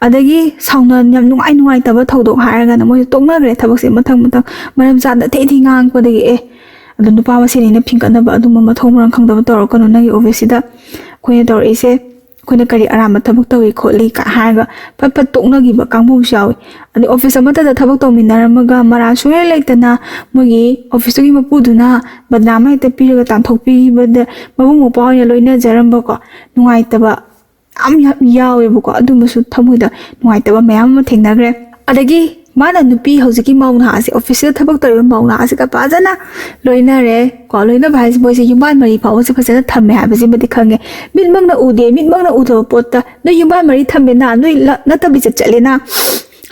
ꯑꯗꯒꯤ ꯁꯥꯎꯅ ꯌꯥꯝ ꯅꯨꯡꯉꯥꯏ ꯅꯨꯡꯉꯥꯏꯇꯕ ꯊꯧꯗꯣꯛ ꯍꯥꯏꯔꯒꯅ ꯃꯣꯏꯁꯦ ꯇꯣꯛꯅꯈ꯭ꯔꯦ ꯊꯕꯛꯁꯦ ꯃꯊꯪ ꯃꯊꯪ, ꯃꯔꯝ ꯆꯥꯗ ꯊꯤ ꯊꯤ ꯉꯥꯡꯉꯛꯄꯗꯒꯤ꯫ ꯑꯦ, ꯑꯗꯣ ꯅꯨꯄꯥ ꯃꯁꯦꯟꯅꯤꯅ ꯐꯤꯡꯒꯠꯅꯕ ꯑꯗꯨꯝꯕ ꯃꯊꯧ ꯃꯔꯝ ꯈꯪꯗꯕ ꯇꯧꯔꯛꯀꯅꯨ꯫ ꯅꯪꯒꯤ ꯑꯣꯐꯤꯁꯁꯤꯗ ꯑꯩꯈꯣꯏꯅ ꯇꯧꯔꯛꯏꯁꯦ, ꯑꯩꯈꯣꯏꯅ ꯀꯔꯤ ꯑꯔꯥꯟꯕ ꯊꯕꯛ ꯇꯧꯏ ꯈꯣꯠꯂꯤ ꯀꯥꯏ ꯍꯥꯏꯔꯒ ꯐꯠ ꯐꯠ ꯇꯣꯛꯅꯈꯤꯕ ꯀꯥꯡꯕꯨ ꯑꯃꯁꯨ ꯌꯥꯎꯏ꯫ ꯑꯗꯩ ꯑꯣꯐꯤꯁ ꯑꯃꯠꯇꯗ ꯊꯕꯛ ꯇꯧꯃꯤꯟꯅꯔꯝꯃꯒ ꯃꯔꯥꯜ ꯁꯨꯡꯂꯩ ꯂꯩꯇꯅ ꯃꯣꯏꯒꯤ ꯑꯣꯐꯤꯁꯇꯨꯒꯤ ꯃꯄꯨꯗꯨꯅ ꯕꯗꯅꯥꯝ ꯍꯦꯛꯇ ꯄꯤꯔꯒ ꯇꯥꯟꯊꯣꯛꯄꯤꯈꯤꯕꯗ ꯃꯕꯨꯡ ꯃꯧꯄ꯭ꯋꯥ ꯑꯣꯏꯅ ꯂꯣꯏꯅꯖꯔꯝꯕꯀꯣ, ꯅꯨꯡꯉꯥꯏꯇꯕ ꯌꯥꯝ ꯌꯥꯝ ꯌꯥꯎꯋꯦꯕꯀꯣ꯫ ꯑꯗꯨꯝꯕꯁꯨ ꯊꯃꯣꯏꯗ ꯅꯨꯡꯉꯥꯏꯇꯕ ꯃꯌꯥꯝ ꯑꯃ ꯊꯦꯡꯅꯈ꯭ꯔꯦ꯫ ꯑꯗꯒꯤ ꯃꯥꯅ ꯅꯨꯄꯤ ꯍꯧꯖꯤꯛꯀꯤ ꯃꯧ ꯅꯍꯥꯁꯦ, ꯑꯣꯐꯤꯁꯇ ꯊꯕꯛ ꯇꯧꯔꯤꯕ ꯃꯧ ꯅꯍꯥꯁꯤꯒ ꯐꯖꯅ ꯂꯣꯏꯅꯔꯦ ꯀꯣ꯫ ꯂꯣꯏꯅꯕ ꯍꯥꯏꯁꯦ ꯃꯣꯏꯁꯦ ꯌꯨꯝꯕꯥꯟ ꯃꯔꯤ ꯐꯥꯎꯕꯁꯦ ꯐꯖꯅ ꯊꯝꯃꯦ ꯍꯥꯏꯕꯁꯤꯃꯗꯤ ꯈꯪꯉꯦ꯫ ꯃꯤꯠꯃꯛꯅ ꯎꯗꯦ, ꯃꯤꯠꯃꯛꯅ ꯎꯗꯕ ꯄꯣꯠꯇ ꯅꯣꯏ ꯌꯨꯝꯕꯥꯟ ꯃꯔꯤ ꯊꯝꯃꯦꯅ, ꯅꯣꯏ ꯂ-, ꯅꯠꯇꯕꯤ ꯆꯠ ꯆꯠꯂꯦꯅ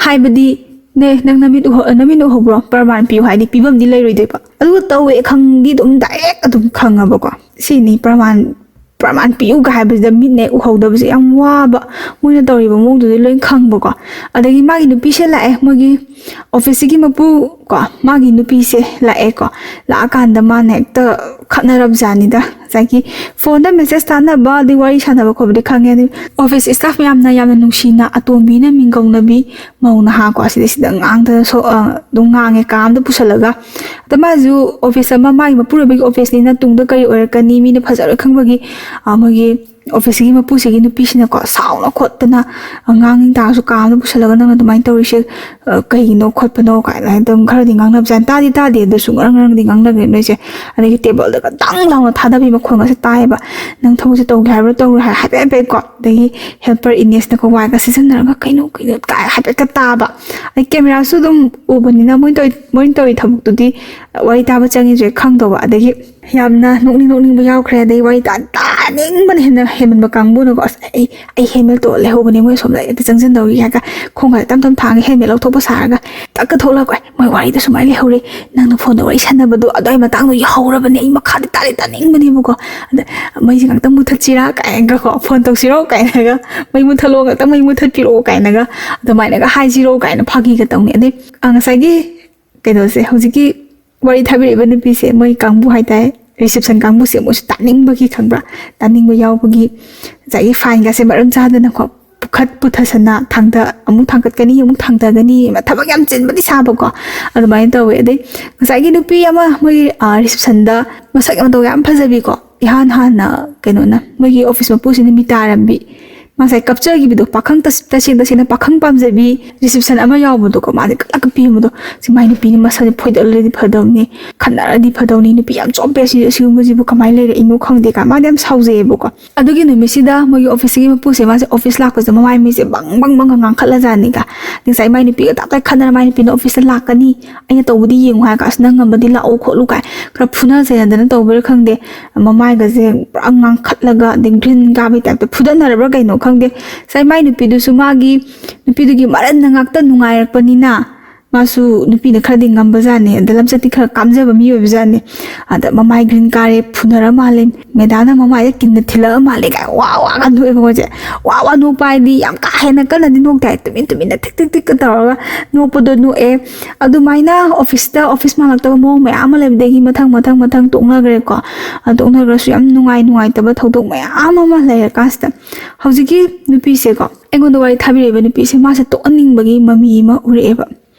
ꯍꯥꯏꯕꯗꯤ, ꯅꯦ, ꯅꯪ ꯅꯃꯤꯠ ꯎꯍ-, ꯅꯃꯤꯠ ꯎꯍꯧꯕ꯭ꯔꯣ? ꯄ꯭ꯔꯃꯥꯟ ꯄꯤꯌꯨ ꯍꯥꯏꯗꯤ ꯄꯤꯐꯝꯗꯤ ꯂꯩꯔꯣꯏꯗꯣꯏꯕ꯫ ꯑꯗꯨꯒ ꯇꯧꯋꯦ ꯈꯪꯗꯤ ꯑꯗꯨꯝ ꯗꯥꯏꯔꯦꯛ ꯑꯗꯨꯝ ꯈꯪꯉꯕꯀꯣ꯫ ꯁꯤꯅꯤ ꯄ꯭ꯔꯃꯥꯟ, ꯄ꯭ꯔꯃꯥꯟ ꯄꯤꯌꯨꯒ ꯍꯥꯏꯕꯁꯤꯗ ꯃꯤꯠꯅ ꯎꯍꯧꯗꯕꯁꯦ ꯌꯥꯝ ꯋꯥꯕ ꯃꯣꯏꯅ ꯇꯧꯔꯤꯕ ꯃꯑꯣꯡꯗꯨꯗꯤ ꯂꯣꯏ ꯈꯪꯕꯀꯣ꯫ ꯑꯗꯒꯤ ꯃꯥꯒꯤ ꯅꯨꯄꯤꯁꯦ ꯂꯥꯛꯑꯦ, ꯃꯣꯏꯒꯤ ꯑꯣꯐꯤꯁꯁꯤꯒꯤ ꯃꯄꯨ ꯀꯣ, ꯃꯥꯒꯤ ꯅꯨꯄꯤꯁꯦ ꯂꯥꯛꯑꯦꯀꯣ꯫ ꯂꯥꯛꯑꯀꯥꯟꯗ ꯃꯥꯅ ꯍꯦꯛꯇ ꯈꯠꯅꯔꯕꯖꯥꯠꯅꯤꯗ꯫ ꯉꯁꯥꯏꯒꯤ ꯐꯣꯟꯗ ꯃꯦꯁꯦꯖ ꯊꯥꯅꯕ ꯑꯗꯩ ꯋꯥꯔꯤ ꯁꯥꯟꯅꯕ ꯈꯣꯠꯄꯗꯤ ꯈꯪꯉꯦ, ꯑꯗꯩ ꯑꯣꯐꯤꯁ ꯁ꯭ꯇꯥꯐ ꯃꯌꯥꯝꯅ ꯌꯥꯝꯅ ꯅꯨꯡꯁꯤꯅ ꯑꯇꯣꯝꯕꯤꯅ ꯃꯤꯡꯒꯧꯅꯕꯤ ꯃꯧ ꯅꯍꯥ ꯀꯣ, ꯁꯤꯗꯩꯁꯤꯗ ꯉꯥꯡꯗꯅ ꯁꯣ-, ꯑ, ꯑꯗꯨꯝ ꯉꯥꯡꯉꯦ ꯀꯥ ꯑꯝꯗ ꯄꯨꯁꯜꯂꯒ꯫ ꯑꯗ ꯃꯥꯁꯨ ꯑꯣꯐꯤꯁ ꯑꯃ, ꯃꯥꯒꯤ ꯃꯄꯨꯔꯣꯏꯕꯒꯤ ꯑꯣꯐꯤꯁꯅꯤꯅ ꯇꯨꯡꯗ ꯀꯔꯤ ꯑꯣꯏꯔꯛꯀꯅꯤ, ꯃꯤꯅ ꯐꯖꯔꯣꯏ ꯈꯪꯕꯒꯤ, ꯑ, ꯃꯣꯏꯒꯤ ꯑꯣꯐꯤꯁꯀꯤ ꯃꯄꯨꯁꯤꯒꯤ ꯅꯨꯄꯤꯁꯤꯅꯀꯣ ꯁꯥꯎꯅ ꯈꯣꯠꯇꯅ, ꯑ, ꯉꯥꯡꯅꯤꯡ ꯇꯥꯔꯁꯨ ꯀꯥ ꯑꯃꯗ ꯄꯨꯁꯜꯂꯒ ꯅꯪꯅ ꯑꯗꯨꯃꯥꯏꯅ ꯇꯧꯔꯤꯁꯦ, ꯑ, ꯀꯩꯒꯤꯅꯣ ꯈꯣꯠꯄꯅꯣ ꯀꯥꯏꯅ ꯑꯗꯨꯝ ꯈꯔꯗꯤ ꯉꯥꯡꯅꯕꯖꯥꯠꯅꯤ꯫ ꯇꯥꯗꯤ ꯇꯥꯗꯦ, ꯑꯗꯨꯁꯨ ꯉꯔꯪ ꯉꯔꯪꯗꯤ ꯉꯥꯡꯅꯈ꯭ꯔꯦ ꯅꯣꯏꯁꯦ꯫ ꯑꯗꯒꯤ ꯇꯦꯕꯜꯗꯒ ꯗꯪ ꯂꯥꯎꯅ ꯊꯥꯗꯕꯤ ꯃꯈꯣꯟꯒꯁꯦ ꯇꯥꯏꯌꯦꯕ꯫ "ꯅꯪ ꯊꯕꯛꯁꯦ ꯇꯧꯒꯦ ꯍꯥꯏꯕ꯭ꯔꯥ ꯇꯧꯔꯣꯏ?" ꯍꯥꯏ ꯍꯥꯏꯐꯦꯠ ꯍꯥꯏꯐꯦꯠ ꯀꯣ꯫ ꯑꯗꯒꯤ ꯍꯦꯜꯄꯔ ꯏꯅꯦꯁꯅꯀꯣ ꯋꯥꯏꯒ ꯁꯤꯖꯤꯟꯅꯔꯒ "ꯀꯩꯅꯣ ꯀꯩꯅꯣ" ꯀꯥꯏ ꯍꯥꯏꯐꯦꯠꯀ ꯇꯥꯕ꯫ ꯑꯗꯩ ꯀꯦꯃꯦꯔꯥꯁꯨ ꯑꯗꯨꯝ ꯎꯕꯅꯤꯅ ꯃꯣꯏꯅ ꯇꯧꯔꯤ, ꯃꯣꯏꯅ ꯇꯧꯔꯤ ꯊꯕꯛꯇꯨꯗꯤ ꯋꯥꯔꯤ ꯇꯥꯕ ꯆꯪꯉꯤꯁꯦ ꯈꯪꯗꯧꯕ꯫ ꯑꯗꯒꯤ ꯌꯥꯝꯅ ꯅꯣꯛꯅꯤꯡ ꯅꯣꯛꯅꯤꯡꯕ ꯌꯥꯎꯈ꯭ꯔꯦ꯫ ꯑꯗꯩ ꯋꯥꯔꯤ ꯇꯥ-, ꯇꯥꯅꯤꯡꯕꯅ ꯍꯦꯟꯅ ꯍꯦꯟꯃꯟꯕ ꯀꯥꯡꯕꯨꯅꯀꯣ, "ꯑꯁ, ꯑꯩ, ꯑꯩ ꯍꯦꯜꯃꯦꯠ ꯇꯣꯛꯑ ꯂꯩꯍꯧꯕꯅꯦ, ꯃꯣꯏ ꯑꯁꯣꯝꯗ ꯍꯦꯛꯇ ꯆꯪꯁꯤꯟꯗꯧꯔꯤ" ꯍꯥꯏꯔꯒ ꯈꯣꯡꯒꯥꯏ ꯇꯞ ꯇꯞ ꯊꯥꯡꯉꯒ ꯍꯦꯜꯃꯦꯠ ꯂꯧꯊꯣꯛꯄ ꯁꯥꯔꯒ ꯇꯛꯀ ꯊꯣꯛꯂꯛꯑꯒ, "ꯃꯣꯏ ꯋꯥꯔꯤꯗꯣ ꯁꯨꯃꯥꯏꯅ ꯂꯩꯍꯧꯔꯦ, ꯅꯪꯅ ꯐꯣꯟꯗ ꯋꯥꯔꯤ ꯁꯥꯟꯅꯕꯗꯣ ꯑꯗꯨꯋꯥꯏ ꯃꯇꯥꯡꯗꯣ ꯌꯥꯍꯧꯔꯕꯅꯦ, ꯑꯩ ꯃꯈꯥꯗꯤ ꯇꯥꯗꯤ ꯇꯥꯅꯤꯡꯕꯅꯦꯕꯀꯣ, ꯑꯗ ꯃꯩꯁꯦ ꯉꯥꯛꯇꯪ ꯃꯨꯊꯠꯁꯤꯔꯥ?" ꯀꯥꯏꯅꯒꯀꯣ, "ꯐꯣꯟ ꯇꯧꯁꯤꯔꯣ?" ꯀꯥꯏꯅꯒ, "ꯃꯩ ꯃꯨꯊꯠꯂꯣ, ꯉꯥꯛꯇꯪ ꯃꯩ ꯃꯨꯊꯠꯄꯤꯔꯛꯑꯣ" ꯀꯥꯏꯅꯒ ꯑꯗꯨꯃꯥꯏꯅꯒ ꯍꯥꯏꯁꯤꯔꯣ ꯀꯥꯏꯅ ꯐꯥꯒꯤꯒ ꯇꯧꯅꯤ꯫ ꯑꯗꯩ, ꯑ, ꯉꯁꯥꯏꯒꯤ ꯀꯩꯅꯣꯁꯦ, ꯍꯧꯖꯤꯛꯀꯤ ꯋꯥꯔꯤ ꯊꯥꯕꯤꯔꯛꯏꯕ ꯅꯨꯄꯤꯁꯦ, ꯃꯣꯏ ꯀꯥꯡꯕꯨ ꯍꯥꯏꯇꯥꯔꯦ, ꯔꯤꯁꯦꯞꯁꯟ ꯀꯥꯡꯕꯨꯁꯦ ꯃꯣꯏꯁꯨ ꯇꯥꯅꯤꯡꯕꯒꯤ, ꯈꯪꯕ꯭ꯔꯥ, ꯇꯥꯅꯤꯡꯕ ꯌꯥꯎꯕꯒꯤ ꯉꯁꯥꯏꯒꯤ ꯐꯥꯏꯟꯒꯁꯦ ꯃꯔꯝ ꯆꯥꯗꯅꯀꯣ ꯄꯨꯈꯠ ꯄꯨꯊꯁꯅ ꯊꯥꯡꯗ ꯑꯃꯨꯛ ꯊꯥꯡꯒꯠꯀꯅꯤ, ꯑꯃꯨꯛ ꯊꯥꯡꯊꯒꯅꯤ, ꯊꯕꯛ ꯌꯥꯝ ꯆꯤꯟꯕꯗꯤ ꯁꯥꯕꯀꯣ꯫ ꯑꯗꯨꯃꯥꯏꯅ ꯇꯧꯋꯦ꯫ ꯑꯗꯩ ꯉꯁꯥꯏꯒꯤ ꯅꯨꯄꯤ ꯑꯃ ꯃꯣꯏꯒꯤ ꯔꯤꯁꯦꯞꯁꯟꯗ ꯃꯁꯛ ꯃꯇꯧ ꯌꯥꯝ ꯐꯖꯕꯤꯀꯣ, ꯏꯍꯥꯟ ꯍꯥꯟꯅ ꯀꯩꯅꯣꯅ, ꯃꯣꯏꯒꯤ ꯑꯣꯐꯤꯁ ꯃꯄꯨꯁꯤꯅ ꯃꯤ ꯇꯥꯔꯝꯕꯤ, ꯃꯥ ꯉꯁꯥꯏ ꯀꯞꯆꯈꯤꯕꯗꯣ, ꯄꯥꯈꯪ ꯇꯁ- ꯇꯁꯦꯡ ꯇꯁꯦꯡꯅ ꯄꯥꯈꯪ ꯄꯥꯝꯖꯕꯤ ꯔꯤꯁꯦꯞꯁꯟ ꯑꯃ ꯌꯥꯎꯕꯗꯣꯀꯣ, ꯃꯥꯁꯦ ꯀꯂꯛ ꯀꯞꯄꯤꯕꯗꯣ, ꯁꯤ ꯃꯥꯏ ꯅꯨꯄꯤꯅꯤ ꯃꯁꯛꯁꯦ ꯐꯣꯏꯗꯠꯂꯗꯤ ꯐꯗꯧꯅꯤ, ꯈꯠꯅꯔꯗꯤ ꯐꯗꯧꯅꯤ, ꯅꯨꯄꯤ ꯌꯥꯝ ꯆꯣꯞꯄꯦ ꯁꯤ, ꯁꯤꯒꯨꯝꯕꯁꯤꯕꯨ ꯀꯃꯥꯏꯅ ꯂꯩꯔꯛꯏꯅꯣ ꯈꯪꯗꯦ ꯀꯥꯏ ꯃꯥꯗꯤ ꯌꯥꯝ ꯁꯥꯎꯖꯩꯌꯦꯕꯀꯣ꯫ ꯑꯗꯨꯒꯤ ꯅꯨꯃꯤꯠꯁꯤꯗ ꯃꯣꯏꯒꯤ ꯑꯣꯐꯤꯁꯀꯤ ꯃꯄꯨꯁꯦ, ꯃꯥꯁꯦ ꯑꯣꯐꯤꯁ ꯂꯥꯛꯄꯁꯦ ꯃꯃꯥꯏ ꯃꯤꯁꯦ ꯕꯪ ꯕꯪ ꯕꯪ ꯉꯥꯡꯈꯠꯂꯖꯥꯠꯅꯤꯒ꯫ ꯉꯁꯥꯏ ꯃꯥꯏ ꯅꯨꯄꯤꯒ ꯇꯞ ꯇꯥꯏ ꯈꯠꯅꯔ ꯃꯥꯏ ꯅꯨꯄꯤꯅ ꯑꯣꯐꯤꯁꯇ ꯂꯥꯛꯀꯅꯤ, ꯑꯩꯅ ꯇꯧꯕꯗꯤ ꯌꯦꯡꯉꯨ ꯍꯥꯏꯔꯒ, "ꯑꯁ ꯅꯪ ꯉꯝꯃꯗꯤ ꯂꯥꯛꯎ ꯈꯣꯠꯂꯨ" ꯀꯥꯏ ꯈꯔ ꯐꯨꯅ ꯆꯩꯅꯗꯅ ꯇꯧꯕꯩꯔꯥ ꯈꯪꯗꯦ, ꯃꯃꯥꯏꯒꯁꯦ ꯄꯨꯔꯥ ꯉꯥꯡꯈꯠꯂꯒ, ꯑꯗꯩ ꯒ꯭ꯔꯤꯟ ꯀꯥꯕꯩ ꯇꯥꯏꯞꯇ ꯐꯨꯗꯠꯅꯔꯕ꯭ꯔꯥ ꯀꯩꯅꯣ ꯈꯪꯗꯦ꯫ ꯉꯁꯥꯏ ꯃꯥꯏ ꯅꯨꯄꯤꯗꯨꯁꯨ ꯃꯥꯒꯤ ꯅꯨꯄꯤꯗꯨꯒꯤ ꯃꯔꯟꯅ ꯉꯥꯛꯇ ꯅꯨꯡꯉꯥꯏꯔꯛꯄꯅꯤꯅ, ꯃꯥꯁꯨ ꯅꯨꯄꯤꯅ ꯈꯔꯗꯤ ꯉꯝꯕꯖꯥꯠꯅꯤ, ꯑꯗ ꯂꯝꯆꯠꯇꯤ ꯈꯔ ꯀꯥꯝꯖꯕ ꯃꯤ ꯑꯣꯏꯕꯖꯥꯠꯅꯤ꯫ ꯑꯗ ꯃꯃꯥꯏ ꯒ꯭ꯔꯤꯟ ꯀꯥꯔꯦ, ꯐꯨꯅꯔ ꯃꯥꯜꯂꯦ, ꯃꯦꯗꯥꯝꯅ ꯃꯃꯥꯏꯗ ꯀꯤꯟꯅ ꯊꯤꯜꯂꯛꯑ ꯃꯥꯜꯂꯦ ꯀꯥꯏ ꯋꯥ ꯋꯥꯒ ꯅꯣꯛꯑꯦꯕ ꯃꯣꯏꯁꯦ꯫ ꯋꯥ ꯋꯥ ꯅꯣꯛꯄ ꯍꯥꯏꯗꯤ ꯌꯥꯝ ꯀꯥ ꯍꯦꯟꯅ ꯀꯟꯅꯗꯤ ꯅꯣꯛꯇꯦ ꯍꯥꯏ, ꯇꯨꯃꯤꯟ ꯇꯨꯃꯤꯟꯅ ꯊꯤꯛ ꯊꯤꯛ ꯊꯤꯛꯀ ꯇꯧꯔꯒ ꯅꯣꯛꯄꯗꯣ ꯅꯣꯛꯑꯦ꯫ ꯑꯗꯨꯃꯥꯏꯅ ꯑꯣꯐꯤꯁꯇ, ꯑꯣꯐꯤꯁ ꯃꯥꯜꯂꯛꯇꯕ ꯃꯑꯣꯡ ꯃꯌꯥꯝ ꯑꯃ ꯂꯩꯕꯗꯒꯤ ꯃꯊꯪ ꯃꯊꯪ ꯃꯊꯪ ꯇꯣꯛꯅꯈ꯭ꯔꯦꯀꯣ꯫ ꯑ, ꯇꯣꯛꯅꯈ꯭ꯔꯁꯨ ꯌꯥꯝ ꯅꯨꯡꯉꯥꯏ ꯅꯨꯡꯉꯥꯏꯇꯕ ꯊꯧꯗꯣꯛ ꯃꯌꯥꯝ ꯑꯃ ꯂꯩꯔꯀꯥꯟꯁꯤꯗ ꯍꯧꯖꯤꯛꯀꯤ ꯅꯨꯄꯤꯁꯦꯀꯣ, ꯑꯩꯉꯣꯟꯗ ꯋꯥꯔꯤ ꯊꯥꯕꯤꯔꯛꯏꯕ ꯅꯨꯄꯤꯁꯦ, ꯃꯥꯁꯦ ꯇꯣꯛꯍꯟꯅꯤꯡꯕꯒꯤ ꯃꯃꯤ ꯑꯃ ꯎꯔꯛꯑꯦꯕ꯫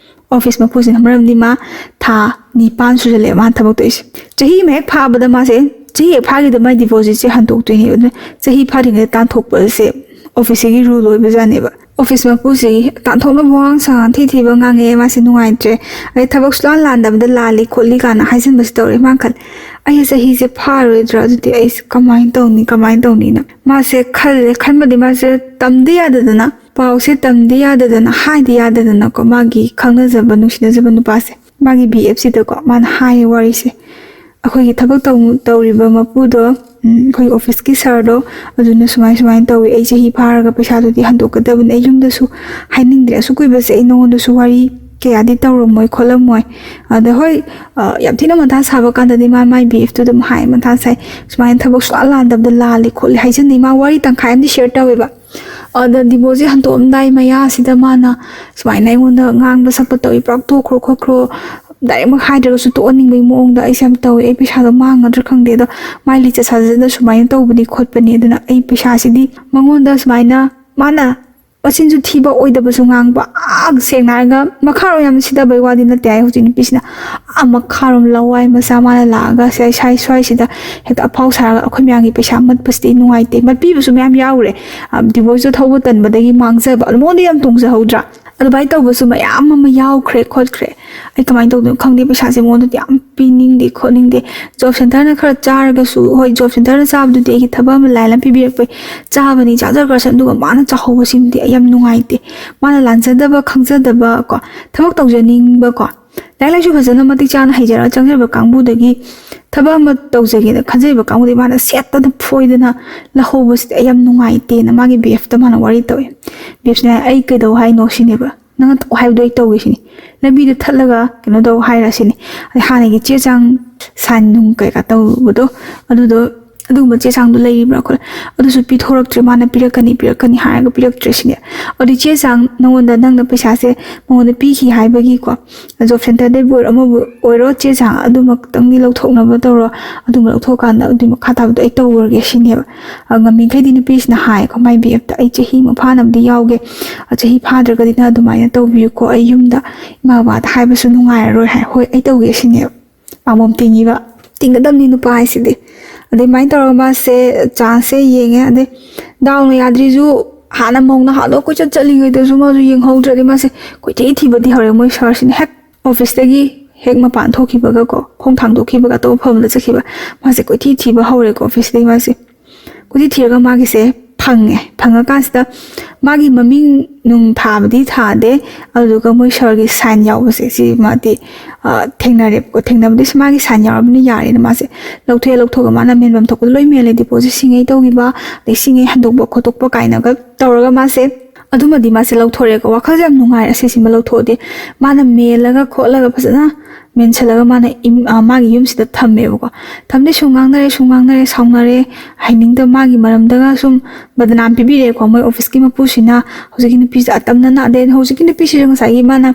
ꯑꯣꯐꯤꯁ ꯃꯄꯨꯁꯤꯅ, ꯃꯔꯝꯗꯤ ꯃꯥ ꯊꯥ ꯅꯤꯄꯥꯟ ꯁꯨꯖꯜꯂꯛꯑꯦ ꯃꯥꯅ ꯊꯕꯛ ꯇꯧꯔꯤꯁꯦ꯫ ꯆꯍꯤ ꯑꯃ ꯍꯦꯛ ꯐꯥꯕꯗ ꯃꯥꯁꯦ, ꯆꯍꯤ ꯍꯦꯛ ꯐꯥꯈꯤꯗ ꯃꯥꯏ ꯗꯤꯄꯣꯖꯤꯠꯁꯦ ꯍꯟꯗꯣꯛꯇꯣꯏꯅꯦ꯫ ꯑꯗꯨꯅ ꯆꯍꯤ ꯐꯥꯗ꯭ꯔꯤꯉꯩꯗ ꯇꯥꯟꯊꯣꯛꯄꯁꯦ ꯑꯣꯐꯤꯁꯁꯤꯒꯤ ꯔꯨꯜ ꯑꯣꯏꯕꯖꯥꯠꯅꯦꯕ꯫ ꯑꯣꯐꯤꯁ ꯃꯄꯨꯁꯤ ꯇꯥꯟꯊꯣꯛꯅꯕ ꯋꯥꯉꯥꯡ ꯁꯉꯥꯡ ꯊꯤ ꯊꯤꯕ ꯉꯥꯡꯉꯦ, ꯃꯥꯁꯦ ꯅꯨꯡꯉꯥꯏꯇ꯭ꯔꯦ꯫ ꯑꯗꯩ ꯊꯕꯛ ꯁꯨꯛꯂꯥꯟ ꯂꯥꯟꯗꯕꯗ ꯂꯥꯜꯂꯤ ꯈꯣꯠꯂꯤ ꯀꯥꯏꯅ ꯍꯥꯏꯖꯤꯟꯕꯁꯦ ꯇꯧꯔꯦ꯫ ꯃꯥ ꯈꯜꯂꯦ, "ꯑꯩ ꯆꯍꯤꯁꯦ ꯐꯥꯔꯣꯏꯗ꯭ꯔꯥ? ꯑꯗꯨꯗꯤ ꯑꯩꯁꯦ ꯀꯃꯥꯏꯅ ꯇꯧꯅꯤ, ꯀꯃꯥꯏꯅ ꯇꯧꯅꯤꯅ?" ꯃꯥꯁꯦ ꯈꯜꯂꯦ꯫ ꯈꯟꯕꯗꯤ ꯃꯥꯁꯦ ꯇꯝꯗ ꯌꯥꯗꯗꯅ, ꯄꯥꯎꯁꯦ ꯇꯝꯗ ꯌꯥꯗꯗꯅ, ꯍꯥꯏꯗ ꯌꯥꯗꯗꯅꯀꯣ, ꯃꯥꯒꯤ ꯈꯪꯅꯖꯕ, ꯅꯨꯡꯁꯤꯅꯖꯕ ꯅꯨꯄꯥꯁꯦ, ꯃꯥꯒꯤ ꯕꯤ ꯑꯦꯐ ꯁꯤꯗꯀꯣ, ꯃꯥꯅ ꯍꯥꯏꯌꯦ ꯋꯥꯔꯤꯁꯦ꯫ "ꯑꯩꯈꯣꯏꯒꯤ ꯊꯕꯛ ꯇꯧ-, ꯇꯧꯔꯤꯕ ꯃꯄꯨꯗꯣ, ꯎꯝ, ꯑꯩꯈꯣꯏꯒꯤ ꯑꯣꯐꯤꯁꯀꯤ ꯁꯥꯔꯗꯣ, ꯑꯗꯨꯅ ꯁꯨꯃꯥꯏ ꯁꯨꯃꯥꯏꯅ ꯇꯧꯋꯤ, ꯑꯩ ꯆꯍꯤ ꯐꯥꯔꯒ ꯄꯩꯁꯥꯗꯨꯗꯤ ꯍꯟꯗꯣꯛꯀꯗꯕꯅꯤ꯫ ꯑꯩ ꯌꯨꯝꯗꯁꯨ ꯍꯥꯏꯅꯤꯡꯗ꯭ꯔꯦ꯫ ꯑꯁꯨꯛ ꯀꯨꯏꯕꯁꯦ ꯑꯩ ꯅꯉꯣꯟꯗꯁꯨ ꯋꯥꯔꯤ ꯀꯌꯥꯗꯤ ꯇꯧꯔꯝꯃꯣꯏ ꯈꯣꯠꯂꯝꯃꯣꯏ꯫ ꯑꯗ ꯍꯣꯏ, ꯑ, ꯌꯥꯝ ꯊꯤꯅ ꯃꯊꯥ ꯁꯥꯕ ꯀꯥꯟꯗꯗꯤ ꯃꯥ ꯃꯥꯏ ꯕꯤ ꯑꯦꯐꯇꯨ ꯑꯗꯨꯝ ꯍꯥꯏ, ꯃꯊꯥ ꯁꯥꯏ, ꯁꯨꯃꯥꯏꯅ ꯊꯕꯛ ꯁꯨꯛꯂꯥꯟ ꯂꯥꯟꯗꯕꯗ ꯂꯥꯜꯂꯤ ꯈꯣꯠꯂꯤ ꯍꯥꯏꯖꯟꯅꯩ꯫ ꯃꯥ ꯋꯥꯔꯤ ꯇꯪꯈꯥꯏ ꯑꯃꯗꯤ ꯁꯤꯌꯔ ꯇꯧꯋꯦꯕ꯫ ꯑꯗ ꯗꯤꯕꯣꯔꯁꯁꯦ ꯍꯟꯗꯣꯛꯑꯝꯗꯥꯏ ꯃꯌꯥꯁꯤꯗ ꯃꯥꯅ ꯁꯨꯃꯥꯏꯅ ꯑꯩꯉꯣꯟꯗ ꯉꯥꯡꯕ ꯁꯛꯄ ꯇꯧꯏ, ꯄꯨꯔꯥ ꯇꯣꯛꯈ꯭ꯔꯣ ꯈꯣꯠꯈ꯭ꯔꯣ, ꯗꯥꯏꯔꯦꯛꯃꯛ ꯍꯥꯏꯗ꯭ꯔꯒꯁꯨ ꯇꯣꯛꯍꯟꯅꯤꯡꯕꯒꯤ ꯃꯑꯣꯡꯗ ꯑꯩꯁꯦ ꯌꯥꯝ ꯇꯧꯋꯦ꯫ ꯑꯩ ꯄꯩꯁꯥꯗꯣ ꯃꯥꯡꯒꯗ꯭ꯔꯥ ꯈꯪꯗꯦ, ꯑꯗꯣ ꯃꯥꯏ ꯂꯤꯆꯠ ꯁꯥꯖꯠꯅ ꯁꯨꯃꯥꯏꯅ ꯇꯧꯕꯅꯤ ꯈꯣꯠꯄꯅꯤ, ꯑꯗꯨꯅ ꯑꯩ ꯄꯩꯁꯥꯁꯤꯗꯤ ꯃꯉꯣꯟꯗ ꯁꯨꯃꯥꯏꯅ ꯃꯥꯅ ꯃꯆꯤꯟꯁꯨ ꯊꯤꯕ ꯑꯣꯏꯗꯕꯁꯨ ꯉꯥꯡꯕ, ꯑꯥ, ꯁꯦꯡꯅ ꯍꯥꯏꯔꯒ ꯃꯈꯥꯔꯣꯝ ꯌꯥꯝ ꯁꯤꯊꯕꯩ ꯋꯥꯗꯤ ꯅꯠꯇꯦ ꯍꯥꯏ ꯍꯧꯖꯤꯛ ꯅꯨꯄꯤꯁꯤꯅ꯫ ꯑꯥ, ꯃꯈꯥꯔꯣꯝ ꯂꯋꯥꯏ ꯃꯆꯥ ꯃꯥꯅ ꯂꯥꯛꯑꯒ ꯁ꯭ꯋꯥꯏ, ꯁ꯭ꯋꯥꯏ, ꯁ꯭ꯋꯥꯏꯁꯤꯗ ꯍꯦꯛꯇ ꯑꯐꯥꯎ ꯁꯥꯔꯒ ꯑꯩꯈꯣꯏ ꯃꯌꯥꯝꯒꯤ ꯄꯩꯁꯥ ꯃꯠꯄꯁꯤꯗꯤ ꯅꯨꯡꯉꯥꯏꯇꯦ꯫ ꯃꯠꯄꯤꯕꯁꯨ ꯃꯌꯥꯝ ꯌꯥꯎꯔꯦ꯫ ꯑ, ꯗꯤꯚꯣꯔꯁꯇꯣ ꯊꯧꯕ ꯇꯟꯕꯗꯒꯤ ꯃꯥꯡꯖꯕ, ꯑꯗꯨ ꯃꯉꯣꯟꯗ ꯌꯥꯝ ꯇꯣꯡꯖꯍꯧꯗ꯭ꯔꯥ? ꯑꯗꯨꯃꯥꯏꯅ ꯇꯧꯕꯁꯨ ꯃꯌꯥꯝ ꯑꯃ ꯌꯥꯎꯈ꯭ꯔꯦ ꯈꯣꯠꯈ꯭ꯔꯦ꯫ ꯑꯩ ꯀꯃꯥꯏꯅ ꯇꯧꯗꯣꯏꯅꯣ ꯈꯪꯗꯦ, ꯄꯩꯁꯥꯁꯦ ꯃꯉꯣꯟꯗꯗꯤ ꯌꯥꯝ ꯄꯤꯅꯤꯡꯗꯦ ꯈꯣꯠꯅꯤꯡꯗꯦ꯫ ꯖꯣꯕ ꯁꯦꯟꯇꯔꯅ ꯈꯔ ꯆꯥꯔꯒꯁꯨ, ꯍꯣꯏ, ꯖꯣꯕ ꯁꯦꯟꯇꯔꯅ ꯆꯥꯕꯗꯨꯗꯤ ꯑꯩꯒꯤ ꯊꯕꯛ ꯑꯃ ꯂꯥꯏꯟ ꯑꯃ ꯄꯤꯕꯤꯔꯛꯄꯩ ꯆꯥꯕꯅꯤ, ꯆꯥꯖꯈ꯭ꯔꯁꯅꯨ, ꯑꯗꯨꯒ ꯃꯥꯅ ꯆꯥꯍꯧꯕꯁꯤꯃꯗꯤ ꯑꯩ ꯌꯥꯝ ꯅꯨꯡꯉꯥꯏꯇꯦ꯫ ꯃꯥꯅ ꯂꯥꯟꯖꯗꯕ ꯈꯪꯖꯗꯕ ꯀꯣ, ꯊꯕꯛ ꯇꯧꯖꯅꯤꯡꯕ ꯀꯣ, ꯂꯥꯏꯔꯤꯛ ꯂꯥꯏꯁꯨ ꯐꯖꯅ ꯃꯇꯤꯛ ꯆꯥꯅ ꯍꯩꯖꯔꯒ ꯆꯪꯖꯕ ꯀꯥꯡꯕꯨꯗꯒꯤ ꯊꯕꯛ ꯑꯃ ꯇꯧꯖꯒꯦꯅ ꯈꯟꯖꯔꯤꯕ ꯀꯥꯡꯕꯨꯗꯤ ꯃꯥꯅ ꯁꯦꯠꯇꯅ ꯐꯣꯏꯗꯅ ꯂꯧꯍꯧꯕꯁꯤꯗꯤ ꯑꯩ ꯌꯥꯝ ꯅꯨꯡꯉꯥꯏꯇꯦꯅ ꯃꯥꯒꯤ ꯕꯤꯑꯦꯐꯇ ꯃꯥꯅ ꯋꯥꯔꯤ ꯇꯧꯋꯦ꯫ ꯕꯤꯑꯦꯐꯁꯤꯅ "ꯑꯩ ꯀꯩꯗꯧ ꯍꯥꯏꯅꯣ?" ꯁꯤꯅꯦꯕ꯫ "ꯅꯪꯅ ꯇꯧ ꯍꯥꯏꯕꯗꯣ ꯑꯩ ꯇꯧꯒꯦ" ꯁꯤꯅꯤ꯫ "ꯂꯝꯕꯤꯗ ꯊꯠꯂꯒ ꯀꯩꯅꯣ ꯇꯧ ꯍꯥꯏꯔ" ꯁꯤꯅꯤ꯫ ꯑꯗꯩ ꯍꯥꯟꯅꯒꯤ ꯆꯦ ꯆꯥꯡ ꯁꯥꯏꯟ ꯅꯨꯡ ꯀꯩꯀꯥ ꯇꯧꯕꯗꯣ, ꯑꯗꯨꯗꯣ, ꯑꯗꯨꯒꯨꯝꯕ ꯆꯦ ꯆꯥꯡꯗꯣ ꯂꯩꯔꯤꯕ꯭ꯔꯥ ꯈꯣꯠꯂꯦ, ꯑꯗꯨꯁꯨ ꯄꯤꯊꯣꯔꯛꯇ꯭ꯔꯦ꯫ ꯃꯥꯅ "ꯄꯤꯔꯛꯀꯅꯤ, ꯄꯤꯔꯛꯀꯅꯤ" ꯍꯥꯏꯔꯒ ꯄꯤꯔꯛꯇ꯭ꯔꯦ ꯁꯤꯅꯦ꯫ ꯑꯗꯨꯗꯤ ꯆꯦ ꯆꯥꯡ ꯅꯉꯣꯟꯗ, ꯅꯪꯅ ꯄꯩꯁꯥꯁꯦ ꯃꯉꯣꯟꯗ ꯄꯤꯈꯤ ꯍꯥꯏꯕꯒꯤꯀꯣ, ꯖꯣꯕ ꯁꯦꯟꯇꯔꯗꯩꯕꯨ ꯑꯣꯏꯔꯣ, ꯑꯃꯕꯨ ꯑꯣꯏꯔꯣ, ꯆꯦ ꯆꯥꯡ ꯑꯗꯨꯃꯛꯇꯪꯗꯤ ꯂꯧꯊꯣꯛꯅꯕ ꯇꯧꯔꯣ꯫ ꯑꯗꯨꯝꯕ ꯂꯧꯊꯣꯛꯑꯀꯥꯟꯗ ꯑꯗꯨꯒꯤ ꯃꯈꯥ ꯇꯥꯕꯗꯣ ꯑꯩ ꯇꯧꯔꯒꯦ ꯁꯤꯅꯦꯕ꯫ ꯑ, ꯉꯝꯃꯤꯈꯩꯗꯤ ꯅꯨꯄꯤꯁꯤꯅ ꯍꯥꯏꯀꯣ, ꯃꯥꯏ ꯕꯤꯑꯦꯐꯇ, "ꯑꯩ ꯆꯍꯤ ꯑꯃ ꯐꯥꯅꯕꯗꯤ ꯌꯥꯎꯒꯦ, ꯑ, ꯆꯍꯤ ꯐꯥꯗ꯭ꯔꯒꯗꯤ ꯅꯪ ꯑꯗꯨꯃꯥꯏꯅ ꯇꯧꯕꯤꯌꯨꯀꯣ, ꯑꯩ ꯌꯨꯝꯗ ꯏꯃꯥ ꯕꯕꯥꯗ ꯍꯥꯏꯕꯁꯨ ꯅꯨꯡꯉꯥꯏꯔꯔꯣꯏ" ꯍꯥꯏ꯫ "ꯍꯣꯏ, ꯑꯩ ꯇꯧꯒꯦ" ꯁꯤꯅꯦꯕ꯫ ꯄꯥꯝꯕꯣꯝ ꯇꯤꯡꯉꯤꯕ, ꯇꯤꯡꯒꯗꯕꯅꯤ ꯅꯨꯄꯥ ꯍꯥꯏꯁꯤꯗꯤ꯫ ꯑꯗꯨꯃꯥꯏꯅ ꯇꯧꯔꯒ ꯃꯥꯁꯦ ꯆꯥꯟꯁꯁꯦ ꯌꯦꯡꯉꯦ꯫ ꯑꯗꯩ ꯗꯥꯎꯅ ꯌꯥꯗ꯭ꯔꯤꯁꯨ, ꯍꯥꯟꯅ ꯃꯧ ꯅꯍꯥꯗꯣ ꯀꯣꯏꯆꯠ ꯆꯠꯂꯤꯉꯩꯗꯁꯨ ꯃꯥꯁꯨ ꯌꯦꯡꯍꯧꯗ꯭ꯔꯗꯤ ꯃꯥꯁꯦ ꯀꯣꯏꯊꯤ ꯊꯤꯕꯗꯤ ꯍꯧꯔꯦ꯫ ꯃꯣꯏ ꯁꯥꯔꯁꯤꯅ ꯍꯦꯛ ꯑꯣꯐꯤꯁꯇꯒꯤ ꯍꯦꯛ ꯃꯄꯥꯟ ꯊꯣꯛꯈꯤꯕꯒꯀꯣ, ꯈꯣꯡ ꯊꯥꯡꯗꯣꯛꯈꯤꯕꯒ ꯑꯇꯣꯞꯄ ꯃꯐꯝꯗ ꯆꯠꯈꯤꯕ꯫ ꯃꯥꯁꯦ ꯀꯣꯏꯊꯤ ꯊꯤꯕ ꯍꯧꯔꯦꯀꯣ ꯑꯣꯐꯤꯁꯇꯒꯤ ꯃꯥꯁꯦ꯫ ꯀꯣꯏꯊꯤ ꯊꯤꯔꯒ ꯃꯥꯒꯤꯁꯦ ꯐꯪꯉꯦ꯫ ꯐꯪꯉꯀꯥꯟꯁꯤꯗ ꯃꯥꯒꯤ ꯃꯃꯤꯡ ꯅꯨꯡ ꯊꯥꯕꯗꯤ ꯊꯥꯗꯦ, ꯑꯗꯨꯗꯨꯒ ꯃꯣꯏ ꯁꯥꯔꯒꯤ ꯁꯥꯏꯟ ꯌꯥꯎꯕꯁꯦ ꯁꯤ ꯃꯥꯗꯤ, ꯑ, ꯊꯦꯡꯅꯔꯦꯕꯀꯣ꯫ ꯊꯦꯡꯅꯕꯗꯤ ꯁꯤ ꯃꯥꯒꯤ ꯁꯥꯏꯟ ꯌꯥꯎꯔꯕꯅꯤꯅ ꯌꯥꯔꯦꯅ ꯃꯥꯁꯦ ꯂꯧꯊꯣꯛꯑꯦ꯫ ꯂꯧꯊꯣꯛꯑꯒ ꯃꯥꯅ ꯃꯦꯟꯐꯝ ꯊꯣꯛꯄꯗ ꯂꯣꯏ ꯃꯦꯜꯂꯦ, ꯗꯤꯄꯣꯖꯤꯠ ꯁꯤꯉꯩ ꯇꯧꯈꯤꯕ, ꯑꯗꯩ ꯁꯤꯉꯩ ꯍꯟꯗꯣꯛꯄ ꯈꯣꯠꯇꯣꯛꯄ ꯀꯥꯏꯅꯒ ꯇꯧꯔꯒ ꯃꯥꯁꯦ ꯑꯗꯨꯃꯗꯤ ꯃꯥꯁꯦ ꯂꯧꯊꯣꯔꯛꯑꯦꯀꯣ꯫ ꯋꯥꯈꯜꯁꯦ ꯌꯥꯝ ꯅꯨꯡꯉꯥꯏꯔꯦ ꯑꯁꯤꯁꯤꯃ ꯂꯧꯊꯣꯛꯑꯗꯤ꯫ ꯃꯥꯅ ꯃꯦꯜꯂꯒ ꯈꯣꯠꯂꯒ ꯐꯖꯅ ꯃꯦꯟꯁꯤꯜꯂꯒ ꯃꯥꯅ ꯏꯝ-, ꯑ, ꯃꯥꯒꯤ ꯌꯨꯝꯁꯤꯗ ꯊꯝꯃꯦꯕꯀꯣ꯫ ꯊꯝꯗꯤ ꯁꯨꯝ ꯉꯥꯡꯅꯔꯦ, ꯁꯨꯝ ꯉꯥꯡꯅꯔꯦ, ꯁꯥꯎꯅꯔꯦ, ꯍꯥꯏꯅꯤꯡꯗꯕ ꯃꯥꯒꯤ ꯃꯔꯝꯗꯒ ꯁꯨꯝ ꯕꯗꯅꯥꯝ ꯄꯤꯕꯤꯔꯦꯀꯣ꯫ ꯃꯣꯏ ꯑꯣꯐꯤꯁꯀꯤ ꯃꯄꯨꯁꯤꯅ ꯍꯧꯖꯤꯛꯀꯤ ꯅꯨꯄꯤꯁꯦ ꯑꯇꯝꯅꯅ, ꯑꯗꯩ ꯍꯧꯖꯤꯛꯀꯤ ꯅꯨꯄꯤꯁꯤꯁꯨ ꯉꯁꯥꯏꯒꯤ ꯃꯥꯅ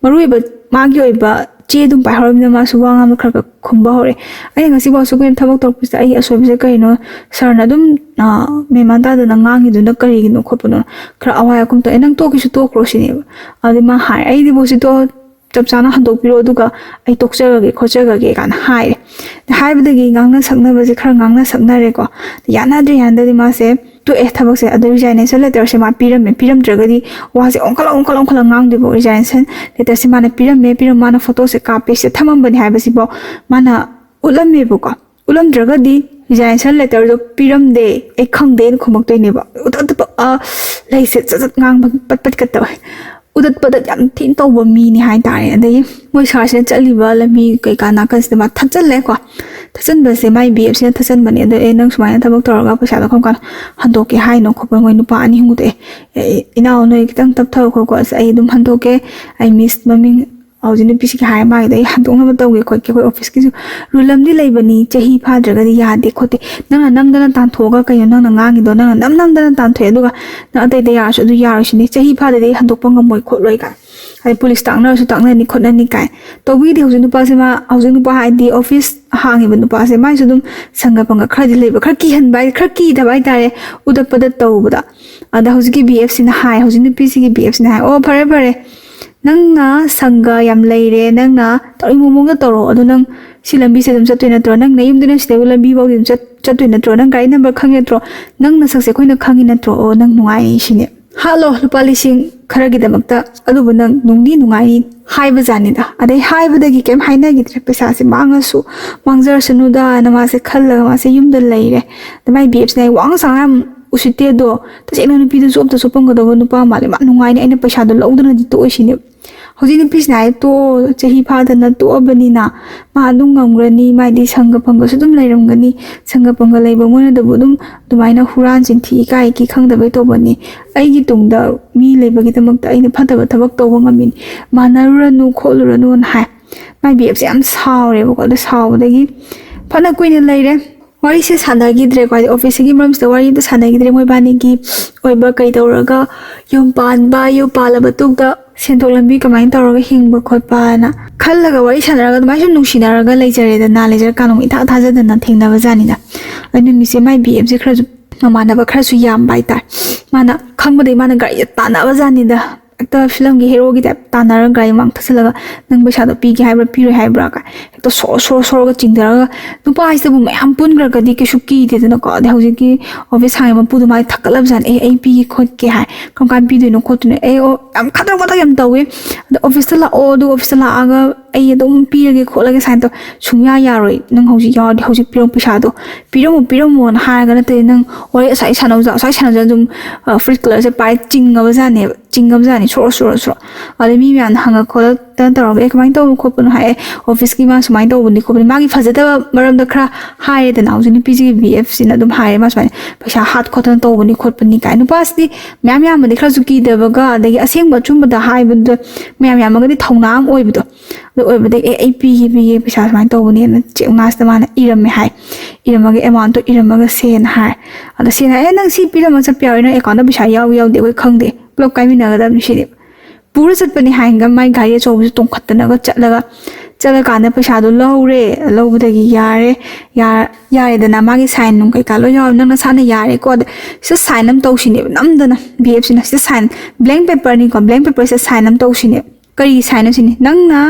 ꯃꯔꯨꯑꯣꯏꯕ ꯃꯥꯒꯤ ꯑꯣꯏꯕ ꯆꯦ ꯑꯗꯨꯝ ꯄꯥꯏꯍꯧꯔꯕꯅꯤꯅ ꯃꯥꯁꯨ ꯋꯥ ꯉꯥꯡꯕ ꯈꯔ ꯈꯔ ꯈꯨꯝꯕ ꯍꯧꯔꯦ꯫ ꯑꯩꯅ ꯉꯁꯤꯐꯥꯎ ꯑꯁꯨꯛ ꯀꯨꯏꯅ ꯊꯕꯛ ꯇꯧꯔꯛꯄꯁꯤꯗ ꯑꯩꯒꯤ ꯑꯁꯣꯏꯕꯁꯦ ꯀꯔꯤꯅꯣ, ꯁꯥꯔꯅ ꯑꯗꯨꯝ, ꯑ, ꯃꯦꯟ ꯃꯥꯟ ꯇꯥꯗꯅ ꯉꯥꯡꯉꯤꯗꯨꯅ ꯀꯔꯤꯒꯤꯅꯣ ꯈꯣꯠꯄꯅꯣ, ꯈꯔ ꯑꯋꯥꯏ ꯑꯈꯨꯝ ꯇꯧ-, "ꯑꯦ, ꯅꯪ ꯇꯣꯛꯈꯤꯁꯨ ꯇꯣꯛꯈ꯭ꯔꯣ" ꯁꯤꯅꯦꯕ꯫ ꯑꯗꯨꯗꯤ ꯃꯥ ꯍꯥꯏ, "ꯑꯩꯗꯤ ꯕꯣꯁ ꯁꯤꯗꯣ ꯆꯞ ꯆꯥꯅ ꯍꯟꯗꯣꯛꯄꯤꯔꯣ, ꯑꯗꯨꯒ ꯑꯩ ꯇꯣꯛꯆꯔꯒꯦ ꯈꯣꯠꯆꯔꯒꯦ" ꯀꯥꯏꯅ ꯍꯥꯏꯔꯦ꯫ ꯍꯥꯏꯕꯗꯒꯤ ꯉꯥꯡꯅ ꯁꯛꯅꯕꯁꯦ ꯈꯔ ꯉꯥꯡꯅ ꯁꯛꯅꯔꯦꯀꯣ꯫ ꯌꯥꯅꯗ꯭ꯔꯦ, ꯌꯥꯅꯗ꯭ꯔꯗꯤ ꯃꯥꯁꯦ ꯇꯣꯛꯑꯦ ꯊꯕꯛꯁꯦ꯫ ꯑꯗꯣ resignation letterꯁꯦ ꯃꯥ ꯄꯤꯔꯝꯃꯦ꯫ ꯄꯤꯔꯝꯗ꯭ꯔꯒꯗꯤ ꯋꯥꯁꯦ ꯑꯣꯟꯈꯠꯂ ꯑꯣꯟꯈꯠꯂ ꯑꯣꯟꯈꯠꯂ ꯉꯥꯡꯗꯣꯏꯕ꯫ Resignation letterꯁꯦ ꯃꯥꯅ ꯄꯤꯔꯝꯃꯦ꯫ ꯄꯤꯔꯝ-, ꯃꯥꯅ ꯐꯣꯇꯣꯁꯦ ꯀꯥꯞꯄꯦ, ꯁꯤꯗ ꯊꯝꯃꯝꯕꯅꯦ ꯍꯥꯏꯕꯁꯤꯐꯥꯎ ꯃꯥꯅ ꯎꯠꯂꯝꯃꯦꯕꯀꯣ꯫ ꯎꯠꯂꯝꯗ꯭ꯔꯒꯗꯤ resignation letterꯗꯣ ꯄꯤꯔꯝꯗꯦ, ꯑꯩ ꯈꯪꯗꯦꯅ ꯈꯨꯝꯃꯛꯇꯣꯏꯅꯦꯕ꯫ ꯎꯗ-, ꯎꯗ-, ꯑ, ꯂꯩꯁꯦ ꯆꯠ ꯆꯠ ꯉꯥꯡꯕ ꯄꯠ ꯄꯠꯀ ꯇꯧꯋꯦ꯫ ꯎꯗꯠ ꯄꯗꯠ ꯌꯥꯝ ꯊꯤꯅ ꯇꯧꯕ ꯃꯤꯅꯤ ꯍꯥꯏꯇꯥꯔꯦ꯫ ꯑꯗꯒꯤ ꯃꯣꯏ ꯁꯥꯔꯁꯤꯅ ꯆꯠꯂꯤꯕ ꯂꯝꯕꯤ ꯀꯩꯀꯥ ꯅꯥꯀꯟꯁꯤꯗ ꯃꯥ ꯊꯠꯆꯜꯂꯦꯀꯣ꯫ ꯊꯠꯆꯟꯕꯁꯦ ꯃꯥꯏ ꯕꯤ ꯑꯦꯐꯁꯤꯅ ꯊꯠꯆꯟꯕꯅꯦ꯫ ꯑꯗꯣ, "ꯑꯦ, ꯅꯪ ꯁꯨꯃꯥꯏꯅ ꯊꯕꯛ ꯇꯧꯔꯒ ꯄꯩꯁꯥꯗꯣ ꯀꯔꯝ ꯀꯥꯟꯗ ꯍꯟꯗꯣꯛꯀꯦ ꯍꯥꯏꯅꯣ?" ꯈꯣꯠꯄ ꯃꯣꯏ ꯅꯨꯄꯥ ꯑꯅꯤ ꯑꯍꯨꯝꯗꯣ, "ꯑꯦ, ꯑꯦ, ꯏꯅꯥꯎ, ꯅꯣꯏ ꯈꯤꯇꯪ ꯇꯞꯊꯧ ꯈꯣꯠꯀꯣ, ꯑꯁ, ꯑꯩ ꯑꯗꯨꯝ ꯍꯟꯗꯣꯛꯀꯦ, ꯑꯩ ꯃꯤꯁ ꯃꯃꯤꯡ ꯍꯧꯖꯤꯛ ꯅꯨꯄꯤꯁꯤꯒꯤ ꯍꯥꯏꯔ ꯃꯥꯒꯤꯗ ꯑꯩ ꯍꯟꯗꯣꯛꯅꯕ ꯇꯧꯒꯦ ꯈꯣꯠꯀꯦ, ꯑꯩꯈꯣꯏ ꯑꯣꯐꯤꯁꯀꯤꯁꯨ ꯔꯨꯜ ꯑꯃꯗꯤ ꯂꯩꯕꯅꯤ, ꯆꯍꯤ ꯐꯥꯗ꯭ꯔꯒꯗꯤ ꯌꯥꯗꯦ ꯈꯣꯠꯇꯦ, ꯅꯪꯅ ꯅꯝꯗꯅ ꯇꯥꯟꯊꯣꯛꯑꯒ ꯀꯩꯅꯣ ꯅꯪꯅ ꯉꯥꯡꯉꯤꯗꯣ, ꯅꯪꯅ ꯅꯝ ꯅꯝꯗꯅ ꯇꯥꯟꯊꯣꯛꯑꯦ, ꯑꯗꯨꯒ ꯅꯪ ꯑꯇꯩꯗ ꯌꯥꯔꯁꯨ ꯑꯗꯨ ꯌꯥꯔꯣꯏ ꯁꯤꯅꯤ, ꯆꯍꯤ ꯐꯥꯗ꯭ꯔꯗꯤ ꯑꯩ ꯍꯟꯗꯣꯛꯄ ꯉꯝꯃꯣꯏ ꯈꯣꯠꯂꯣꯏ" ꯀꯥꯏ꯫ ꯑꯗꯩ ꯄꯨꯂꯤꯁ ꯇꯥꯛꯅꯔꯁꯨ ꯇꯥꯛꯅꯅꯤ ꯈꯣꯠꯅꯅꯤ ꯀꯥꯏ꯫ ꯇꯧꯕꯒꯤꯗꯤ ꯍꯧꯖꯤꯛ ꯅꯨꯄꯥꯁꯦ ꯃꯥ, ꯍꯧꯖꯤꯛ ꯅꯨꯄꯥ ꯍꯥꯏꯗꯤ ꯑꯣꯐꯤꯁ ꯍꯥꯡꯉꯤꯕ ꯅꯨꯄꯥꯁꯦ, ꯃꯥꯏꯁꯨ ꯑꯗꯨꯝ ꯁꯪꯒ ꯄꯪꯒ ꯈꯔꯗꯤ ꯂꯩꯕ, ꯈꯔ ꯀꯤꯍꯟꯕ ꯍꯥꯏ-, ꯈꯔ ꯀꯤꯗꯕ ꯍꯥꯏꯇꯥꯔꯦ, ꯎꯗꯠ ꯄꯗꯠ ꯇꯧꯕꯗ꯫ ꯑꯗ ꯍꯧꯖꯤꯛꯀꯤ ꯕꯤ ꯑꯦꯐꯁꯤꯅ ꯍꯥꯏ, ꯍꯧꯖꯤꯛ ꯅꯨꯄꯤꯁꯤꯒꯤ ꯕꯤ ꯑꯦꯐꯁꯤꯅ ꯍꯥꯏ, "ꯑꯣ, ꯐꯔꯦ, ꯐꯔꯦ, ꯅꯪꯅ ꯁꯪꯒ ꯌꯥꯝ ꯂꯩꯔꯦ, ꯅꯪꯅ ꯇꯧꯅꯤꯡꯕ ꯃꯑꯣꯡꯗ ꯇꯧꯔꯣ, ꯑꯗꯣ ꯅꯪ ꯁꯤ ꯂꯝꯕꯤꯁꯦ ꯑꯗꯨꯝ ꯆꯠꯇꯣꯏ ꯅꯠꯇ꯭ꯔꯣ? ꯅꯪ ꯅꯌꯨꯝꯗꯨꯅ ꯁꯤꯗꯩ ꯂꯝꯕꯤ ꯐꯥꯎꯗꯤ ꯑꯗꯨꯝ ꯆꯠ-, ꯆꯠꯇꯣꯏ ꯅꯠꯇ꯭ꯔꯣ? ꯅꯪ ꯒꯥꯔꯤ ꯅꯝꯕꯔ ꯈꯪꯉꯤ ꯅꯠꯇ꯭ꯔꯣ? ꯅꯪ ꯅꯁꯛꯁꯦ ꯑꯩꯈꯣꯏꯅ ꯈꯪꯉꯤ ꯅꯠꯇ꯭ꯔꯣ? ꯑꯣ, ꯅꯪ ꯅꯨꯡꯉꯥꯏꯅꯤ ꯁꯤꯅꯦ꯫ ꯍꯥꯠꯂꯣ ꯂꯨꯄꯥ ꯂꯤꯁꯤꯡ ꯈꯔꯒꯤꯗꯃꯛꯇ, ꯑꯗꯨꯕꯨ ꯅꯪ ꯅꯨꯡꯗꯤ ꯅꯨꯡꯉꯥꯏꯅꯤ" ꯍꯥꯏꯕ ꯖꯥꯠꯅꯤꯗ꯫ ꯑꯗꯩ ꯍꯥꯏꯕꯗꯒꯤ ꯀꯩꯝ ꯍꯥꯏꯅꯈꯤꯗ꯭ꯔꯦ, ꯄꯩꯁꯥꯁꯦ ꯃꯥꯡꯉꯁꯨ ꯃꯥꯡꯖꯔꯁꯅꯨꯗꯅ ꯃꯥꯁꯦ ꯈꯜꯂꯒ ꯃꯥꯁꯦ ꯌꯨꯝꯗ ꯂꯩꯔꯦ꯫ ꯑꯗ ꯃꯥꯏ ꯕꯤ ꯑꯦꯐꯁꯤꯅ ꯑꯩ ꯋꯥꯉꯥꯡ ꯁꯉꯥꯡ ꯌꯥꯝ ꯎꯁꯤꯠꯇꯦ, ꯑꯗꯣ ꯇꯁꯦꯡꯅ ꯅꯨꯄꯤꯗꯨꯁꯨ ꯑꯝꯇ ꯆꯣꯞꯄꯝꯒꯗꯧꯕ ꯅꯨꯄꯥ ꯃꯥꯜꯂꯦ, ꯃꯥ ꯅꯨꯡꯉꯥꯏꯅꯤ, ꯑꯩꯅ ꯄꯩꯁꯥꯗꯣ ꯂꯧꯗꯅꯗꯤ ꯇꯣꯛꯑꯣꯏ ꯁꯤꯅꯦꯕ꯫ ꯍꯧꯖꯤꯛ ꯅꯨꯄꯤꯁꯤꯅ ꯍꯥꯏ, "ꯇꯣꯛꯑꯣ, ꯆꯍꯤ ꯐꯥꯗꯅ ꯇꯣꯛꯑꯕꯅꯤꯅ ꯃꯥ ꯑꯗꯨꯝ ꯉꯝꯈ꯭ꯔꯅꯤ, ꯃꯥꯗꯤ ꯁꯪꯒ ꯄꯪꯒꯁꯨ ꯑꯗꯨꯝ ꯂꯩꯔꯝꯒꯅꯤ, ꯁꯪꯒ ꯄꯪꯒ ꯂꯩꯕ ꯃꯣꯏꯅꯗꯕꯨ ꯑꯗꯨꯝ ꯑꯗꯨꯃꯥꯏꯅ ꯍꯨꯔꯥꯟ ꯆꯤꯟꯊꯤ ꯏꯀꯥꯏ ꯏꯀꯤ ꯈꯪꯗꯕꯩ ꯇꯧꯕꯅꯤ, ꯑꯩꯒꯤ ꯇꯨꯡꯗ ꯃꯤ ꯂꯩꯕꯒꯤꯗꯃꯛꯇ ꯑꯩꯅ ꯐꯠꯇꯕ ꯊꯕꯛ ꯇꯧꯕ ꯉꯝꯃꯤꯅꯤ, ꯃꯥꯟꯅꯔꯨꯔꯅꯨ ꯈꯣꯠꯂꯨꯔꯅꯨꯅ" ꯍꯥꯏ꯫ ꯃꯥꯏ ꯕꯤ ꯑꯦꯐꯁꯦ ꯌꯥꯝ ꯁꯥꯎꯔꯦꯕꯀꯣ꯫ ꯑꯗꯣ ꯁꯥꯎꯕꯗꯒꯤ ꯐꯅ ꯀꯨꯏꯅ ꯂꯩꯔꯦ, ꯋꯥꯔꯤꯁꯦ ꯁꯥꯟꯅꯈꯤꯗ꯭ꯔꯦꯀꯣ꯫ ꯍꯥꯏꯗꯤ ꯑꯣꯐꯤꯁꯀꯤ ꯃꯔꯝꯁꯤꯗ ꯋꯥꯔꯤ ꯑꯝꯇ ꯁꯥꯟꯅꯈꯤꯗ꯭ꯔꯦ, ꯃꯣꯏꯕꯥꯅꯤꯒꯤ ꯑꯣꯏꯕ ꯀꯩ ꯇꯧꯔꯒ ꯌꯨꯝ ꯄꯥꯟꯕ, ꯌꯨꯝ ꯄꯥꯜꯂ ꯃꯇꯨꯡꯗ ꯁꯦꯟꯊꯣꯛ ꯂꯝꯕꯤ ꯀꯃꯥꯏꯅ ꯇꯧꯔꯒ ꯍꯤꯡꯕ ꯈꯣꯠꯄꯅ ꯈꯜꯂꯒ ꯋꯥꯔꯤ ꯁꯥꯟꯅꯔꯒ ꯑꯗꯨꯃꯥꯏꯅ ꯁꯨꯝ ꯅꯨꯡꯁꯤꯅꯔꯒ ꯂꯩꯖꯔꯦꯗꯅ, ꯂꯩꯖꯔꯀꯥꯟꯗ ꯑꯃꯨꯛ ꯏꯊꯥ ꯊꯥꯖꯗꯅ ꯊꯦꯡꯅꯕ ꯖꯥꯠꯅꯤꯗ꯫ ꯑꯗꯨ ꯅꯨꯃꯤꯠꯁꯦ ꯃꯥꯏ ꯕꯤ ꯑꯦꯐꯁꯦ ꯈꯔꯁꯨ ꯃꯃꯥꯟꯅꯕ ꯈꯔꯁꯨ ꯌꯥꯝꯕ ꯍꯥꯏꯇꯥꯔꯦ꯫ ꯃꯥꯅ ꯈꯪꯕꯗꯒꯤ ꯃꯥꯅ ꯒꯥꯔꯤꯁꯦ ꯇꯥꯟꯅꯕ ꯖꯥꯠꯅꯤꯗ꯫ ꯍꯦꯛꯇ ꯐꯤꯂꯝꯒꯤ ꯍꯦꯔꯣꯒꯤ ꯇꯥꯏꯞ ꯇꯥꯟꯅꯔꯒ ꯒꯥꯔꯤ ꯃꯃꯥꯡ ꯊꯠꯆꯜꯂꯒ, "ꯅꯪ ꯄꯩꯁꯥꯗꯣ ꯄꯤꯒꯦ ꯍꯥꯏꯕ꯭ꯔꯥ, ꯄꯤꯔꯣꯏ ꯍꯥꯏꯕ꯭ꯔꯥ?" ꯀꯥꯏ ꯍꯦꯛꯇ ꯁꯣꯔ ꯁꯣꯔ ꯁꯣꯔꯒ ꯆꯤꯡꯊꯔꯒ, ꯅꯨꯄꯥ ꯍꯥꯏꯁꯤꯗꯕꯨ ꯃꯌꯥꯝ ꯄꯨꯟꯈ꯭ꯔꯒꯗꯤ ꯀꯩꯁꯨ ꯀꯤꯗꯦꯗꯅꯀꯣ꯫ ꯑꯗꯩ ꯍꯧꯖꯤꯛꯀꯤ ꯑꯣꯐꯤꯁ ꯍꯥꯡꯉꯤ ꯃꯄꯨꯗꯣ ꯃꯥꯗꯤ ꯊꯛꯀꯠꯂꯕ ꯖꯥꯠꯅꯤ, "ꯑꯦ, ꯑꯩ ꯄꯤꯒꯦ ꯈꯣꯠꯀꯦ" ꯍꯥꯏ꯫ "ꯀꯔꯝ ꯀꯥꯟ ꯄꯤꯗꯣꯏꯅꯣ ꯈꯣꯠꯇꯣꯏꯅꯣ?" ꯑꯦ, ꯑꯣ, ꯌꯥꯝ ꯈꯗ꯭ꯔꯛ ꯈꯗ꯭ꯔꯛ ꯌꯥꯝ ꯇꯧꯋꯦ꯫ ꯑꯗꯣ "ꯑꯣꯐꯤꯁꯇ ꯂꯥꯛꯑꯣ, ꯑꯗꯨꯒ ꯑꯣꯐꯤꯁꯇ ꯂꯥꯛꯑꯒ ꯑꯩ ꯑꯗꯨꯝ ꯄꯤꯔꯒꯦ ꯈꯣꯠꯂꯒꯦ" ꯁꯨꯃꯥꯏꯅ ꯇꯧ꯫ "ꯁꯨꯡꯌꯥ ꯌꯥꯔꯣꯏ, ꯅꯪ ꯍꯧꯖꯤꯛ ꯌꯥꯎꯔꯗꯤ ꯍꯧꯖꯤꯛ ꯄꯤꯔꯝꯃꯣ ꯄꯩꯁꯥꯗꯣ, ꯄꯤꯔꯝꯃꯣ, ꯄꯤꯔꯝꯃꯣꯅ" ꯍꯥꯏꯔꯒ ꯅꯠꯇ꯭ꯔꯗꯤ ꯅꯪ ꯋꯥꯔꯤ ꯑꯁꯥꯏ ꯁꯥꯟꯅꯧꯖ-, ꯑꯁꯥꯏ ꯁꯥꯟꯅꯧꯖ ꯑꯗꯨꯝ, ꯑ, ꯐꯨꯔꯤꯠ ꯀꯂꯔꯁꯦ ꯄꯥꯏꯔ ꯆꯤꯡꯉꯕ ꯖꯥꯠꯅꯦꯕ꯫ ꯆꯤꯡꯉꯕꯖꯥꯠꯅꯤ, ꯁꯣꯔꯣ, ꯁꯣꯔꯣ, ꯁꯣꯔꯣ꯫ ꯑꯗꯩ ꯃꯤ ꯃꯌꯥꯝꯅ ꯍꯪꯉ ꯈꯣꯠꯂꯛꯇꯅ ꯇꯧꯔꯒ, "ꯑꯦ, ꯀꯃꯥꯏꯅ ꯇꯧꯕꯅꯣ ꯈꯣꯠꯄꯅꯣ?" ꯍꯥꯏ꯫ "ꯑꯦ, ꯑꯣꯐꯤꯁꯀꯤ ꯃꯥ ꯁꯨꯃꯥꯏꯅ ꯇꯧꯕꯅꯤ ꯈꯣꯠꯄꯅꯤ", ꯃꯥꯒꯤ ꯐꯖꯗꯕ ꯃꯔꯝꯗ ꯈꯔ ꯍꯥꯏꯔꯦꯗꯅ꯫ ꯍꯧꯖꯤꯛ ꯅꯨꯄꯤꯁꯤꯒꯤ ꯕꯤ ꯑꯦꯐꯁꯤꯅ ꯑꯗꯨꯝ ꯍꯥꯏꯔꯦ, "ꯃꯥ ꯁꯨꯃꯥꯏꯅ ꯄꯩꯁꯥ ꯍꯥꯠ ꯈꯣꯠꯇꯅ ꯇꯧꯕꯅꯤ ꯈꯣꯠꯄꯅꯤ" ꯀꯥꯏ꯫ ꯅꯨꯄꯥꯁꯤꯗꯤ ꯃꯌꯥꯝ ꯌꯥꯝꯕꯗꯤ ꯈꯔꯁꯨ ꯀꯤꯗꯕꯒ, ꯑꯗꯒꯤ ꯑꯁꯦꯡꯕ ꯑꯆꯨꯝꯕꯗ ꯍꯥꯏꯕꯗ ꯃꯌꯥꯝ ꯌꯥꯝꯃꯒꯗꯤ ꯊꯧꯅꯥ ꯑꯃ ꯑꯣꯏꯕꯗꯣ, ꯑꯗꯨ ꯑꯣꯏꯕꯗꯒꯤ, "ꯑꯦ, ꯑꯩ ꯄꯤꯒꯦ, ꯄꯤꯒꯦ, ꯄꯩꯁꯥ ꯁꯨꯃꯥꯏꯅ ꯇꯧꯕꯅꯦꯅ" ꯆꯦꯛ ꯃꯥꯁꯤꯗ ꯃꯥꯅ ꯏꯔꯝꯃꯦ ꯍꯥꯏ꯫ ꯏꯔꯝꯃꯒ, ꯑꯦꯃꯥꯎꯟꯠꯇꯣ ꯏꯔꯝꯃꯒ, "ꯁꯦꯅ" ꯍꯥꯏ꯫ ꯑꯗꯣ ꯁꯦꯅ ꯍꯥꯏ, "ꯑꯦ, ꯅꯪ ꯁꯤ ꯄꯤꯔꯝꯃ ꯆꯠꯄ ꯌꯥꯔꯣꯏ, ꯅꯪ ꯑꯦꯀꯥꯎꯟꯠꯇ ꯄꯩꯁꯥ ꯌꯥꯎꯏ ꯌꯥꯎꯗꯦ ꯑꯩꯈꯣꯏ ꯈꯪꯗꯦ, ꯄꯨꯂꯞ ꯀꯥꯏꯃꯤꯟꯅꯒꯗꯕꯅꯤ ꯁꯤꯗꯤ"꯫ ꯄꯨꯔ ꯆꯠꯄꯅꯤ ꯍꯥꯏꯅꯒ ꯃꯥꯏ ꯒꯥꯔꯤ ꯑꯆꯧꯕꯁꯦ ꯇꯣꯡꯈꯠꯇꯅꯒ ꯆꯠꯂꯒ, ꯆꯠꯂꯀꯥꯟꯗ ꯄꯩꯁꯥꯗꯣ ꯂꯧꯔꯦ꯫ ꯂꯧꯕꯗꯒꯤ ꯌꯥꯔꯦ, ꯌꯥ-, ꯌꯥꯔꯦꯗꯅ, ꯃꯥꯒꯤ ꯁꯥꯏꯟ ꯅꯨꯡ ꯀꯩꯀꯥ ꯂꯣꯏ ꯌꯥꯎꯔꯦ, "ꯅꯪ ꯅꯁꯥꯅ ꯌꯥꯔꯦꯀꯣ", ꯑꯗ ꯁꯤꯗ ꯁꯥꯏꯟ ꯑꯃ ꯇꯧꯁꯤꯅꯦꯕ ꯅꯝꯗꯅ꯫ ꯕꯤ ꯑꯦꯐꯁꯤꯅ ꯁꯤꯗ ꯁꯥꯏꯟ, ꯕ꯭ꯂꯦꯡ ꯄꯦꯄꯔꯅꯤꯀꯣ, ꯕ꯭ꯂꯦꯡ ꯄꯦꯄꯔꯁꯤꯗ ꯁꯥꯏꯟ ꯑꯃ ꯇꯧꯁꯤꯅꯦꯕ꯫ ꯀꯔꯤ ꯁꯥꯏꯟꯅꯣ ꯁꯤꯅꯤ? "ꯅꯪꯅ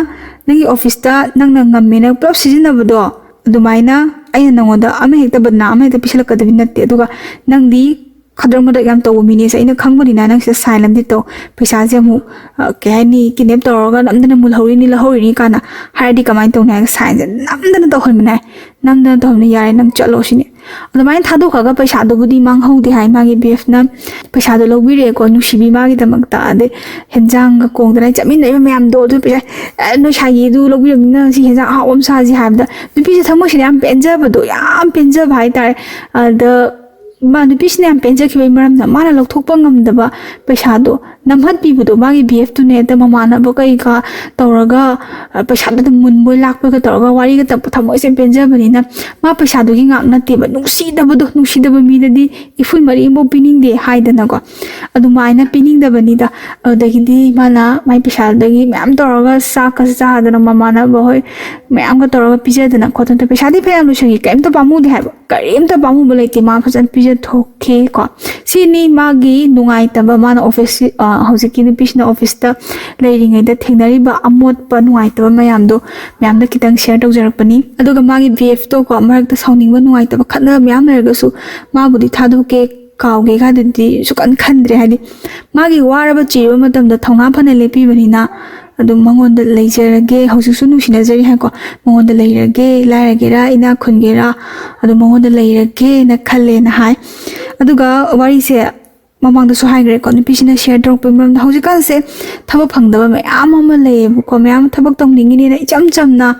ꯅꯪꯒꯤ ꯑꯣꯐꯤꯁꯇ ꯅꯪꯅ ꯉꯝꯃꯦꯅ ꯄꯨꯂꯞ ꯁꯤꯖꯤꯟꯅꯕꯗꯣ, ꯑꯗꯨꯃꯥꯏꯅ ꯑꯩꯅ ꯅꯪꯉꯣꯟꯗ ꯑꯃ ꯍꯦꯛꯇ, ꯕꯗꯅꯥ ꯑꯃ ꯍꯦꯛꯇ ꯄꯤꯁꯜꯂꯛꯀꯗꯕꯗꯤ ꯅꯠꯇꯦ, ꯑꯗꯨꯒ ꯅꯪꯗꯤ ꯈꯗ꯭ꯔꯛ ꯃꯗ꯭ꯔꯛ ꯌꯥꯝ ꯇꯧꯕ ꯃꯤꯅꯦꯁꯦ ꯑꯩꯅ ꯈꯪꯕꯅꯤꯅ, ꯅꯪ ꯁꯤꯗ ꯁꯥꯏꯟ ꯑꯃꯗꯤ ꯇꯧ, ꯄꯩꯁꯥꯁꯦ ꯑꯃꯨꯛ ꯑ, ꯀꯩ ꯍꯥꯏꯅꯤ, ꯀꯤꯗꯅꯦꯞ ꯇꯧꯔꯒ ꯅꯝꯗꯅ ꯃꯨꯜꯍꯧꯔꯤꯅꯤ, ꯂꯧꯍꯧꯔꯤꯅꯤ ꯀꯥꯏꯅ ꯍꯥꯏꯔꯗꯤ ꯀꯃꯥꯏꯅ ꯇꯧꯅꯤ ꯍꯥꯏꯔꯒ ꯁꯥꯏꯟꯁꯦ ꯅꯝꯗꯅ ꯇꯧꯍꯟꯕꯅꯦ ꯍꯥꯏ꯫ ꯅꯝꯗꯅ ꯇꯧꯍꯟꯕꯅꯦ, "ꯌꯥꯔꯦ, ꯅꯪ ꯆꯠꯂꯣ" ꯁꯤꯅꯦ꯫ ꯑꯗꯨꯃꯥꯏꯅ ꯊꯥꯗꯣꯛꯈ꯭ꯔꯒ ꯄꯩꯁꯥꯗꯨꯕꯨꯗꯤ ꯃꯥꯡꯍꯧꯗꯦ ꯍꯥꯏ꯫ ꯃꯥꯒꯤ ꯕꯤ ꯑꯦꯐꯅ ꯄꯩꯁꯥꯗꯣ ꯂꯧꯕꯤꯔꯛꯑꯦꯀꯣ, ꯅꯨꯡꯁꯤꯕꯤ ꯃꯥꯒꯤꯗꯃꯛꯇ꯫ ꯑꯗꯩ ꯍꯦꯟꯖꯥꯡꯒ ꯀꯣꯡꯗꯅ ꯆꯠꯃꯤꯟꯅꯔꯤꯕ ꯃꯌꯥꯝꯗꯣ, ꯑꯗꯨ ꯄꯩꯁꯥ, "ꯑꯦ, ꯅꯣꯏ ꯁꯥꯏꯒꯤ ꯑꯗꯨ ꯂꯧꯕꯤꯔꯕꯅꯤꯅ ꯁꯤ ꯍꯦꯟꯖꯥꯡ ꯑꯍꯥꯎꯕ ꯑꯃ ꯆꯥꯁꯤ" ꯍꯥꯏꯕꯗ ꯅꯨꯄꯤꯁꯦ ꯊꯃꯣꯏꯁꯤꯗ ꯌꯥꯝ ꯄꯦꯟꯖꯕꯗꯣ, ꯌꯥꯝ ꯄꯦꯟꯖꯕ ꯍꯥꯏꯇꯥꯔꯦ꯫ ꯑꯗ ꯃꯥ ꯅꯨꯄꯤꯁꯤꯅ ꯌꯥꯝ ꯄꯦꯟꯖꯈꯤꯕꯒꯤ ꯃꯔꯝꯅ ꯃꯥꯅ ꯂꯧꯊꯣꯛꯄ ꯉꯝꯗꯕ ꯄꯩꯁꯥꯗꯣ ꯅꯝꯍꯠꯄꯤꯕꯗꯣ, ꯃꯥꯒꯤ ꯕꯤ ꯑꯦꯐꯇꯨꯅꯦ ꯍꯦꯛꯇ ꯃꯃꯥꯟꯅꯕ ꯀꯩꯀꯥ ꯇꯧꯔꯒ, ꯑ, ꯄꯩꯁꯥꯗꯣ ꯑꯗꯨꯝ ꯃꯨꯟꯕꯣꯏ ꯂꯥꯛꯄꯣꯏꯒ ꯇꯧꯔꯒ ꯋꯥꯔꯤꯒ ꯇꯞꯄ ꯊꯃꯣꯏꯁꯦ ꯄꯦꯟꯖꯕꯅꯤꯅ, ꯃꯥ ꯄꯩꯁꯥꯗꯨꯒꯤ ꯉꯥꯛ ꯅꯠꯇꯦꯕ, ꯅꯨꯡꯁꯤꯗꯕꯗꯣ, ꯅꯨꯡꯁꯤꯗꯕ ꯃꯤꯗꯗꯤ ꯏꯐꯨꯟ ꯃꯔꯤ ꯑꯃꯐꯥꯎ ꯄꯤꯅꯤꯡꯗꯦ ꯍꯥꯏꯗꯅꯀꯣ, ꯑꯗꯨꯃꯥꯏꯅ ꯄꯤꯅꯤꯡꯗꯕꯅꯤꯗ꯫ ꯑꯗꯨꯗꯒꯤꯗꯤ ꯃꯥꯅ ꯃꯥꯏ ꯄꯩꯁꯥꯗꯒꯤ ꯃꯌꯥꯝ ꯇꯧꯔꯒ ꯆꯥꯛꯀ ꯆꯥꯗꯅ ꯃꯃꯥꯟꯅꯕ ꯍꯣꯏ ꯃꯌꯥꯝꯒ ꯇꯧꯔꯒ ꯄꯤꯖꯗꯅ ꯈꯣꯠꯇꯅ ꯄꯩꯁꯥꯗꯤ ꯐꯅꯌꯥꯝ ꯂꯣꯏꯁꯟꯈꯤ, ꯀꯔꯤꯝꯇ ꯄꯥꯝꯃꯨꯗꯦ ꯍꯥꯏꯕ, ꯀꯔꯤꯝꯇ ꯄꯥꯝꯃꯨꯕ ꯂꯩꯇꯦ꯫ ꯃꯥ ꯐꯖꯅ ꯄꯤꯖꯊꯣꯛꯈꯤ ꯀꯣ꯫ ꯁꯤꯅꯤ ꯃꯥꯒꯤ ꯅꯨꯡꯉꯥꯏꯇꯕ, ꯃꯥꯅ ꯑꯣꯐꯤꯁ, ꯑ, ꯍꯧꯖꯤꯛꯀꯤ ꯅꯨꯄꯤꯁꯤꯅ ꯑꯣꯐꯤꯁꯇ ꯂꯩꯔꯤꯉꯩꯗ ꯊꯦꯡꯅꯔꯤꯕ ꯑꯃꯣꯠꯄ ꯅꯨꯡꯉꯥꯏꯇꯕ ꯃꯌꯥꯝꯗꯣ ꯃꯌꯥꯝꯗ ꯈꯤꯇꯪ ꯁꯤꯌꯔ ꯇꯧꯖꯔꯛꯄꯅꯤ꯫ ꯑꯗꯨꯒ ꯃꯥꯒꯤ ꯕꯤ ꯑꯦꯐꯇꯣ ꯀꯣ, ꯃꯔꯛꯇ ꯁꯥꯎꯅꯤꯡꯕ ꯅꯨꯡꯉꯥꯏꯇꯕ ꯈꯠꯅꯕ ꯃꯌꯥꯝ ꯂꯩꯔꯒꯁꯨ ꯃꯥꯕꯨꯗꯤ ꯊꯥꯗꯣꯛꯀꯦ, ꯀꯥꯎꯒꯦ ꯀꯥꯏꯗꯗꯤ ꯁꯨꯀꯟ ꯈꯟꯗ꯭ꯔꯦ꯫ ꯍꯥꯏꯗꯤ ꯃꯥꯒꯤ ꯋꯥꯔꯕ ꯆꯤꯔꯕ ꯃꯇꯝꯗ ꯊꯧꯅꯥ ꯐꯅ ꯂꯦꯞꯄꯤꯕꯅꯤꯅ ꯑꯗꯨꯝ ꯃꯉꯣꯟꯗ ꯂꯩꯖꯔꯒꯦ, ꯍꯧꯖꯤꯛꯁꯨ ꯅꯨꯡꯁꯤꯅꯖꯔꯤ ꯍꯥꯏꯀꯣ, "ꯃꯉꯣꯟꯗ ꯂꯩꯔꯒꯦ, ꯂꯥꯏꯔꯒꯦꯔꯥ ꯏꯅꯥꯛ ꯈꯨꯟꯒꯦꯔꯥ ꯑꯗꯨꯝ ꯃꯉꯣꯟꯗ ꯂꯩꯔꯒꯦꯅ ꯈꯜꯂꯦꯅ" ꯍꯥꯏ꯫ ꯑꯗꯨꯒ ꯋꯥꯔꯤꯁꯦ ꯃꯃꯥꯡꯗꯁꯨ ꯍꯥꯏꯈ꯭ꯔꯦꯀꯣ, ꯅꯨꯄꯤꯁꯤꯅ ꯁꯤꯌꯔ ꯇꯧꯔꯛꯄꯒꯤ ꯃꯔꯝꯗ ꯍꯧꯖꯤꯛꯀꯥꯟꯁꯦ ꯊꯕꯛ ꯐꯪꯗꯕ ꯃꯌꯥꯝ ꯑꯃ ꯂꯩꯌꯦꯕꯀꯣ, ꯃꯌꯥꯝ ꯊꯕꯛ ꯇꯧꯅꯤꯡꯉꯤꯅꯦꯅ ꯏꯆꯝ ꯆꯝꯅ,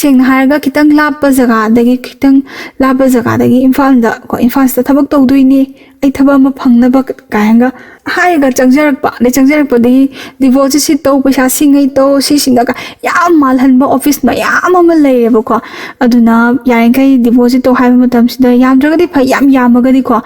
ꯁꯦꯡꯅ ꯍꯥꯏꯔꯒ ꯈꯤꯇꯪ ꯂꯥꯞꯄ ꯖꯒꯥꯗꯒꯤ, ꯈꯤꯇꯪ ꯂꯥꯞꯄ ꯖꯒꯥꯗꯒꯤ ꯏꯝꯐꯥꯜꯗ ꯀꯣ, "ꯏꯝꯐꯥꯜꯁꯤꯗ ꯊꯕꯛ ꯇꯧꯗꯣꯏꯅꯦ, ꯑꯩ ꯊꯕꯛ ꯑꯃ ꯐꯪꯅꯕ" ꯀꯥꯏꯅꯒ ꯍꯥꯏꯔꯒ ꯆꯪꯖꯔꯛꯄ, ꯑꯗꯩ ꯆꯪꯖꯔꯛꯄꯗꯒꯤ ꯗꯤꯚꯣꯔꯁꯁꯦ ꯁꯤ ꯇꯧ, ꯄꯩꯁꯥ ꯁꯤꯉꯩ ꯇꯧ, ꯁꯤꯁꯤꯡꯒ ꯀ-, ꯌꯥꯝ ꯃꯥꯜꯍꯟꯕ ꯑꯣꯐꯤꯁ ꯃꯌꯥꯝ ꯑꯃ ꯂꯩꯔꯦꯕꯀꯣ꯫ ꯑꯗꯨꯅ ꯌꯥꯔꯤꯈꯩ ꯗꯤꯚꯣꯔꯁꯁꯦ ꯇꯧ ꯍꯥꯏꯕ ꯃꯇꯝꯁꯤꯗ ꯌꯥꯝꯗ꯭ꯔꯒꯗꯤ ꯐꯩ, ꯌꯥꯝ ꯌꯥꯝꯃꯒꯗꯤꯀꯣ,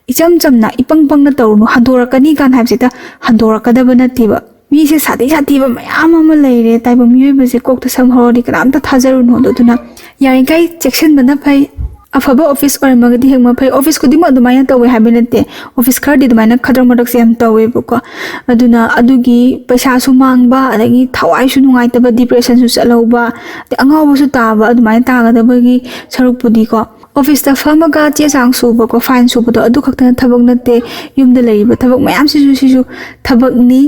ꯏꯆꯝ ꯆꯝꯅ ꯏꯄꯪ ꯄꯪꯅ ꯇꯧꯔꯨꯅꯨ, ꯍꯟꯗꯣꯔꯛꯀꯅꯤ ꯀꯥꯏꯅ ꯍꯥꯏꯕꯁꯦ ꯍꯦꯛꯇ ꯍꯟꯗꯣꯔꯛꯀꯗꯕ ꯅꯠꯇꯦꯕ꯫ ꯃꯤꯁꯦ ꯁꯥꯊꯤ ꯁꯥꯊꯤꯕ ꯃꯌꯥꯝ ꯑꯃ ꯂꯩꯔꯦ, ꯇꯥꯏꯕꯪ ꯃꯤꯑꯣꯏꯕꯁꯦ ꯀꯣꯛꯇ ꯁꯝ ꯍꯧꯔꯗꯤ ꯀꯅꯥꯝꯇ ꯊꯥꯖꯔꯨꯅꯣꯗꯣ꯫ ꯑꯗꯨꯅ ꯌꯥꯔꯤꯈꯩ ꯆꯦꯛꯁꯤꯟꯕꯅ ꯐꯩ꯫ ꯑꯐꯕ ꯑꯣꯐꯤꯁ ꯑꯣꯏꯔꯝꯃꯒꯗꯤ ꯍꯦꯟꯅ ꯐꯩ꯫ ꯑꯣꯐꯤꯁ ꯈꯨꯗꯤꯡꯃꯛ ꯑꯗꯨꯃꯥꯏꯅ ꯇꯧꯋꯦ ꯍꯥꯏꯕ ꯅꯠꯇꯦ, ꯑꯣꯐꯤꯁ ꯈꯔꯗꯤ ꯑꯗꯨꯃꯥꯏꯅ ꯈꯗ꯭ꯔꯛ ꯃꯗ꯭ꯔꯛꯁꯦ ꯌꯥꯝ ꯇꯧꯋꯦꯕꯀꯣ꯫ ꯑꯗꯨꯅ ꯑꯗꯨꯒꯤ ꯄꯩꯁꯥꯁꯨ ꯃꯥꯡꯕ, ꯑꯗꯒꯤ ꯊꯋꯥꯏꯁꯨ ꯅꯨꯡꯉꯥꯏꯇꯕ, ꯗꯤꯄ꯭ꯔꯦꯁꯟꯁꯨ ꯆꯠꯍꯧꯕ, ꯑꯗꯩ ꯑꯉꯥꯎꯕꯁꯨ ꯇꯥꯕ, ꯑꯗꯨꯃꯥꯏꯅ ꯇꯥꯒꯗꯕꯒꯤ ꯁꯔꯨꯛꯄꯨꯗꯤꯀꯣ, ꯑꯣꯐꯤꯁꯇ ꯐꯝꯃꯒ ꯆꯦ ꯆꯥꯡ ꯁꯨꯕꯀꯣ, ꯐꯥꯏꯜ ꯁꯨꯕꯗꯣ ꯑꯗꯨ ꯈꯛꯇꯅ ꯊꯕꯛ ꯅꯠꯇꯦ꯫ ꯌꯨꯝꯗ ꯂꯩꯔꯤꯕ ꯊꯕꯛ ꯃꯌꯥꯝꯁꯤꯁꯨ, ꯁꯤꯁꯨ ꯊꯕꯛꯅꯤ꯫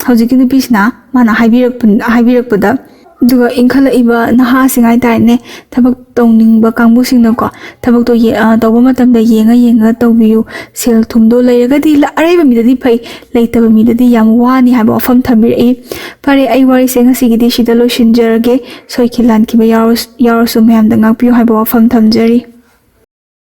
ꯍꯧꯖꯤꯛꯀꯤ ꯅꯨꯄꯤꯁꯤꯅ ꯃꯥꯅ ꯍꯥꯏꯕꯤꯔꯛꯄ, ꯍꯥꯏꯕꯤꯔꯛꯄꯗ꯫ ꯑꯗꯨꯒ ꯏꯟꯈꯠꯂꯛꯏꯕ ꯅꯍꯥꯁꯤꯡ ꯍꯥꯏꯇꯥꯔꯦꯅꯦ, ꯊꯕꯛ ꯇꯧꯅꯤꯡꯕ ꯀꯥꯡꯕꯨꯁꯤꯡꯅꯀꯣ, ꯊꯕꯛꯇꯣ ꯌꯦ-, ꯑ, ꯇꯧꯕ ꯃꯇꯝꯗ ꯌꯦꯡꯉ ꯌꯦꯡꯉꯒ ꯇꯧꯕꯤꯌꯨ꯫ ꯁꯦꯜ ꯊꯨꯝꯗꯣ ꯂꯩꯔꯒꯗꯤ ꯂ-, ꯑꯔꯩꯕ ꯃꯤꯗꯗꯤ ꯐꯩ, ꯂꯩꯇꯕ ꯃꯤꯗꯗꯤ ꯌꯥꯝ ꯋꯥꯅꯤ ꯍꯥꯏꯕ ꯋꯥꯐꯝ ꯊꯝꯕꯤꯔꯛꯏ꯫ ꯐꯔꯦ, ꯑꯩ ꯋꯥꯔꯤꯁꯦ ꯉꯁꯤꯒꯤꯗꯤ ꯁꯤꯗ ꯂꯣꯏꯁꯤꯟꯖꯔꯒꯦ꯫ ꯁꯣꯏꯈꯤ ꯂꯥꯟꯈꯤꯕ ꯌꯥꯎꯔꯁ-, ꯌꯥꯎꯔꯁꯨ ꯃꯌꯥꯝꯗ ꯉꯥꯛꯄꯤꯌꯨ ꯍꯥꯏꯕ ꯋꯥꯐꯝ ꯊꯝꯖꯔꯤ꯫